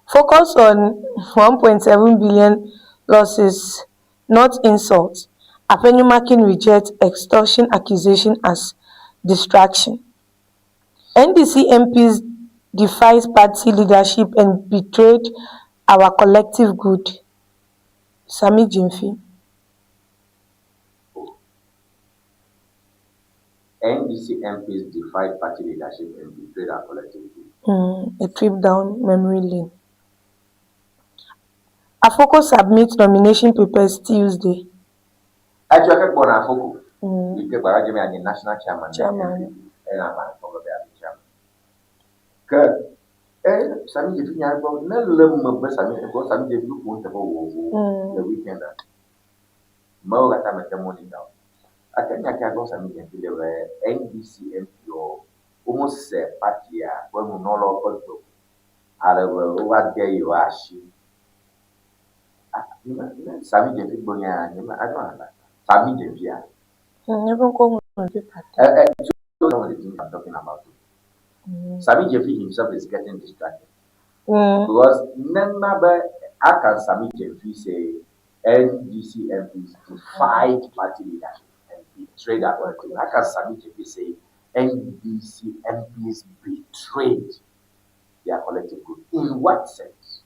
Focus on 1.7 billion losses, not insults. Afenyo-Markin rejects extortion accusation as distraction. NDC MPs defies party leadership and betrayed our collective good. Sami Gyamfi. NDC MPs defied party leadership and betrayed our collective good. A trip down memory lane. Afoko submits nomination papers Tuesday. Actually, I can Afoko. You get Baraji and the national chairman. Chairman. And I'm a chairman. Ke eh Sami Gyamfi nya gbɔ ne le megbe Sami gbɔ Sami Gyamfi ƒo nuteƒe vovovowo le weekend a. Mewo katã mete monitor o. Gake nya kia gbɔ Sami Gyamfi le be NDC MP wo womese partia ƒe nunɔlawo ƒe gbe o. Ale be wova de yewo asi. Ah, ne Sami Gyamfi gblɔ nya nye me, I don't understand. Sami Gyamfia. Eƒe ŋkɔ ŋlɔ ɖe paper ta. So some of the things I'm talking about. Sammy Gyamfi himself is getting distracted. Because nenema be how can Sammy Gyamfi say NDC MPs defied party leadership and betrayed our country? How can Sammy Gyamfi say NDC MPs betrayed their collective group? In what sense?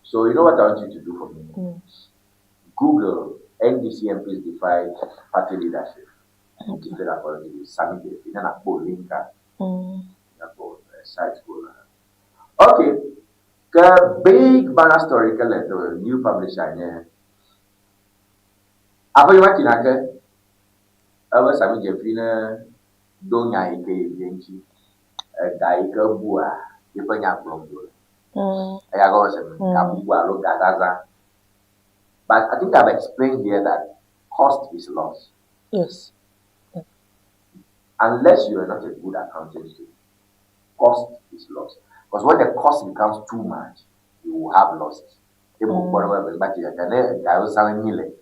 So you know what I want you to do for me? Google NDC MPs defied party leadership and betrayed our collective group. Sammy Gyamfi. Then I put link. Nakpɔ site ko la. Okay. Ke big banner story ke le the new publisher nye aƒe ma tina ke ebe Sammy Gyamfi ne ɖo nya yi ke ye ŋuti ega yi ke bua yeƒe nya gblɔm ɖo le. Eya gɔme se me ga bubu alo ga zazã. But I think I've explained here that cost is loss. Yes. Unless you are not a good accounting student, cost is loss. Because when the cost becomes too much, you will have losses. Emu kpɔ ɖe be gba tsi ne ga yiwo zãm mi le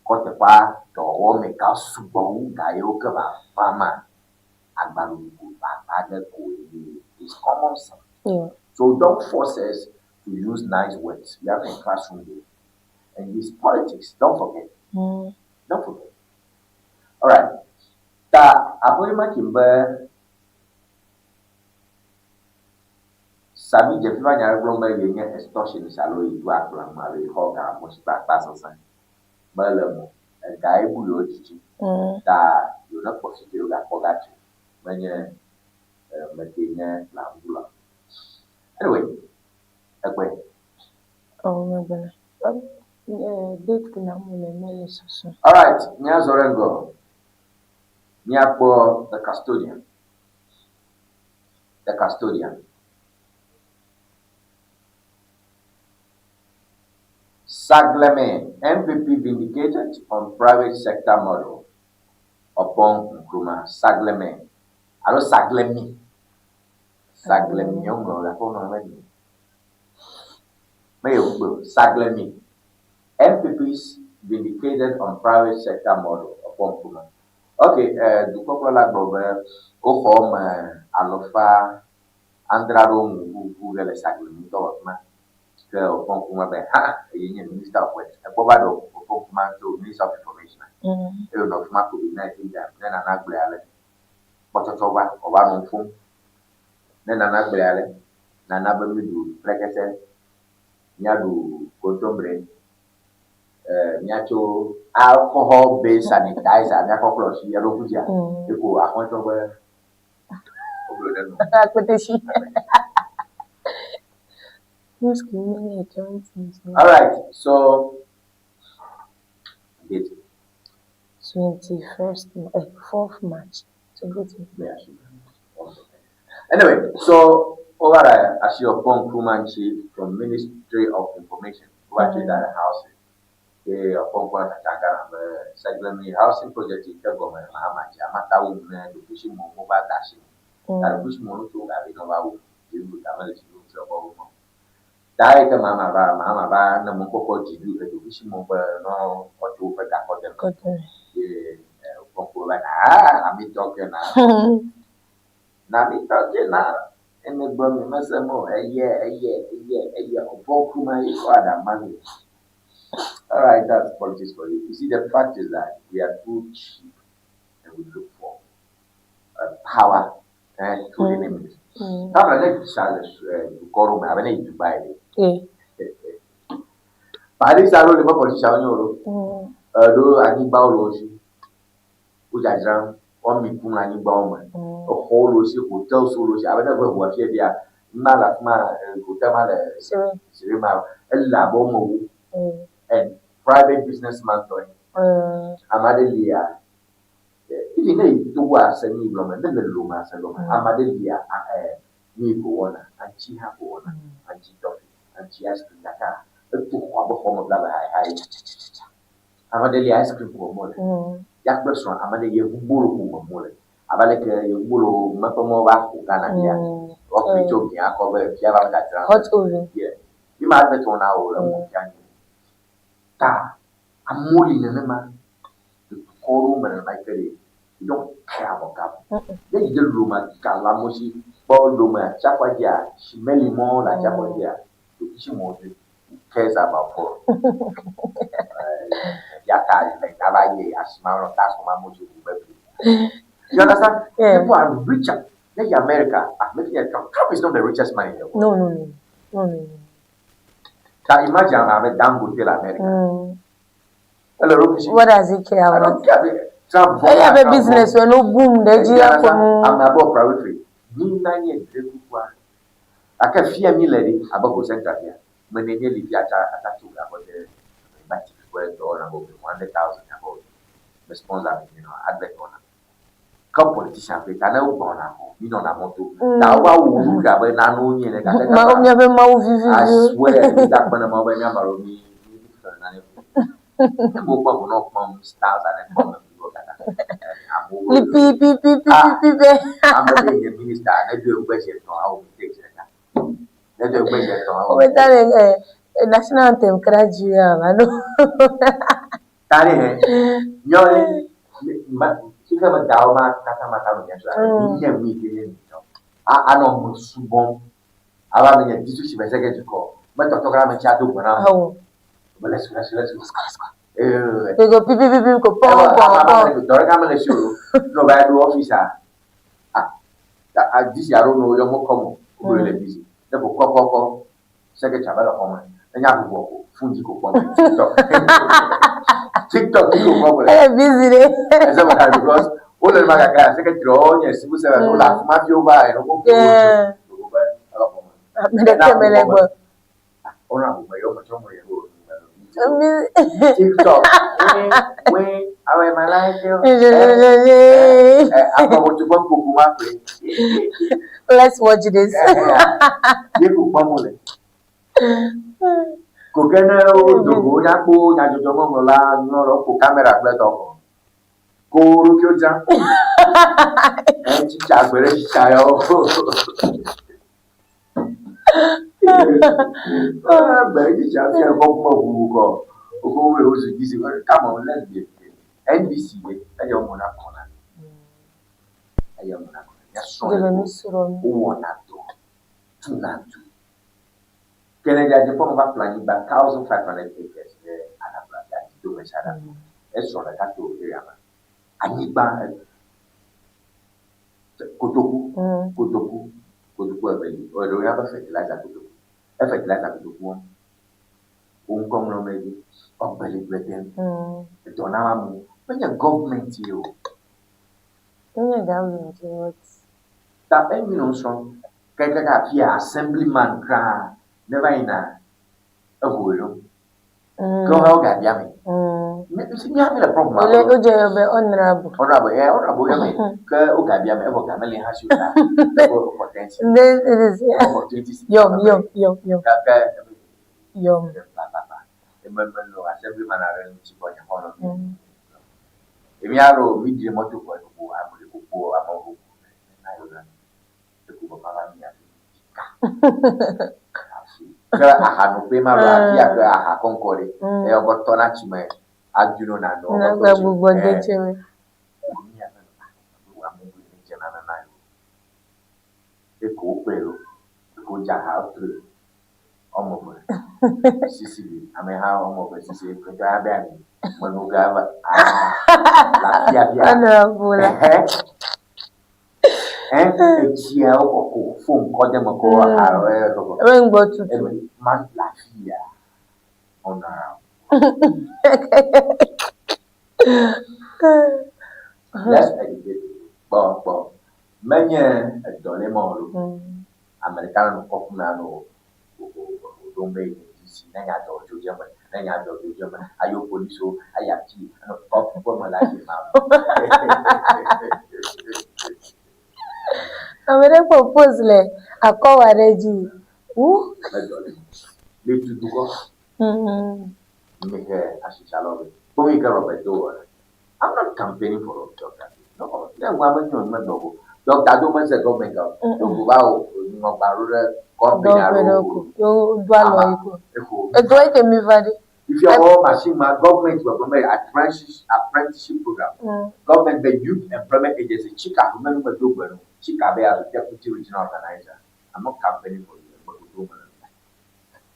kɔ teƒea dɔwɔwɔ me ga sugbɔ wu ga yiwo ke va va ma agbalẽgo agba ɖe ko ye. It's common sense. So don't force us to use nice words. We are in classroom here. And it's politics. Don't forget. Don't forget. All right. Ta aƒe ma kim be Sammy Gyamfi va nya ɖe gblɔm be yenye extortionist alo yi do akplɔ ame alo yi xɔ ga mɔ si kple akpa sesẽ. Mele mo. Ega ye bu yewo dzidzi. Ta yewo ne kpɔ fi ke yewo gakpɔ ga tso. Menye mete nye lãŋgula. Anyway, egbe. Oh, megbe na. Date ke na mo le mele susu. All right, míazɔ ɖe ŋgɔ. Míakpɔ the custodian. The custodian. Saglemi NPP vindicated on private sector model. Oppong Nkrumah Saglemi. Alo Saglemi. Saglemi woŋlɔ le aƒe ŋlɔ meli. Meye wogbe o. Saglemi. NPP's vindicated on private sector model. Oppong Nkrumah. Okay, dukɔkplɔla gblɔ be woxɔ eme alɔfa andre aɖewo mu ʋuʋu ge le Saglemi ŋutɔ wɔ fi ma. Ke Oppong Nkrumah be ha eye nye minister of works. Ekpɔ va ɖe Oppong Nkrumah tso minister of information. Eye wònɔ fi ma COVID-19 time ne nana gblɔe ale. Kpɔtsɔtsɔ va wòva nɔ nu ƒom. Ne nana gblɔe ale nana be míɖu prɛkɛsɛ, míaɖu kontomire, míatso alcohol based sanitizer míakɔ klɔ asi eɖo ŋku dzia? Eko axɔ̃tɔ be woblo ɖe nu. Akpetesi. News ke menye current news. All right, so date. 21st, 4th March 2020. Anyway, so over there, Ashi Oppong Nkrumah from Ministry of Information, over to that housing. Ke Oppong Nkrumah Tachangana, Saglemi housing project ke gɔme Mahama dzi amata wu ne ɖokuisi mo mo va da asi. Ta ɖokuisi mo nu tso gavi nɔ va wu. Dziɖuɖu ta mele dziɖuɖu ŋuti ɔbɔ wu mɔ. Ta yi ke Mahama va, Mahama va ne mo kpɔkpɔ dziɖu eɖokuisi mo be nɔ kɔtso woƒe gakɔ de me. Ye Oppong Nkrumah va na ah, na mi tɔ ke na. Na mi tɔ ke na. Eme gblɔ mi mese mo eye eye eye eye Oppong Nkrumah yi kɔ aɖama mi. All right, that's politics for you. You see, the fact is that we are too cheap and we look for power through any means. Tabla ne tsa le dukɔ ɖewo me abe ne yi Dubai ɖe. Paris alo le me politician nye o ɖo. Eɖo anyigbawo le wo si. Wo dzadzram, woami kum le anyigbawo me. Exɔwo le wo si, hotels wo le wo si. Abe ne eve ʋu afia ɖia, ma le afi ma, hotel ma le Sire ma, ele abe wo me wu. And private businessman tɔe. Ame aɖe lia, even ne yi Togo ase nu yi gblɔ me, ne le Lome ase gɔme, ame aɖe lia, nu yi ko wɔna, aŋtsi hã ko wɔna, aŋtsi tɔfi, aŋtsi ice cream gake etu xɔ abe xɔ me bla be hayi hayi. Ame aɖe lia ice cream ko wɔm wole. Ya kple srɔ̃a, ame aɖe yevubolo ko mem wole. Abe aleke yevubolo meƒe mɔ va ƒo Ghana ɖia, woaƒoe tso mia kɔ be fia va dzadzram. Hot oven. Yeah. Mi ma advert wɔna o le ŋku fia nyi. Ta amewo li nenema. ɖewo me nenema yi ke ɖe, you don't care about government. Ne yi ɖe Lome galamu si kpɔ Lome atsiaƒua dzia, tsimeli mɔwo le atsiaƒua dzia, ɖokuisi mɔ dzi. Who cares about poor? Ya ta le gava ye asima nɔ ta sɔma mo dzi wu be. You understand? Yeah. People are richer. Ne yi America, ah, making a Trump. Trump is not the richest man in the world. No, no, no. No, no, no. Ta imagine ame abe Dangote le America. Ele ɖokui si. What does he care I about? don't care. Trump vɔ. Eya be business wɔ no boom ɖe edzi You akɔ understand? nu. Ame abe Oprah Winfrey. Mi na nye dre kukua. Gake fia mi le ɖi abe Ho Central fia. Me ne nye li fia atsa atsa tso ga kɔ de ba TV ƒe dɔwɔna be 100,000 abe me sponsor mi mi nɔ advert wɔna. Ke politician ƒe ta ne wogbɔna ko mi nɔna mɔto. Ta wova wu nu ga be nanewo nye ne gake Mawu míaƒe Mawu vivivi. I swear mi da kpe ne Mawu be míame alo mi mi mi xlẽ nane ko. Ne mo kpɔ ko nɔ kpɔm stars aɖe kpɔm le ŋgɔ kaka. Amewo Li pi pi pi pi pi pi be. ame ɖe nye minister ne do egbe zi etɔ̃ awo mi te zi ɖeka. Ne do egbe zi etɔ̃ awo. Wo ta le eh, national anthem kra dzi ya ma no. Ta ɖe hɛ nyɔ ɖe ma xixe me gawo ma katã ma ta no nyasra. Mi nye mi ke nye mi tɔ. A anɔ me subɔm. Ava me nye district chief executive kɔ. Me tɔtɔ kra me tsia do gbe na. Awo. Be let's go, let's go, let's go. Let's go. Eh. They go pi pi pi pi ko pɔn pɔn pɔn. Dɔ ɖeka mele si o. Ne wòva ɖo office a, ah, ah, DC alo no yɔ mo kɔm o. Wo le busy. Ne ko kɔ kɔ kɔ secretary be le xɔ me. Enya vuvɔ ko, phone dzi ko kpɔm. TikTok. TikTok dzi ko kpɔm le. Ele busy ɖe. Ɛsɛ mo ka because wole ma gake secretary wo nye civil servant wole afi ma fi wova eno ko ko. Yeah. Wo be ele xɔ me. Ame ɖeke mele gbɔ. Wona vuvɔ yɔ me tsɔ mo yɛ o. TikTok. We, we, awe ma like you. Akɔ wo tukɔ koko ma ƒe. Let's watch this. Ye ko kpɔm wole. Ko ke ne wo do go nyakpo nyadzɔdzɔ ŋɔŋlɔ la ŋlɔ ko kamera kple tɔ kɔ. Ko wo ɖokuiwo dzra. Etsitsa gbe ɖe tsitsa yɔ. Gbe ɖe tsitsa fia kɔ kuma ʋuʋu kɔ. Wokɔ wo be wozu disi. Come on, let's be NDC ɖe eya wo na kɔna. Eya wo na kɔna. Míasrɔ̃ Dze be le nusrɔ̃. wowɔna dɔ tuna du. Kennedy Agyapong va ƒle anyigba 1500 acres ɖe Adabraka dome saɖa. Esrɔ̃ ɖeka to area ma. Anyigba kotoku, kotoku, kotoku eve li. Eɖewo yɔna be fertilizer kotoku. E fertilizer kotoku wɔm. Wo ŋkɔ ŋlɔm ɖe edzi. Woagbe le gble dem. Edɔ nam amewo. Menye government ye o. Menye government ye o. Ta emi nɔ srɔ̃m. Keke afia assemblyman kura ne va yina eho ɖo. Ke wohã wogabia me. Mía mi le problem Wole wodze yɔ be honorable. Honorable, yeah, honorable yɔ me. Ke wogabia me evɔ game li hã si wota. Exɔ ten cedi. Then it is yeah. Exɔ 20 cedi. Yom yom yom yom. Ke Yom. Pa pa pa. Eme me nɔ assemblyman aɖe ŋuti kpɔ nye xɔlɔ̃ mi. Emi alo mi dze mɔto kɔ eko ame eko kpo amewo. Na yɔ na mi. Eko be mava mi afi. Ke ahanoƒe ma lo afi ya ke aha kɔŋkɔ ɖe. Eya wokɔ tɔna tsi me adu no na no. Na gba gbugbɔ de tsi me. Eko wokpɔe lo. Eko wodze aha wotrɔe. Wɔme eve. Sisi li. Ameha wɔme eve sisi ƒetɔ ya be ami. Meno ga va. Ah. Le afia fia. Honorable la. Etsia wokɔ ko fon kɔ de me ko aha kɔkɔ. Ebe ŋgbɔ tutu. Ebe man le afia. Honorable. Let's educate. Kpɔ kpɔ. Menye edɔ le mɔ lo. Ame ɖeka nɔ kɔƒu me anɔ ɖom be DC ne nya dɔ tso dze me, ne nya dɔ tso dze me, ayo polisiwo, ayi afi, anɔ kɔƒe me la dzi ma. Ame ɖe kpɔ post le akɔwa ɖe dzi. Wu. Medɔ le. Le tutu kɔ. Mehe asitsalawo be. Kpɔ yi ke Robert do wɔ. I'm not campaigning for Dr. No, ne ŋua menyo megblɔ o. Dr. do mese government o. Ɖeko va wo ŋɔgba ɖo ɖe company Dɔwɔƒe alo ɖe ko. Yo do alɔ yi ko. Eko. Edɔ yi ke mi va ɖe. Fifia wɔwɔ machine ma government gbɔgblɔ be apprenticeship apprenticeship program. Government be youth employment agency Chika ƒe menu medo gbe no. Chika be yeazu deputy regional organizer. I'm not campaigning for you. Egbe dodo mele.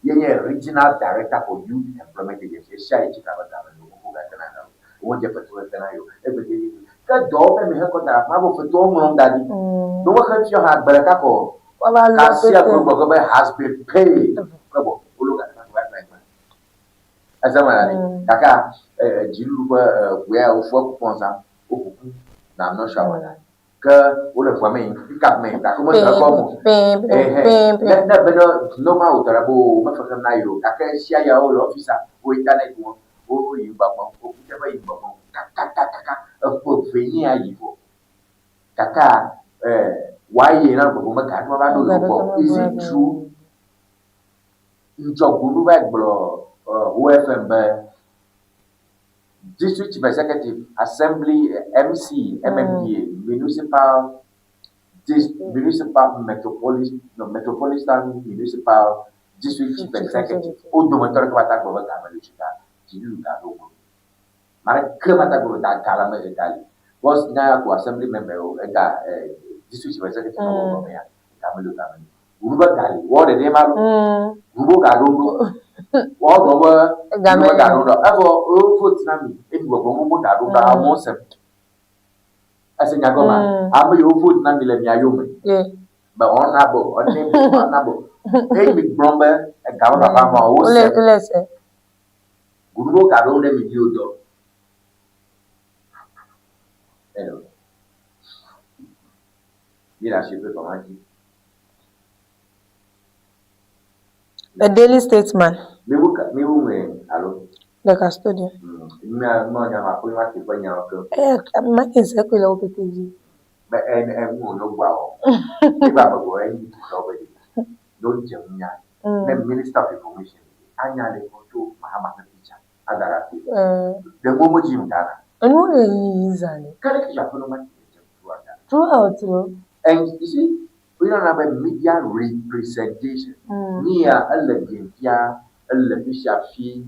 Ye nye regional director for youth employment agency. Esia yi Chika be game no xoxo gake na ga wo dze fetu eke na yo. Egbe dze dze. Ke dɔwɔƒe mi hekɔ da ɖe afi ma vɔ fetuawo ŋlɔm da ɖi. Ne womexe fiɔ hã gbe ɖeka ko Woava lɔ kasia pete. ko gblɔ be has been paid. Ke bɔ wolo gake na va gbe. Eze me la ɖi. Gake dziɖuɖu ƒe ʋu ya wofɔ kupɔn zã woƒo ƒu na I'm not sure about that. Ke wole ʋua me yim, pickup me yim gake womese egɔme o. Ehe. Ne ne be ne normal wòtɔ ɖe be o mefe xem na yewo o gake esia ya wole ɔfisa wo internet wɔm wo yi gbɔgbɔm wo teƒe yi gbɔgbɔm kakakakaka eƒe eve nye ya yi vɔ. Gakea woayi na gbɔgbɔm be ga va ɖo yewo gbɔ. Is it true? Ŋdzɔgunu va gblɔ OFM be District Chief Executive, Assembly, MC, MMDA, Municipal, dis, Municipal Metropolis, no, Metropolitan Municipal District Chief Executive. Wo dometɔ ɖeke mata gblɔ be ga meli o ta dziɖuɖu ga ɖo gbɔ. Ame aɖeke mata gblɔ be ta ga le me ega li. Because nya ya ko assembly member wo ega district chief executive mm. gbɔgbɔ me ya ga meli o ga meli. Wòɖo be ga li wɔwɔ ɖeɖe ma lo. Wòɖo ga ɖo ɖo. Wɔwɔ gblɔ be ga meli ga ɖo ɖo. Evɔ wo vote na mi emi gbɔgbɔ mo ga ɖo ɖo amewo sem. Ese nya gɔmea? Ame yiwo vote na mi le mia yome. Be honorable, honorable, honorable. Eye mi gblɔ be ega me vava ma wo se. Guɖuɖo ga ɖo ɖe mi viwo dɔ. Hello. Mi le asi ƒe ma dzi. The Daily Statesman. Mi wu mi wu ŋue alo. The Custodian. Mi a nɔ nya ma koe ma ti ƒe nyawo ke. Eh, ma ti se koe le wo pete dzi. Be en en ŋu no gba o. Mi ba be go en tu ka be di. No dze nya. Ne Minister of Information anya le kɔ tso Mahama ƒe picture ada ɖe afi. Ɖe ŋu me dzi Ghana. Enu le yiyi zã ɖe. Ke ɖe ke aƒenɔ ma ti dze throughout Ghana. Throughout lo. And you see, woyɔna be media representation. Mm. Nia ele gefia, ele fisia fi,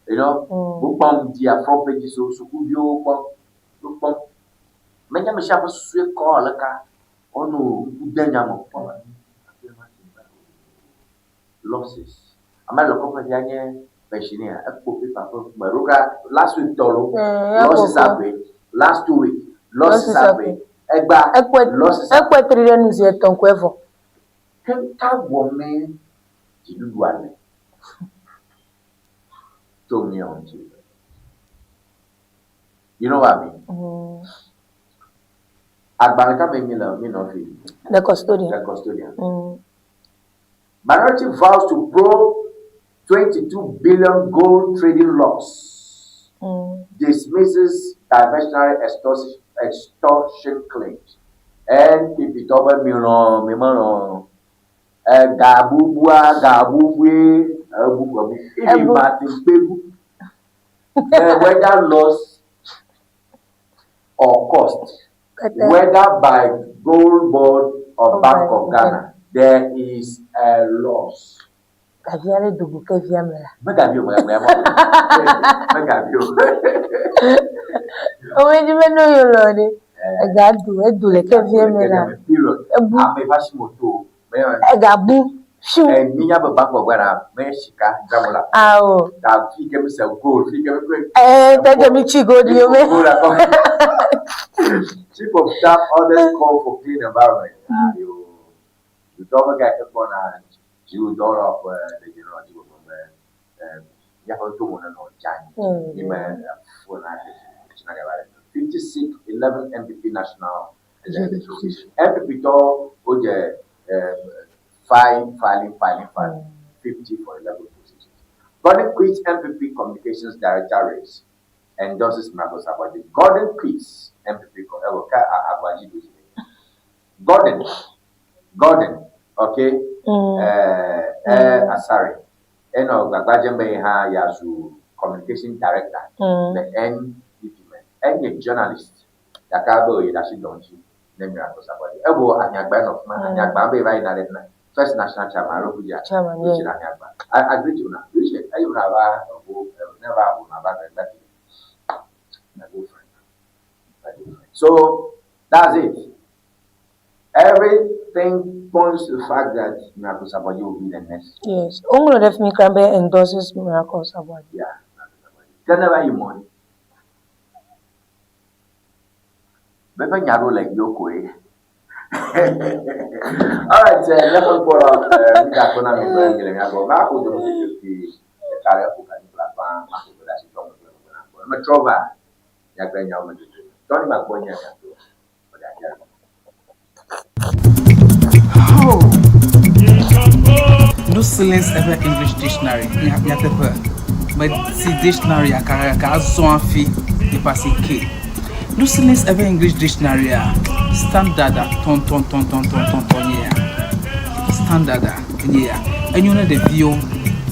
you know, mm. wokpɔm dia front page so sukuviwo kpɔm, wokpɔm. Menye ame sia ƒe susue kɔ aleka wɔnɔ ŋku de nya me kpɔm. Losses. Ame le kɔƒe fia nye pensioner, ekpɔ paper ƒe ŋkume. Ɖo ka last week tɔ lo, losses aƒe, last 2 week, losses aƒe, egba, losses aƒe. Ekpɔe tri ɖe nu zi etɔ̃ koe vɔ. Ke ka wɔmee dziɖuɖua le tso mía ŋuti? You know what I mean? Mm. Agbalẽ ka me mi le mi nɔ fi? The Custodian. The Custodian. Minority vows to probe 22 billion gold trading loss. Dismisses diversionary extortion, extortion claims. NPP tɔ be mi lɔ̃ mi melɔ̃ ega bubua ga bubue ebu ebu. Even Martin Kpebu the whether loss or cost, whether by gold board or Bank of Ghana, there is a loss. Gavi aɖe do go ke via me la. Megavi o, megagblɔ ya mɔ. Megavi o. Owó dzi be no yo lɔ ɖe. Ega do, edo le ke via me la. Period. Ebu. Ame ƒe asi mo to. Ega bu. Fiu. Minya be Bank of Ghana me sika dzram wole. Ao. Ta fi ke mi se gold, fi ke mi kpe. Tete mi tsi gold yo me. Gold akɔ. Chief of staff orders call for clean environment. Ayo. Dutɔ me ga ke kpɔna dziwò dɔwɔlawo ƒe dedienɔnɔ dzi gbɔgblɔ be míaƒe tomo nenɔ dzanyi. Mi me fona tsina gava ɖe. 56 11 NPP national executive. NPP tɔwo wodze filing, filing, filing, filing. 50 for 11 positions. Gordon quits NPP Communications Director race. Endorses Miracles Aboagye. Gordon quits NPP. Gordon, Gordon, okay? Asare. Eno gbagba be ha yazu communication director. The NPP man. Enye journalist. Gake be oyi ɖe asi dɔ ŋuti ne Miracles Aboagye. Ebo anyagba nɔ fi ma. Anyagba be va yina ɖe na. First national chairman alo kudzia. Chairman, Richard yeah. Amiagba. I agree to now. Richard, ayi na va ho never ho na va that my good friend. My good friend. So that's it. Everything points to the fact that Miracles Aboagye will be the next. Yes. Woŋlɔ ɖe fi mi kura be endorses Miracles Aboagye. Yeah. Can never you money. Meƒe nya ɖo le yio koe. Alright, míaƒe ŋkpɔla, mígakpɔ na mi be miele mía gbɔ. Va ƒo dome kpekpe ɖeka ɖe ƒo ka kple afã, maƒo gbe ɖe asi tɔ megbe megbe na gbɔ. Ne metrɔ va, míagbe nyawo me dzodzro me. Tɔni ma gbɔ nye nya to. Meɖe afia mi. Oh. No silence eƒe English dictionary nyateƒe meti dictionary akakaka azɔ hafi yepasi ke. No silence eƒe English dictionary a standard a tɔntɔntɔntɔntɔntɔn nye ya. Standard a enye ya. Enyo ne ɖeviwo,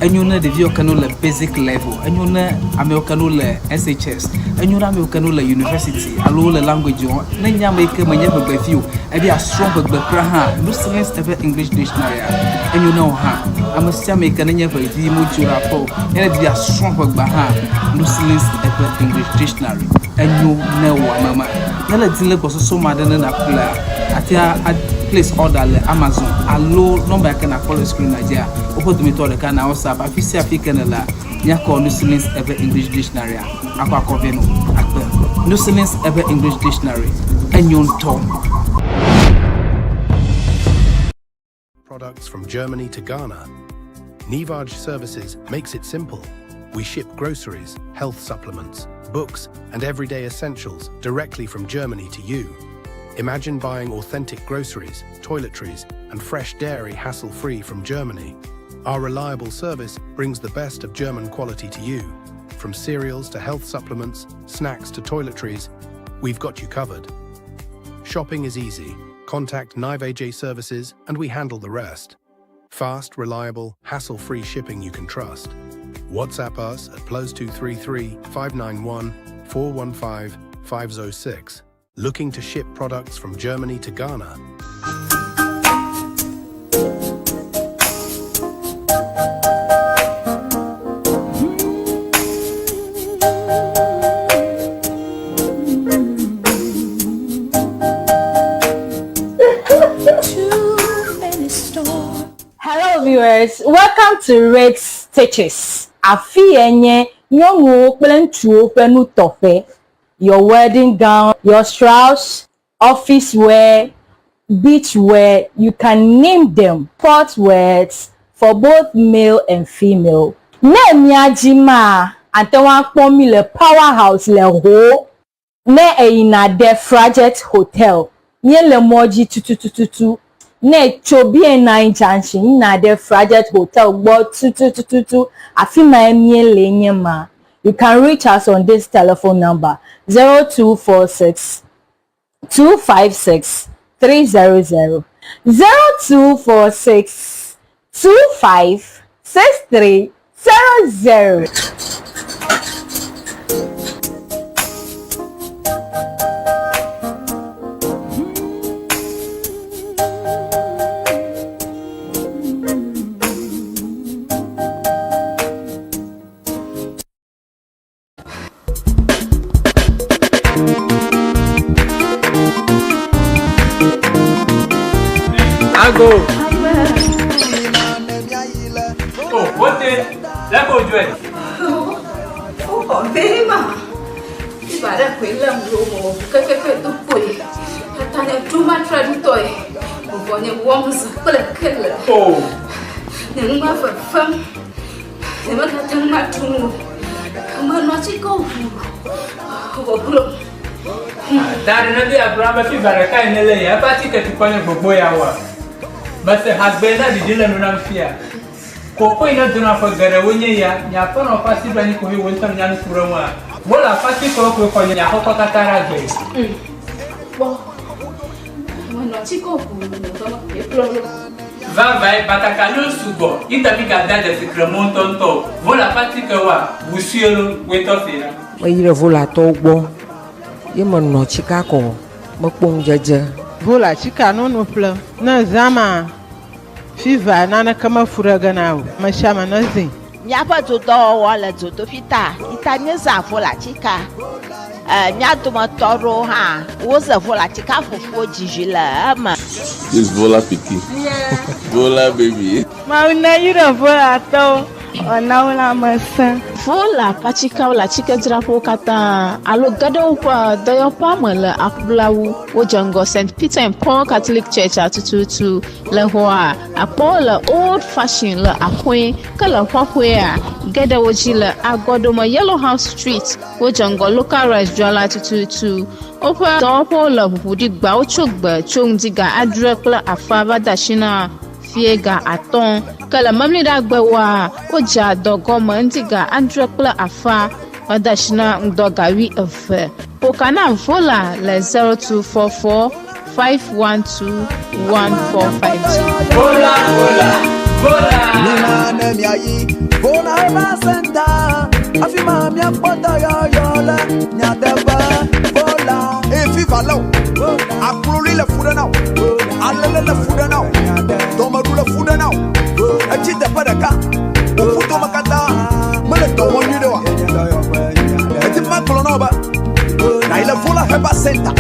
enyo ne ɖeviwo ke no le basic level, enyo ne amewo ke no le SHS, enyo ne amewo ke no le university alo wole language wɔm. Ne nye ame yi ke menye ʋegbevi o, ebe yeasrɔ̃ ʋegbe kura hã, no silence eƒe English dictionary a, enyo ne wò hã. Ame sia ame yi ke nenye ʋevi medzo ɖe aƒe o, ne edi be yeasrɔ̃ ʋegbea hã, no silence eƒe English dictionary enyo ne wò ame ma. Ne le di le gbɔsɔsɔ me aɖe ne nàƒlea, àte a place order le Amazon alo nɔmba yi ke nàkpɔ le screen dzia, woƒe dometɔ ɖeka na WhatsApp. Afi sia afi ke nèlea, míakɔ Nusilins eƒe English dictionary akɔ akɔ vɛ nɔ akpe. Nusilins eƒe English dictionary enyo ŋutɔ. Products from Germany to Ghana. Nivaj Services makes it simple. We ship groceries, health supplements, books, and everyday essentials directly from Germany to you. Imagine buying authentic groceries, toiletries, and fresh dairy hassle-free from Germany. Our reliable service brings the best of German quality to you. From cereals to health supplements, snacks to toiletries, we've got you covered. Shopping is easy. Contact Nivaj Services and we handle the rest. Fast, reliable, hassle-free shipping you can trust. WhatsApp us at +233 591 415 506. Looking to ship products from Germany to Ghana? Hello viewers, welcome to Red Stitches. Afi ye nye nyɔnuwo kple ŋutsuwo ƒe nutɔƒe. Your wedding gown, your shrouds, office wear, beach wear, you can name them. Sport wears for both male and female. Ne mía dzi maa, ate ŋu akpɔ mí le Power House le Ho. Ne èyina ɖe Frajet Hotel, míele mɔ dzi tutututu. Ne ètso BNI Junction yina ɖe Frajet Hotel gbɔ tutututu, afi mae míele nye ma. You can reach us on this telephone number 0246 256 300 0246 25 63 00. Ago. Oh, wote, lé ko dzɔe. Wokɔ bema. Iba ɖe koe lém ɖo mɔ kekeke do kpoe. Tata nye ɖo matra ɖitɔe. Vɔ nye wɔm zã kple kele. Oh. Nye nu ma fefem. Nyemegate ŋu aɖu nu o. Menɔ atikewo ʋuu vɔ glo. Da ɖe ne be agblɔ be fiva ɖeka yi nele ya eƒe atike tukɔ nye gbogbo ya wa. Mese hagbe na ɖiɖi le nu nam fia. Koko yi ne dona ƒe geɖewo nye ya, nye aƒenɔ ƒe asi ɖo anyi ko he wo ŋutɔ nya nu ku ɖe ŋua. Wole aƒe atikewo koe xɔ nye aƒekɔ katã ɖe agbe. Kpɔ. Menɔ atikewo ʋuu vɔ glo. Vavãe, batakaliwo sugbɔ yi ta migada dzesi kremɔ ŋutɔŋutɔ o. Vola ƒe atikewoa, ʋu sue lo, woe tɔ see ɖa. Meyi ɖe Volatɔwo gbɔ ye menɔ tsika kɔ mekpɔ ŋudzedze. Vola tsika nono ƒle ne zã ma. Fever naneke mefu ɖe ge na o. Ame sia ame nezĩ. Míaƒe dodɔwɔwɔ le dzodoƒi ta yi ta míezã volatika. E, mía dometɔ aɖewo hã woze volatika fufuwo dzi vi le eme. This Vola pikin. Vola baby. Mawu neyra Volatɔwo wòana wo lãmesẽ. Vola ƒe atikewo le atikedzraƒewo katã alo ge ɖe woƒe dɔyɔƒea me le Aƒulawu. Wodze ŋgɔ St. Peter and Paul Catholic Church-a tututu. Le xɔa, akpɔ wo le Old Fashion le Axoe, ke le Ƒaƒoea, ge ɖe wo dzi le Agɔɖome Yellow House Street. Wodze ŋgɔ Local Rice dzrala tututu. Woƒe dɔwɔƒewo le ʋuʋu ɖi gbeawo tso gbe tso ŋdi ga adre kple afã va de asi na fiẽ ga atɔ̃. Ke le Memliɖagbewoa, wodzea dɔ gɔme ŋdi ga adre kple afã va de asi na ŋdɔ ga wuieve. Ƒo ka na Vola le 0244 512 145 dzi. Vola, vola, vola. Mina ne miayi Vola Herbal Center, afi ma miakpɔ dɔyɔyɔ le nyateƒe. Vola. Eye fever lé wò, akloli le fu ɖe na wò, alele le fu ɖe na wò, dɔmeɖu le fu ɖe na wò, etsi teƒe ɖeka, wò ƒudome katã mele dɔ wɔm nyuiɖe oa? Medi be magblɔ na wò be nàyi le Vola Herbal Center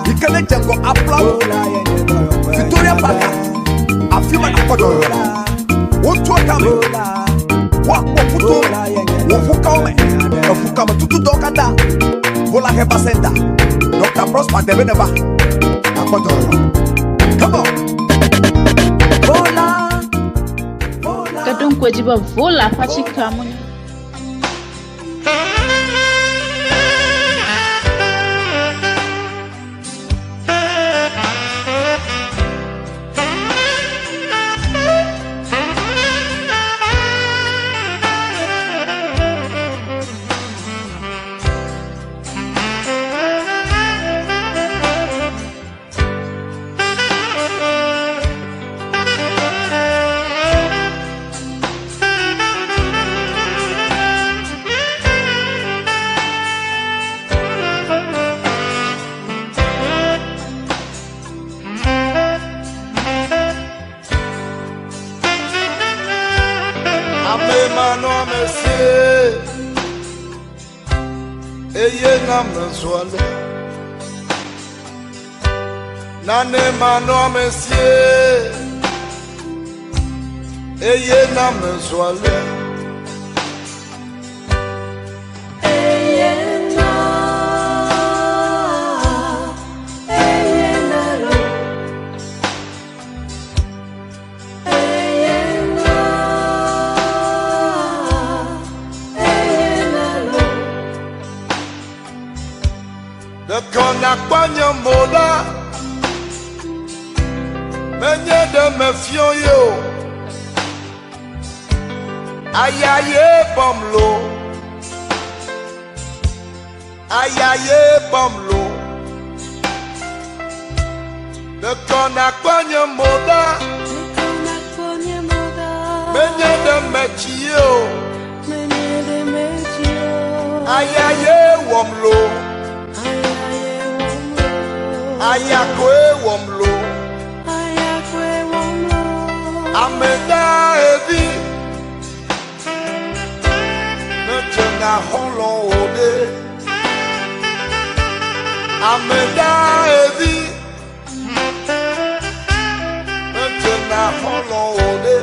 yi ke ne dze ŋgɔ Aplawu, Victoria Park, afi ma nàkpɔ dɔyɔyɔ le. Wotu etame, woakpɔ ƒuto me, wò ƒukawo me, eƒukame tutudɔwo katã. Vola Herbal Center, Dr. Prosper Debe neva, nàkpɔ dɔyɔyɔ. Come on. Vola. Ke ɖo ŋku edzi be Vola ƒe atikea menyo. Ame manɔamesie, eye na mezu ale. Nane manɔamesie, eye na mezu ale. Ɖeko nàkpɔ nye mo ɖa, menye ɖe mefiɔ ye o. Aya ye bɔm lo, aya ye bɔm lo. Ɖeko nàkpɔ nye mo ɖa, menye ɖe metsi ye o. Aya ye wɔm lo, aya koe wɔm lo. Ame dahevi medze na xɔlɔ̃ o ɖe. Ame dahevi medze na xɔlɔ̃ o ɖe.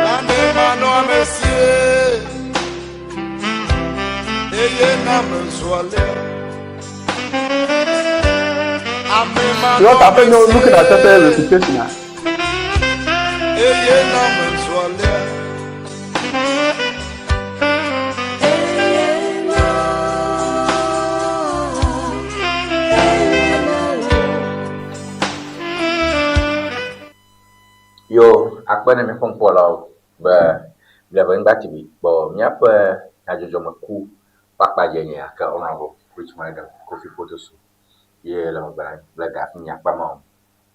Nane manɔamesie, eye na mezu alea. Ame Because I no looking at manɔamesie, certain reputation. ah. eye na mezu alea. Yo, akpe ne míaƒe ŋkpɔlawo be Blevenyigba TV kpɔ míaƒe nyadzɔdzɔmeku ƒe akpa dzi enye ya ke Honorable Richmond Edem Kofi Potosu ye le megbe na mí kple ga fi miakpa ma o.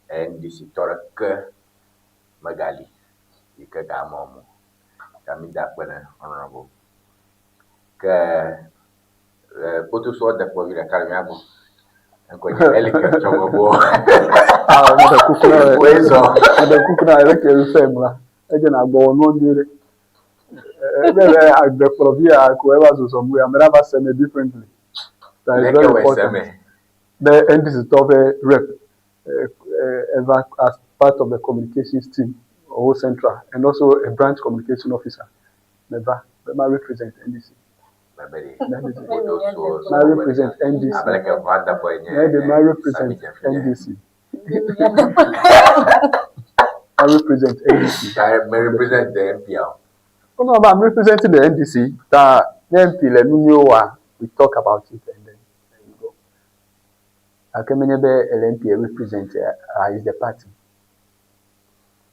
NDC tɔ ɖeke megali yi ke ga ma o. Ta mída akpe ne Honorable. Ke Kpotosoa de kpɔvi ɖeka le mía gbɔ. Eŋkɔe nye Elike Tsɔgbɔgbɔ. Ah, meɖe kuku na wò. Woe zɔ. Meɖe kuku na Elike Rufem la. Edze na gbɔwɔ nuwo nyuie ɖe. Ebe le agbekplɔvi ya ko eva zɔzɔm wɔ ame ɖe ava se me differently. That is very important. Be NDC tɔ ƒe rep eva as part of the communications team Owo Central and also a branch communication officer. Meva be ma represent NDC. Ma represent NDC. Maybe ma represent NDC. Ma represent NDC. Ma represent the MPL. Oh no, but I'm representing the NDC. Ta ne MP le nu nyuiwo wa, we talk about it and then there you go. Gake menye be ele MP represent uh, is the party.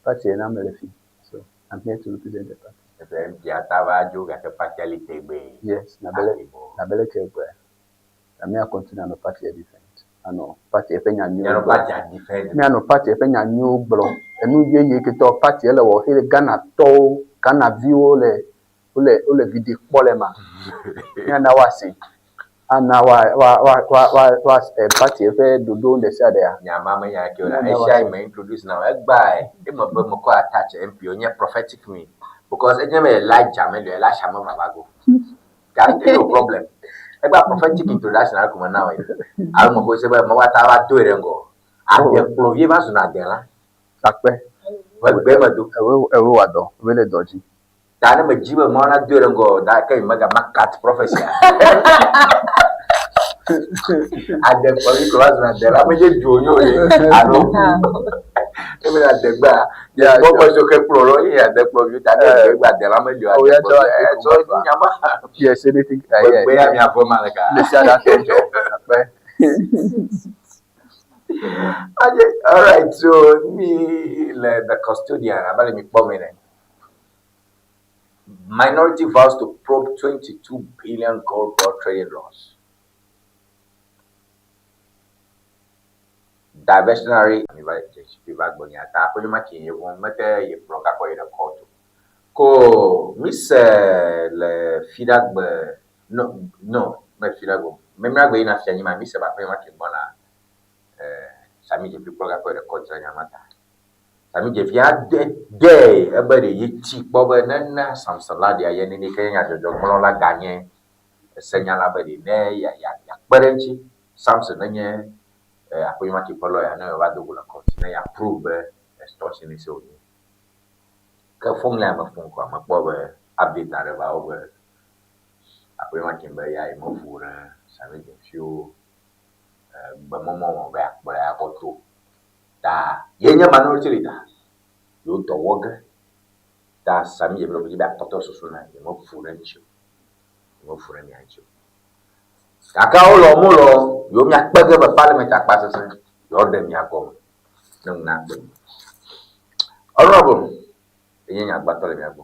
Party na mele fi. So I'm here to represent the party. Eƒe MP ata va dzo gake party li tegbee. Yes, na bele na bele ke gbe. Na mía continue anɔ party defend. Anɔ party eƒe nya nyuiwo Mianɔ gblɔ. party defend. Mianɔ party eƒe nya nyuiwo gblɔ. Enu yeye ke tɔ party ele wɔ xe Ghana tɔwo, Ghana viwo le wole wole viɖe kpɔ le ma. Míana woase. Ana wa wa wa wa wa wa eh, party eƒe ɖoɖo ɖe sia ɖea. Nya ma me nya ke o la. Míana Esia woase. me introduce na egbae. Eme be mekɔ attach MP o nye prophetic me because enye be Elijah me le Elisha me vava go. Gake no problem. Egba prophetic introduction ale ko me na wɔ. Alo me xɔe se be Mawu ata va doe ɖe ŋgɔ. Ade kplɔvie va zuna adela. Akpe. Ƒe gbe me do. Ewe ewe wa dɔ, ewe le dɔ dzi. Ta ne medzi be Mawu nadoe ɖe ŋgɔ da ke mega ma cut prophecy a. Ade kplɔvi ko va zuna adela menye dzo nyo ye alo ebe adegbea Yeah, gbɔgbɔ so ke kplɔ lɔ ye ade kplɔvi ta ne gbe adela meli o Oh, ade yeah, kplɔvi ɛ so nyama. Yes, anything. Yeah, Gbegbe ya miaƒe ma le ka. Le sia ɖe ate dzɔ. Akpe. Okay, all right. So me, le the custodian, abe le mi kpɔ me ne. Minority vows to probe 22 billion gold board trading loss. Diversionary mi va mi va gbɔ nya ta aƒe ma ke ye ŋu mete ye kplɔ gakɔ yi ɖe court o. Ko mi se le fiɖagbe no no me fiɖagbe o. Memlagbe yina fia nyi ma mi se be aƒe ma ke gbɔna eh Sami Gyamfi kplɔ gakɔ yi ɖe court le nya ma ta. Sami Gyamfi ade de ebe ɖe ye ti kpɔ be nena Samson Ladia ye nene ke nye nyadzɔdzɔgblɔla ganye esenyala be ɖe ne ya ya yakpe ɖe eŋuti. Samson nenye eh, aƒe ma ke ƒe lawyer ne wòva do go le court ne ya prove be extortionist wònye. Ke phone line me phone kɔa mekpɔ be update aɖe va wo be aƒe ma ke be ya ye mevu ɖe Sami Gyamfiwo eh, gbemɔmɔ me be yeakplɔe akɔ to. Ta ye nye minority leader. Yewo dɔ wɔ ge. Ta Sami Gyamfi le dzi be atɔtɔ susu na ye mevu ɖe eŋuti o. Ye mevu ɖe mia ŋuti o. Gake wolɔ molɔ yewo miakpe ge be parliament akpa sesẽ yewoaɖe mia gɔme ne ŋu nakpe mi. Honorable, enye nya gbãtɔ le mia gbɔ.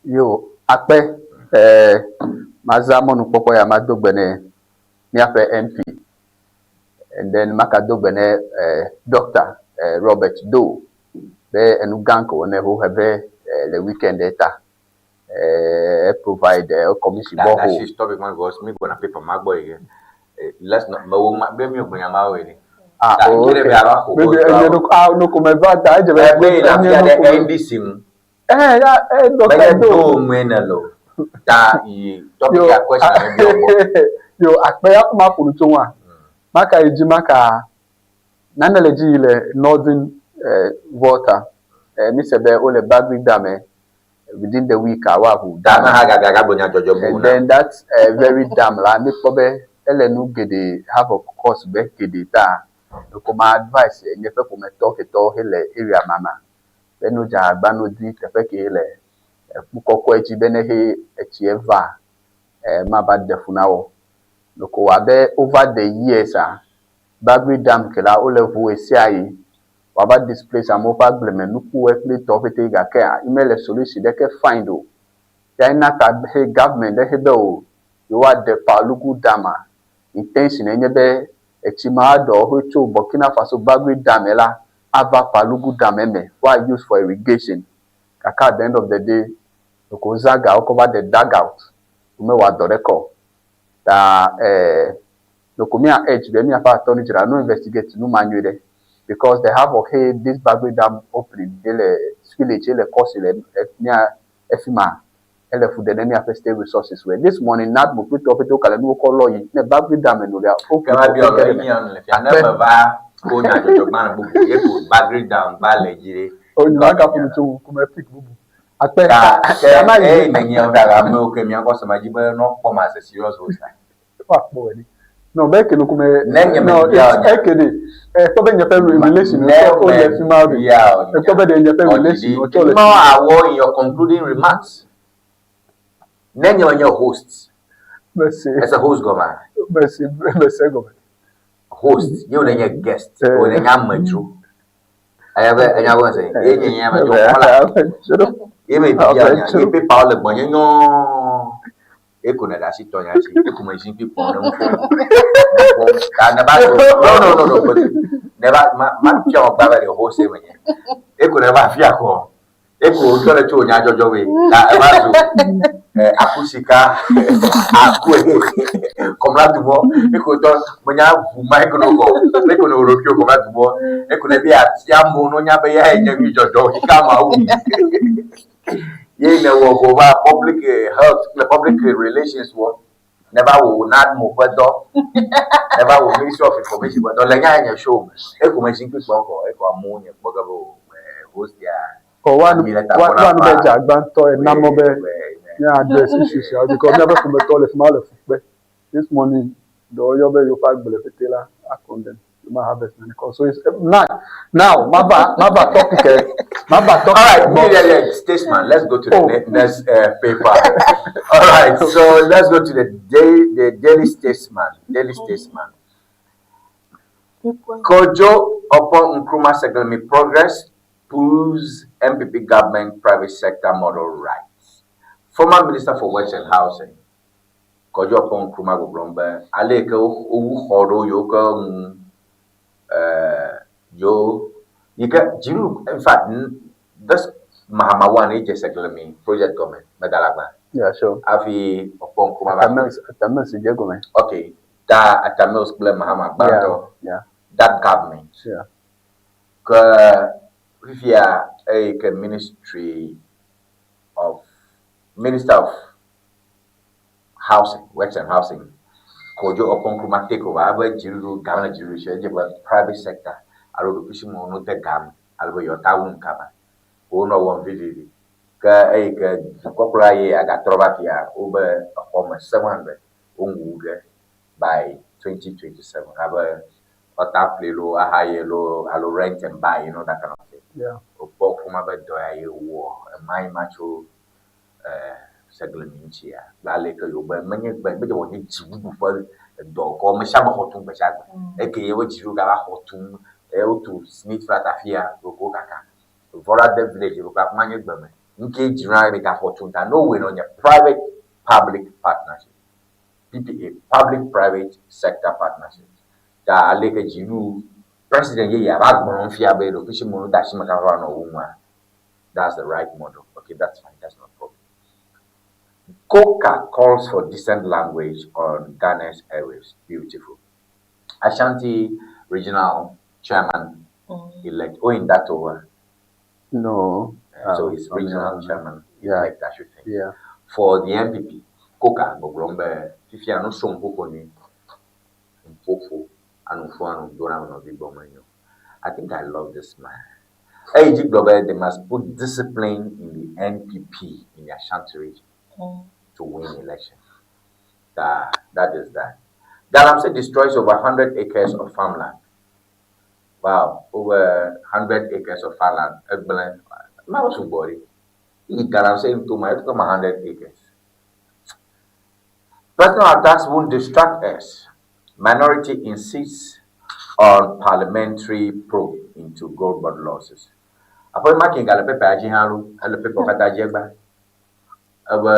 Yo, akpe. Eh, mazã mɔnukpɔkpɔ ya mado gbe ne míaƒe MP and then maka do gbe ne eh, Doctor eh, Robert Doe be enu gã ke wòne wohe be eh, le weekend ta. Eh, provide eh, commission That, that borehole. shit topic man because me gonna paper ma gbɔ yi ke. Let's not me wo ma be mi gbe nya ma wo yi. Ah, Ta oh, ŋuti ɖe okay. be ava xɔ Maybe go enye no ah no kome va ta edze be Ebe yi na enye fia no ɖe kome. NDC ŋu. Eh, ya eh Doctor Menye Doe. do ŋue ne lo. Ta yi topic Yo, ya question ne bi gbɔ. yo akpe ya ma ƒo nu tso ŋua. Maka yi dzi maka nane le dzi yi le Northern eh, Volta. Eh, mi se be wole Bagri Dam eh, within the week a woaʋu Ta dam. me ha gaga gagblɔ nya dzɔdzɔ bubu And na. then that very dam la mi kpɔ be ele nu geɖe have a course be geɖe ta. Ɖeko ma advice nye ƒe ƒometɔ ketɔwo he le area ma ma be no dza agba no di teƒe ke le ekpu kɔkɔe dzi be ne he etsie va eh, mava ɖe fu na wo. Ɖeko abe over the years a Bagri Dam ke la wole ʋu ɣe sia ɣi. Woava displace amewo ƒe agbleme nukuwoe kple tɔwo ƒete gakea yi mele solution ɖeke find o. Ya ena ta he government ɖe he be o yewoaɖe Palugu Dam a, intention enye be etsi ma ɖewo he tso Burkina Faso Bagui Dam la ava Palugu Dam me woa use for irrigation. Gake at the end of the day, ɖeko wozã ga wokɔ va ɖe dug out, womewɔa dɔ ɖeke o. Ta eh, ɖeko mía urge be míaƒe attorney general no investigate nu ma nyuie ɖe because the havoc he this Bagui Dam opening he le spillage he le cause le mía efima ele fu ɖe ne míaƒe state resources wɔe. This morning NADMO kple tɔwo ƒete wokale nuwo kɔ lɔ yi ne Bagui Dam enu ɖea wo Ke ma biɔ be enya nu le fia ne me va ko nyadzɔdzɔgbalẽ bubu ye ko Bagui Dam va le dzi ɖe. O nyuma gaƒo nu tso ŋu ko me pick bubu. Akpe. Ta ke Ama yi. eye menye wo ɖe amewo ke mía ŋkɔ se ma dzi be ne wokpɔ ma as a serious host a. Woakpɔ wɔ ɖi. No be eke nukume. Ne nye me No bia it's nya. eke ɖe. Ekpɔ be nye ƒe relation Ne tsɔ me le fi ma ɖe. bia nya. Ekpɔ be ɖe nye ƒe relation tsɔ le fi ma. awɔ in your concluding remarks. Ne nye menye host. Mese. Ese host gɔmea? Mese mese gɔme. Host ye wòle nye guest, wòle nye amedzro. Eya be enya be se ye nye nye amedzro kpɔla. Ye me bia nya, ye paper le gbɔnye nyɔɔ. Ye ko ne ɖe asi tɔ nya dzi, ye ko me zikpui kpɔm ne ŋu ƒom. Ta ne va no no no no but ne va ma ma fia wɔ gba be ɖe host ye menye. Ye ko ne va fia kɔ. Ye ko wotsɔ le tso nyadzɔdzɔ woe. Ta eva zu eh, akusika akue kɔmla dumɔ. Ye ko tɔ menya ʋu ma ye ko ne kɔ. Ye ko ne wòɖo kio kɔmla dumɔ. Ye ko ne be atia mo no nya be ya ye nye nyuidzɔdzɔ xixea ma wu. Ye ne wɔ vɔ va public health kple public relations wɔ. Ne va wò NADMO ƒe dɔ. Ne va wò Ministry of Information ƒe dɔ. Le nya nye show me. Eko me zikpui kpɔm kɔ. Eko amewo nye kpɔ ge be o host ya. Ɔ wa nu Mi le ta wa kpɔ na wa nu be fa. dze agbãtɔ ena mɔ be mía address issues siawo because míaƒe ƒometɔwo le fi ma wole fu kpe. This morning ɖewo yɔ be yewoƒe agble ƒete la a condemn yewoma harvest naneke o. So it's now now mava mava topic eh mava topic All right, gbɔ. yeah, yeah, statesman. Let's go to the Oh. next paper. All right, so let's go to the day, the Daily Statesman. Daily Statesman. Kojo Oppong Nkrumah Saglemi progress proves NPP government private sector model right. Former Minister for Works and Housing, Kojo Oppong Nkrumah gbɔgblɔm be ale yi ke wowu xɔ ɖewo yiwo ke ŋu yewo yi ke dziɖuɖu in fact this Mahama one ye dze Saglemi project gɔme meda le agba. Yeah, sure. Hafi Oppong Nkrumah va Atta Mills, Atta Mills dze egɔme. Okay, ta Atta Mills kple Mahama gbãtɔ. Yeah, yeah. That government. Yeah. Ke fifia eyi ke Ministry of Minister of Housing, Works and Housing, Kojo Oppong Nkrumah take over ebe dziɖuɖu game le dziɖuɖu si edze be private sector alo ɖokuisimewo no de game ale be yewoata wu kaba. Wonɔ wɔm vivivi. Ke eyi ke dukɔkplɔla ye agatrɔ va fia wobe exɔ me 700 woŋu ge by 2027 abe ɔta ƒli lo aha ye lo alo rent and buy you know that kind of thing. Yeah. Wokpɔ Nkrumah be dɔ ya ye wɔ ema yi ma tso Saglemi ŋutia kple ale ke yewo be menye gbe menye wònye dziɖuɖu ƒe dɔ kɔ ame sia ame xɔ tum gbe sia gbe. Eke yewo dziɖuɖu gava xɔ tum eye wotu Smith flat afia ɖoko kaka. Vɔra de village ɖoko afi ma nye gbe me. Ŋkee dziɖuɖu mi gaxɔ tum ta no way no nye private public partnership. PPA public private sector partnership. Ta ale ke dziɖuɖu president yeye ava gblɔ fia be ɖokuisi me nu de asi me kaka nɔ wo ŋua. That's the right model. Okay, that's fine. That's not a problem. Coca calls for decent language on Ghana's airwaves. Beautiful. Ashanti Regional Chairman elect. Oh, in that over. No. So it's regional chairman elect, I should think. Yeah. For the NPP, Coca, Gboglombe, Fifia, no som Koko ni, Mfofo, Anufo, Anu, Dora, no Big I think I love this man. AG Global, they must put discipline in the NPP in the Ashanti region to win election. That is that. Galamsey destroys over 100 acres of farmland. Wow, over 100 acres of farmland. Galamsey to my 100 acres. Personal attacks won't distract us. Minority insists On parliamentary probe into gold board losses. Aƒe ma ke gale pepa dzi hã lo, ele pepa katã dzi egba. Ebe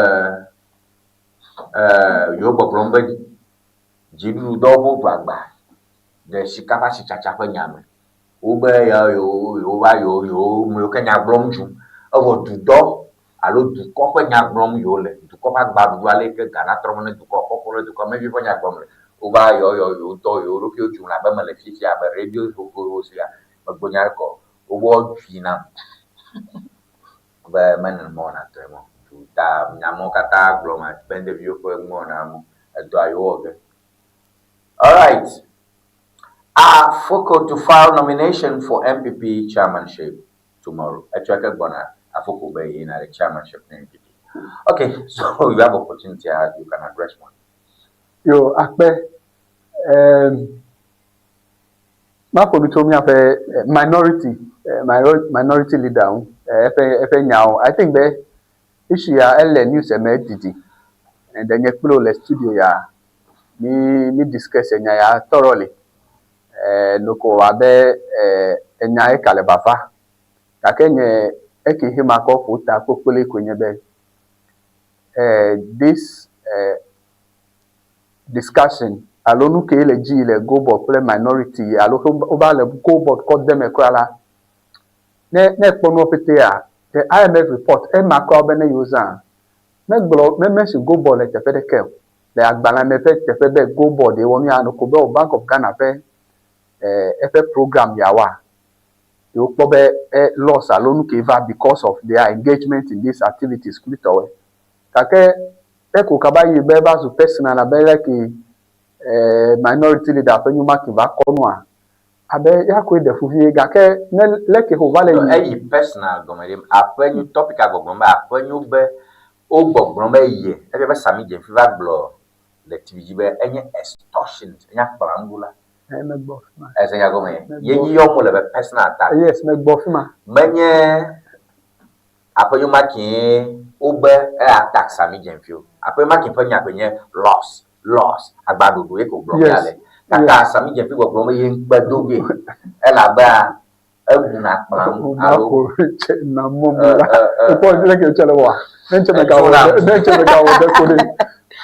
eh, yewo gbɔgblɔm be dziɖuɖudɔwo ƒe agba ɖe sika ƒe asitsatsa ƒe nya me. Wobe yewo yewo va yewo yewo yewo ke nya gblɔm dzum. Evɔ dudɔ alo dukɔ ƒe nya gblɔm yewo le. Dukɔ ƒe agbaɖuɖu ale yi ke ga natrɔ me ne dukɔ kɔkɔ ɖe dukɔ me vi ƒe nya gblɔm le. Wova yewo yewo yewo ŋutɔ yewo ɖokuiwo dzum le abe mele fifia abe radio xoxoxo sia megblɔ nya ɖe kɔ wobe wodzui nam be menɔ mɔ na tɔe mɔ. Ta nya mawo katã gblɔm akpe ɖeviwo ƒe mɔ na mo edɔa yewo wɔ ge. All right. Afoko to file nomination for NPP chairmanship tomorrow. Etsɔ ke gbɔna Afoko be yina the chairmanship na NPP. Okay, so you have opportunity, you can address one. Yo, akpe. Maƒo nu tso míaƒe minority minority leader ŋu eƒe eƒe nyawo. I think be issue ya ele news me didi. Ɖe nye kple wò le studio ya mi mi discuss enya ya thoroughly. Noko abe enya eka le vava. Gake nye eke he makɔ ƒo ta kpokploe koe nye be this discussion alo nu ke le dzi le GoldBod kple minority alo wova le GoldBod kɔ de me kura la, ne ne ekpɔ nuwo ƒetea, the IMF report ema kura be ne yewo zã, megblɔ me mention GoldBod le teƒe ɖeke o. Le agbalẽ me ƒe teƒe be GoldBod ye wɔ nu ya noko be o Bank of Ghana ƒe eƒe program yawoa, yewo kpɔ be loss alo nu ke va because of their engagement in these activities kple tɔwoe. Gake eko kaba yi be va zu personal abe like minority leader ƒe nyuma ke va kɔ nua, abe ya koe ɖe fu vie gake ne leke wòva le yi. Eyi personal gɔme ɖe aƒe nyo topic a gbɔgblɔm be aƒe nyo be wo gbɔgblɔm be ye efia be Sammy Gyamfi va gblɔ le TV dzi be enye extortionist, enye akplaŋuɖula. Megbɔ fi ma. Ese nya gɔme ye nyi yɔm wole be personal attack. Yes, megbɔ fi ma. Menye aƒe nyo ma kee wobe e attack Sammy Gyamfi o. Aƒe ma ke ƒe nya koe nye loss, loss, agbaɖuɖu ye ko gblɔm ya le. Gake Sammy Gyamfi gbɔgblɔm be ye ŋkpe do ge elabea eɖuna akplã ŋu alo. Na mɔ mu la. Ekpɔ leke wòtsɔ le wɔa. Ne ŋtsɛ megawɔ ɖe, ne ŋtsɛ megawɔ ɖe ko ɖe.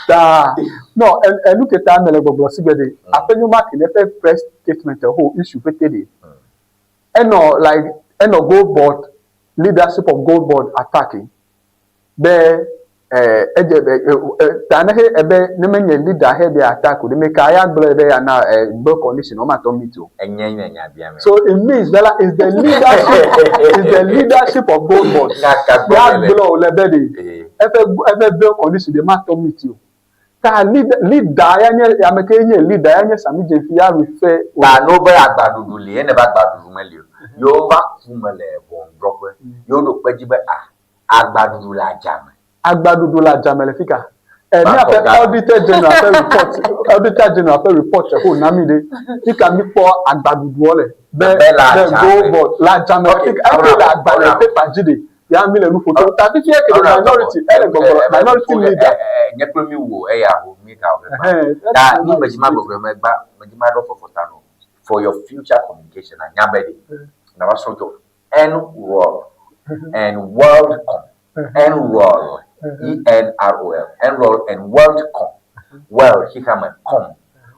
Ta no enu ke ta mele gbɔgblɔ si gbe ɖe. Aƒe nyo ma ke ne ƒe press statement ho issue ƒete ɖe. Enɔ like enɔ GoldBod leadership of GoldBod attacking be edze be ta ne he ebe ne menye leader he be attack o ɖe me ka ya gblɔ be ya na bail condition wɔma tɔ meet o. Enye nye nya bia me. So it means that is the leadership is the leadership of GoldBod ya gblɔ o le be ɖe eƒe eƒe bail condition ɖe ma tɔ meet o. Ta leader leader ya nye ame ke nye leader ya nye Sammy Gyamfi ya refer. Ta no be agbaɖuɖu li ene be agbaɖuɖu meli o. Yewo va ku me le ʋɔnudrɔ̃ƒe. Yewo ɖo kpe dzi be ah agbaɖuɖu le adzame. Agbaɖuɖu le adzame le fika. Míaƒe auditor general ƒe report auditor general ƒe report ho na mi ɖe fika mi kpɔ agbaɖuɖuɔ le be be GoldBod le adzame le fika eke le agbalẽ paper dzi ɖe ya mi le nu ƒo tso ta fifia ke ɖe minority ele gbɔgblɔ minority leader. Nye kple mi wo eya ho mi ka wo ta nu me dzi ma gbɔgblɔ megba me dzi ma ɖo fɔfɔ ta no for your future communication na nya be ɖe na va srɔ̃ tso Enroll and WorldCom Enroll E N R O L Enroll and WorldCom World xixame com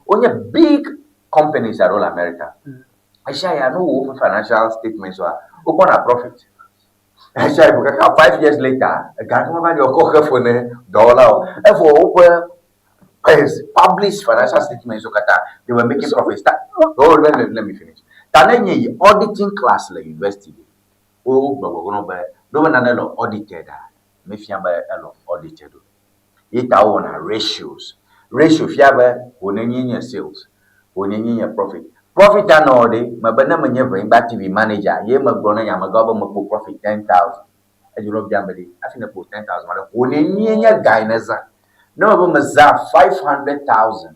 wonye big companies aɖewo le America. Esia ya no wo woƒe financial statements wa wokpɔna profit. Esia yi kaka 5 years later ega ɖe va li wokɔ xe fe ne dɔwɔlawo. Evɔ woƒe published financial statements wo katã they were making profits. Ta oh let me finish. Ta ne nye yi auditing class le university ɖe wo gbɔgbɔ be ɖo be nane le audited a mefia be ele audited o. Ye ta wowɔna ratios. Ratio fia be wò nenye nye sales, wò nenye nye profit. Profit anɔ ɖe me be ne menye Ʋenyigba TV manager ye megblɔ ne nye amegãwo be mekpɔ profit 10,000. Edzo ɖo biam be ɖe hafi nekpɔ 10,000 ma ɖe wò nenye nye ga yi nezã. Ne me be mezã 500,000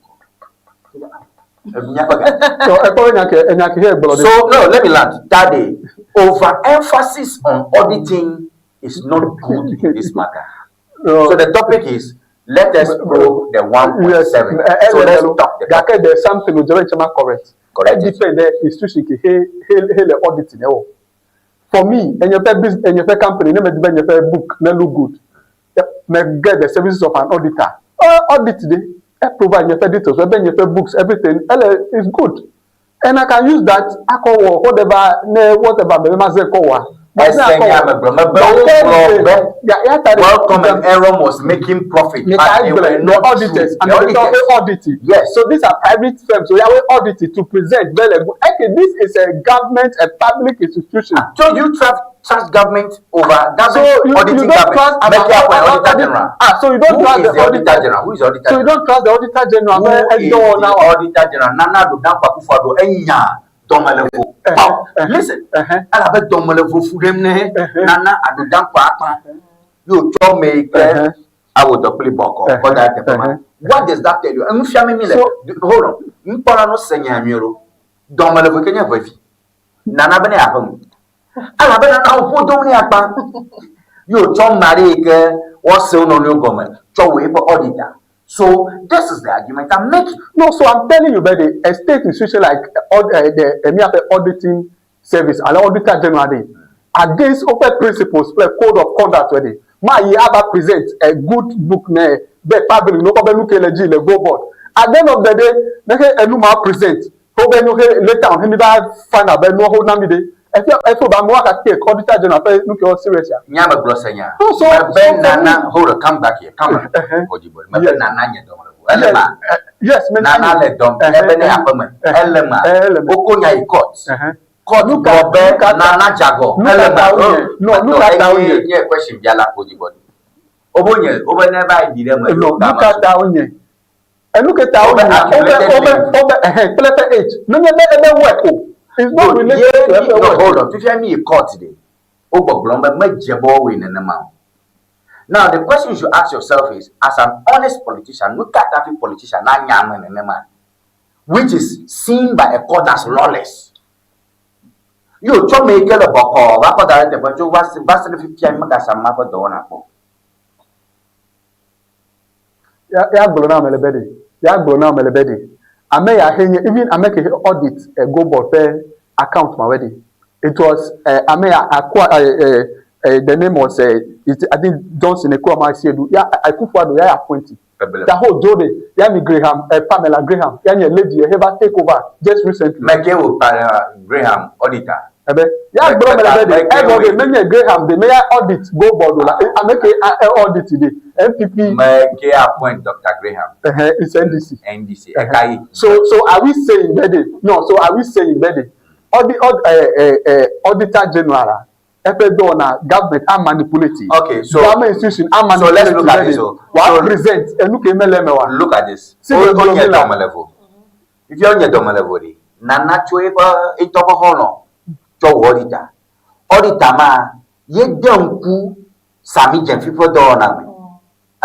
eɖu míaƒe ga. So ekpɔ enya ke enya ke he gblɔ ɖe. So no, let me land. That day, overemphasis on auditing is not good in this matter. So the topic is let us probe the 1.7. Yes, So let's talk the Gake there's something o jẹ́ bẹ́ẹ̀ ma correct. Correct. E depend ɖe institution ke he he he le auditing ewɔ. For me, enye ƒe business, enye ƒe company, ne medi be nye ƒe book ne look good, me get the services of an auditor. Uh, audit ɖe, e provide nye ƒe details, ebe nye ƒe books, everything, ele is good. And I can use that akɔ wɔ whatever ne whatever me be ma ze kɔ wɔa. Ese nya me gblɔ me be wogblɔ be Welcome and Aaron was making profit but they were not true. auditors and The the auditors. audit. Yes. So these are private firms. So Yahweh audit it to present very good. Okay, this is a government, a public institution. So you trust trust government over government So you, auditing you don't government. trust Make our- your our- point, auditor audit- general. Ah, so you don't Who trust is the the auditor auditor general? Who is the auditor So you general? don't trust the auditor general. Who Where is the now? auditor general? Nana Addo Dankwa Akufo-Addo enya dɔmelevo. Paw, listen. Elabe dɔmelevo fu ɖem ne Nana Addo Dankwa akpa. Ye wòtsɔ ame yi ke awɔ dɔ kpli bɔkɔ kɔ da ɖe teƒe ma. What does that tell you? Enu fiame mi le. Hold on. Nukpɔla no se nya nyuie ɖo. Dɔmelevo yi ke nye ʋevi. Nana be ne yeaƒe nu. Elabe Nana woƒo dom ne akpa. Ye wòtsɔ ame aɖe yi ke woase wo nɔnɔewo gɔme tsɔ wɔ eƒe auditor. So this is the argument I'm making. No, so I'm telling you, but a state institution like the EMIAFE auditing service and auditor general dey against open principles kple code of conduct wey dey ma yi ava present a good book ne be public no kɔ be nu ke le dzi le go board. At the end of the day, ne ke enu ma present wo be nu ke later on he mi va find out be nuwo ho na mi de efia efo ba amewo aka take auditor general ƒe nu ke wɔ serious ya. Nya me gblɔ se nya. No, so Mebe so for me, Nana, hold on, come back here, come back. Ojibwe. Mebe Nana nye dɔm le ŋu. Ele ma. Yes, me Nana le dɔm. Ebe ne aƒe me. Ele ma. Woko nya yi court. Court gblɔ be Nana dze agɔ. Nu Ele ka ma. ta wonye? No, nu ka ta wonye? Nye question biala Ojibwe. Wobe nye, wobe ne va yi ɖe me. No, nu ka ta wonye? Enu ke ta Wobe wonye? Wobe accumulated wobe leave. wobe ɛhɛn kple eƒe age. Nenye be ebe work o. It's not related to eƒe No, work. hold on. Fifia mi yi court de. Wogbɔgblɔm be medze be woawɔe nenema o. Now the question you should ask yourself is, as an honest politician, nu ka ta hafi politician nanya ame nenema, which is seen by a court as lawless? Ye wòtsɔ ame yi ke le bɔkɔɔ va kɔ da ɖe teƒe tso va se va se ɖe fifia megase amea ƒe dɔwɔna kpɔ o. Ya ya gblɔ na ame le be ɖe, ya gblɔ na ame le be ɖe, ame ya he nye even ame ke he audit eh, go board ƒe account ma we ɖe. It was eh, ame ya akua eh, eh, eh, the name was eh, it, I think Johnson Ekuama Asiedu. Ya Akufo-Addo ya appoint. The whole Joe de ya mi Graham eh, Pamela Graham ya nye lady eh, he va take over just recently. Meke wo Pamela Graham auditor. Ebe ya gblɔ me le be ɖe evɔ ɖe menye Graham de meya audit go board o la ame ke audit de NPP. Meke appoint Dr. Graham. Uh-huh, it's NDC. NDC. Eka yi. So so are we saying be de no so are we saying be de audit auditor general eƒe dɔwɔna government a manipulate. Okay, so government institution a manipulate. So let's look at this. O. Wa present enu ke mele eme wa. Look at this. Si be gblɔ Wonye mi la. dɔmelevo. Fifia wonye dɔmelevo ɖi. Nana tso eƒe etɔ ƒe xɔlɔ̃ tsɔ wɔ auditor. Auditor ma ye de ŋku Sami Gyamfi ƒe dɔwɔna me.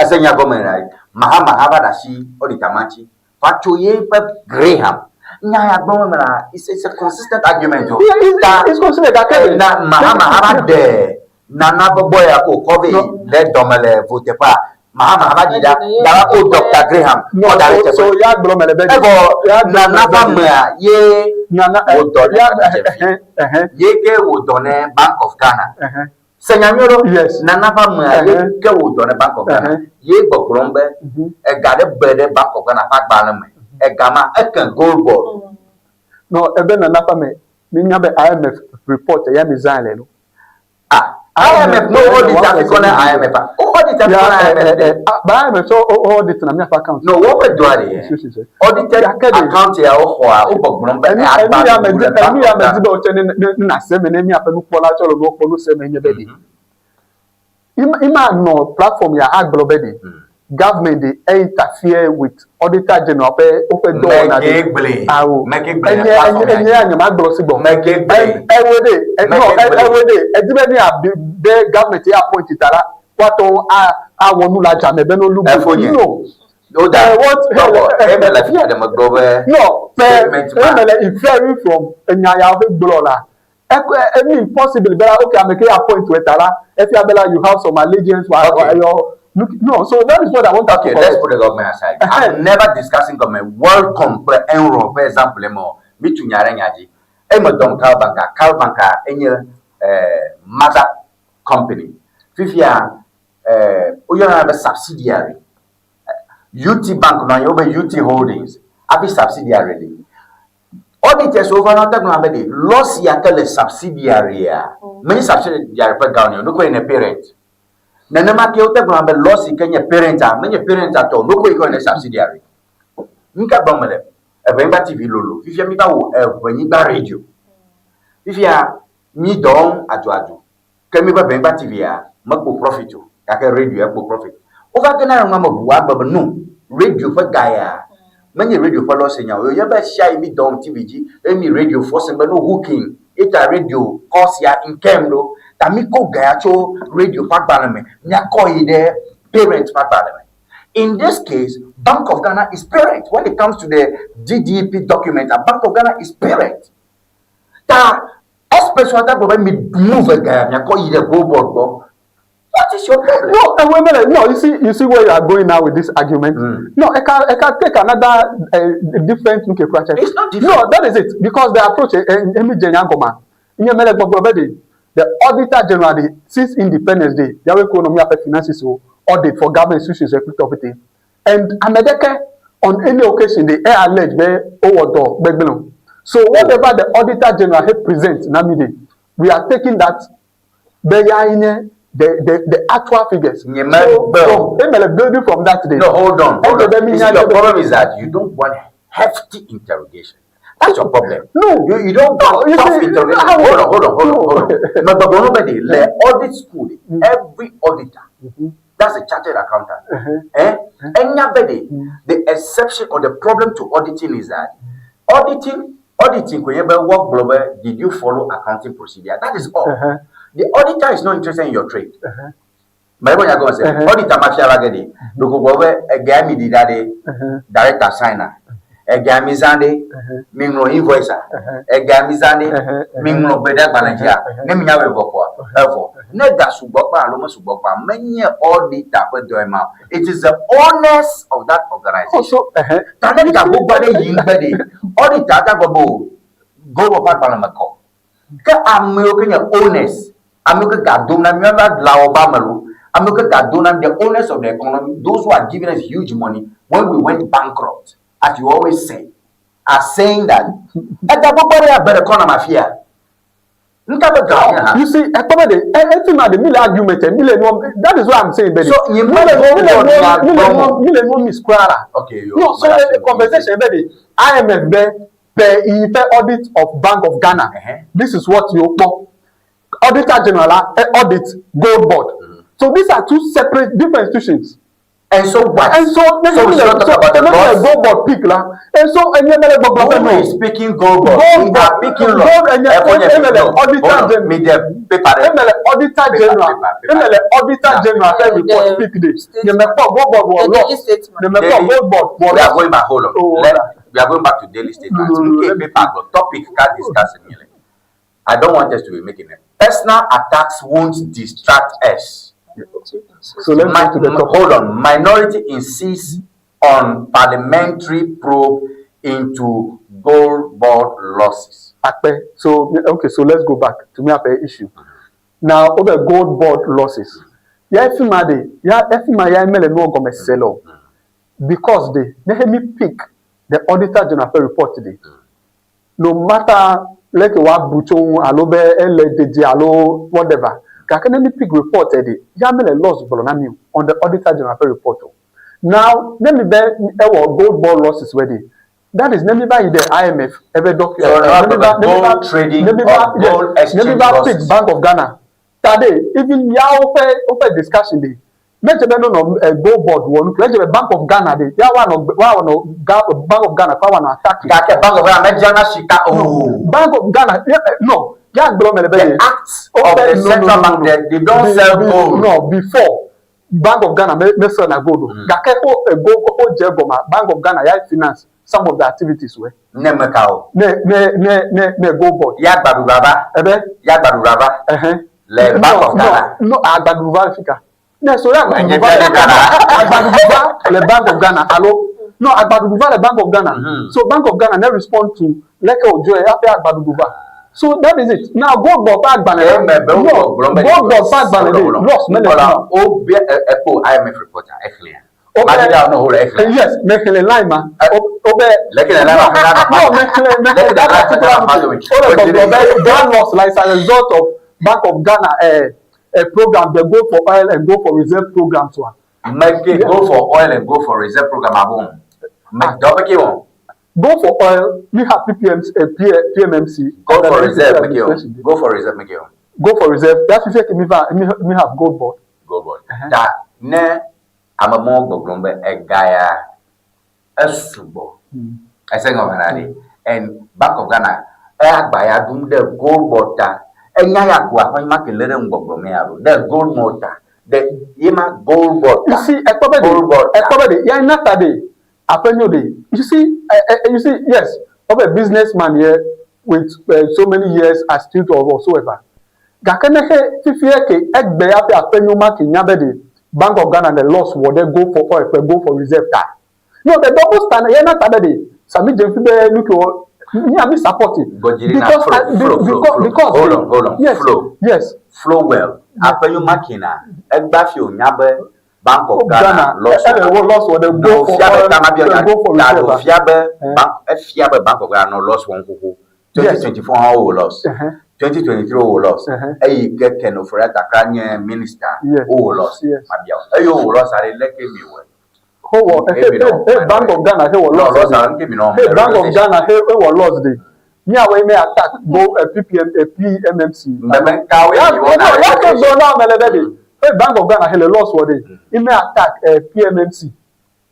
Ese nya gɔme ɖa. Mahama hã va ɖe asi auditor ma ŋuti. Va tso ye ƒe Graham. Nya ya gblɔm mele la, it's, it's a consistent argument o. Yeah, it's, Ta it's consistent gake na Mahama hã va ɖe Nana ƒe boy ya ko kɔ vɛ le dɔme le voteƒea. Mahama hã va ɖi ɖa. Gava ko Dr. Graham No, kɔ da ɖe so, so teƒe. ya gblɔ me le be Evɔ ya gblɔ Nana me le ƒe be amea ye Nana wòdɔ ne ya Sami Gyamfi. Ye ke wòdɔ ne Bank of Ghana. Se nya nyuie ɖo. Yes. Nana ƒe amea ye ke wòdɔ ne Bank of Ghana. Ye gbɔgblɔm be ega ɖe be ɖe Bank of Ghana ƒe agbalẽ me. Ega ma eke gold board. No, ebe Nana ƒe ame mi nya be IMF report ya mi zã le lo. Ah, IMF no audit afi kɔ na IMF a. Wo audit afi kɔ na IMF ɖe. Ba IMF so o audit na miaƒe account. No, woƒe dɔa ɖe ye. Audited account ya woxɔa, wo gbɔgblɔm be Enu enu ya me agbalẽ di le Bank enu ya of me di Ghana. be wotse ne ne ne nase me ne miaƒe nukpɔla tsɔ le nuwo kpɔ nu se me nye be ɖe. Ima ima nɔ platform ya agblɔ be ɖe government de interfere with auditor general ƒe woƒe dɔwɔna ɖe. Meke gblɔe. Awo. Meke gblɔe Enye le platform enye ya enye dzi. ya nye ma gblɔ si gbɔ. Meke gblɔe. Ewe ɖe e- no Meke gblɔe. ewe ɖe edi be ne abi be government ye appoint ta la woatɔ a awɔ nu le adzame be no look Efo good. nye. No. O da. Eh, what Dɔbɔ, eme le fia ɖe megblɔ be No, pe statement ma. eme le inferring from enya ya woƒe gblɔ la. Eko emi impossible be la okay ame ke appoint wɔ ta la efia be la you have some allegiance for Okay. your look no so that is what I want to Okay, let's put the government aside. I'm never discussing government. Welcome kple Enron ƒe example me o. Mi tu nya ɖe nya dzi. Eme dɔm Cal Banka. Cal Banka enye eh, mother company. Fifia eh, woyɔna be subsidiary. UT Bank nɔ anyi wobe UT Holdings hafi subsidiary li. Auditors wo va na wote gblɔna be ɖe loss ya ke le subsidiary-a menye subsidiary ƒe ga wònye o, nukoe ne parent. Nenema ke wote gblɔna be loss yi ke nye parent-a menye parent-a tɔ o, nukoe ke wònye subsidiary. Nuka gblɔm mele? Eʋenyigba TV lolo. Fifia mi va wɔ Eʋenyigba radio. Fifia mi dɔ wɔm aduadu. Ke mi ƒe Eʋenyigba TV-a mekpɔ profit o gake radio ya kpɔ profit. Wova gena ɖe nua me ʋu woagblɔ be no, radio ƒe ga ya menye radio ƒe loss nya o. Ye be sia yi mi dɔ wɔm TV dzi eye mi radio forcing be no hooking ye ta radio kɔ sia income ɖo. Ta mi kɔ ga ya tso radio ƒe agbalẽ me miakɔ yi ɖe parent ƒe agbalẽ me. In this case, Bank of Ghana is parent. When it comes to the DDP document, Bank of Ghana is parent. Ta experts wa ta gblɔ be mi move ga ya miakɔ yi ɖe gold board gbɔ. What is your problem? No, and wait a minute. No, you see where you are going now with this argument. No, I can take another different okay, It's not different. No, that is it because the approach. Emi Jenya Goma. Nye mele gbɔgblɔ be de the auditor general de since Independence Day, yawe ko no mi aƒe finances o audit for government institutions ekpli tɔ pete. And amedeke on any occasion they allege be owɔ dɔ gbegblẽ o. So whatever the auditor general he present na mi de, we are taking that be ya nye the actual figures. Nye me So gbe o. from emele building from that day. No, hold on, hold Eje on. be mi You see, nya your be- problem is that you don't want hefty interrogation. That's your problem. No. You don't No, want you tough see, interrogation. how- Hold on, hold on, hold on, hold on. But nobody, the audit school, every auditor, that's a chartered accountant. Eh? Anybody, the exception or the problem to auditing is that auditing, kò yẹ bẹ́ work global, did you follow accounting procedure? That is all. The auditor is not interested in your trade. Mɛ bɔ nya gɔn sɛ, auditor ma fia la gɛ de, ɖeko gbɔ be egea mi ɖi ɖa ɖe, director sign na, egea mi zã ɖe, mi ŋlɔ invoice a, egea mi zã ɖe, mi ŋlɔ gbe ɖe agbalẽ dzia, ne mi nya wɔ vɔ kɔa, evɔ. Ne ga sugbɔ kpa alo me sugbɔ kpa, menye auditor ƒe dɔe ma o. It is the owners of that organization. Also, Ta ne ga gbogbo aɖe yi ŋgbe ɖe, auditor ta gbɔ be o, gold ƒe agbalẽ me kɔ. Ke amewo ke nye owners, amewo ke ga dom na mi, míava la wɔ ba me lo, amewo ke ga dom na mi, the owners of the economy, those who are giving us huge money when we went bankrupt, as you always say, are saying that ega gbogbo aɖe ya gbe ɖe kɔ nam afia. Nka be ga wònye hã. You see, ekpɔ be de, efi ma de mi le argument, mi le no, that is what I'm saying, baby. So, nye mi le me no, mi le go no, na mi le gbɔmɔ. no, mi le no miss kura la. Okay, yo. No, so the conversation be de IMF be per ife audit of Bank of Ghana. This is what you kpɔ. Auditor General eh, audit Gold Board. So these are two separate different institutions. And so what? And so, So we should not talk about the loss. Gold Board pick la. And so, enye mele gbɔgblɔ be Who no. is speaking gold board? Gold We board. are picking loss. Gold enye Ẹ̀fọ́ yẹn emele no. auditor Hold on. general. Mi dẹ paper rẹ. Emele auditor Paper, general. paper, paper. Emele auditor general fẹ́ report pick de. Nyemekpɔ Gold Board wɔ The daily loss. statement. Nyemekpɔ Daily- Gold Board wɔ We are loss. going back. Hold on. Oh, We are going back to daily statements. No, no, no, Okay, let me- paper go. Topic can discuss in I don't want us to be making it. Personal attacks won't distract us. So let's go to the topic. Hold on. Minority insists on parliamentary probe into gold board losses. Akpe. So okay, so let's go back to me ape issue. Now over gold board losses. Ya efi ma de, ya efi ma ya emele no gome sell because they let me pick the auditor general report today. No matter like wa bucho alo be ele deji alo whatever. Gake ne mi pick report de, ya mele loss gbɔlɔ na mi o on the auditor general report o. Now ne mi be ɛwɔ gold board losses wɛ de. That is ne mi ba yi the IMF ɛbɛ document. So, now the gold trading or gold exchange Ne mi ba pick losses. Bank of Ghana. Tade even ya ofe ofe discussion de. Mɛtɛ bɛ no nɔ gold board wɔ nu mɛtɛ bɛ Bank of Ghana de ya wa nɔ wa nɔ Bank of Ghana fa wa nɔ attack. Gake Bank of Ghana mɛdzana sika o. Bank of Ghana yeah, no ya gblɔ mɛ le bɛ The de. act of the central bank, they don't sell gold. No before Bank of Ghana me sell na gold o. Gake o gold o jɛ gɔma Bank of Ghana ya finance some of the activities wɛ. Ne me ka o. Ne ne ne ne ne gold board. Ya gbaduraba. Ɛbɛ. Ya gbaduraba. Le Bank of Ghana. No no agbaduruba fika. Ne so ya Enye agbaduruba bia Ghana. Agbaduruba le Bank of Ghana alo no agbaduruba le Bank of Ghana. So Bank of Ghana ne respond to Leke wòdzɔe hafi agbaɖuɖu va. So that is it. Now Gold Board ƒe agbalẽ la, Eme be no, wogbɔgblɔm be Gold Board ƒe agbalẽ Hold on, ɖe, hold on. loss mele Nukpɔla, fi ma o. wobia ekpo IMF report a, exlẽa? Wobe, Maɖi ɖa no, hold on, exlẽa? yes, mexlẽ line ma. Wobe, Leke le line ma xlẽ la no, mexlẽ, mexlẽ Leke le that line ma particular xlẽ la meeting. Wole gbɔgblɔ be that loss la is a result of Bank of Ghana eh, eh, program, the go for oil and go for reserve programs wa. Meke go for oil and go for reserve program abon. Me dɔ be ke wɔn. Go for oil, mi have PPMC, eh, P, PMMC. Go under for the reserve NPP meke wɔn. administration. Go for reserve meke wɔn. Go for reserve. That's if mi va, mi, mi have gold board. Go board. Ta ne ame mɔwo gbɔgblɔm be ega ya esugbɔ. Ese gɔme na ɖe. And Bank of Ghana eagba ya ɖum ɖe gold board ta. Enya ya ko aƒe ma ke lé ɖe ŋgbɔgblɔ me ya ɖo. Ɖe gold board ta. Ɖe ye ma gold board You ta. see, ekpɔ be Gold ɖe, board ta. ekpɔ be ɖe, ya na ta ɖe, aƒe nyo ɖe. You see, you see, yes, of a businessman here with so many years astute or whatsoever. Gake ne xe fifia ke egbe ya ƒe aƒe nyo ma ke nya be ɖe Bank of Ghana le loss wɔ ɖe go for oil ƒe go for reserve ta. No, the double standard ya na ta be ɖe Sammy Gyamfi be nu ke wɔ mía mi support it. Gbɔdziri na Because flow, I, be, flow, flow, because, flow. because Hold on, hold on. yes, Flow. yes. Flow well. Aƒe nyo ma ke na egba fi wònya be Bank of Ghana Ghana, loss ele wɔ loss wɔ ɖe go Ɖo for fia be oil ta ma biɔ ƒe nya go for ta reserve. ɖo fia be bank efia be Bank of Ghana nɔ loss wɔm xoxo. Yes. 2024 hã wowɔ loss. 2023 wowɔ loss. Eyi ke Ken Ofori-Atta kura nye minister Yes. wowɔ loss. Yes. Mabia wo. Eye wowɔ loss aɖe leke mi wɔe? Who wɔ Nke mi nɔ hey, Bank of Ghana he wɔ No, loss loss de. a nke mi nɔ Hey, Bank of Ghana he wɔ loss de. Míawoe me attack go PPM PMMC. Mbeme kawoe Ya mi wɔna no, ya ke gblɔ na ame le be de. Hey, Bank of Ghana he le loss wɔ de. Ime attack PMMC.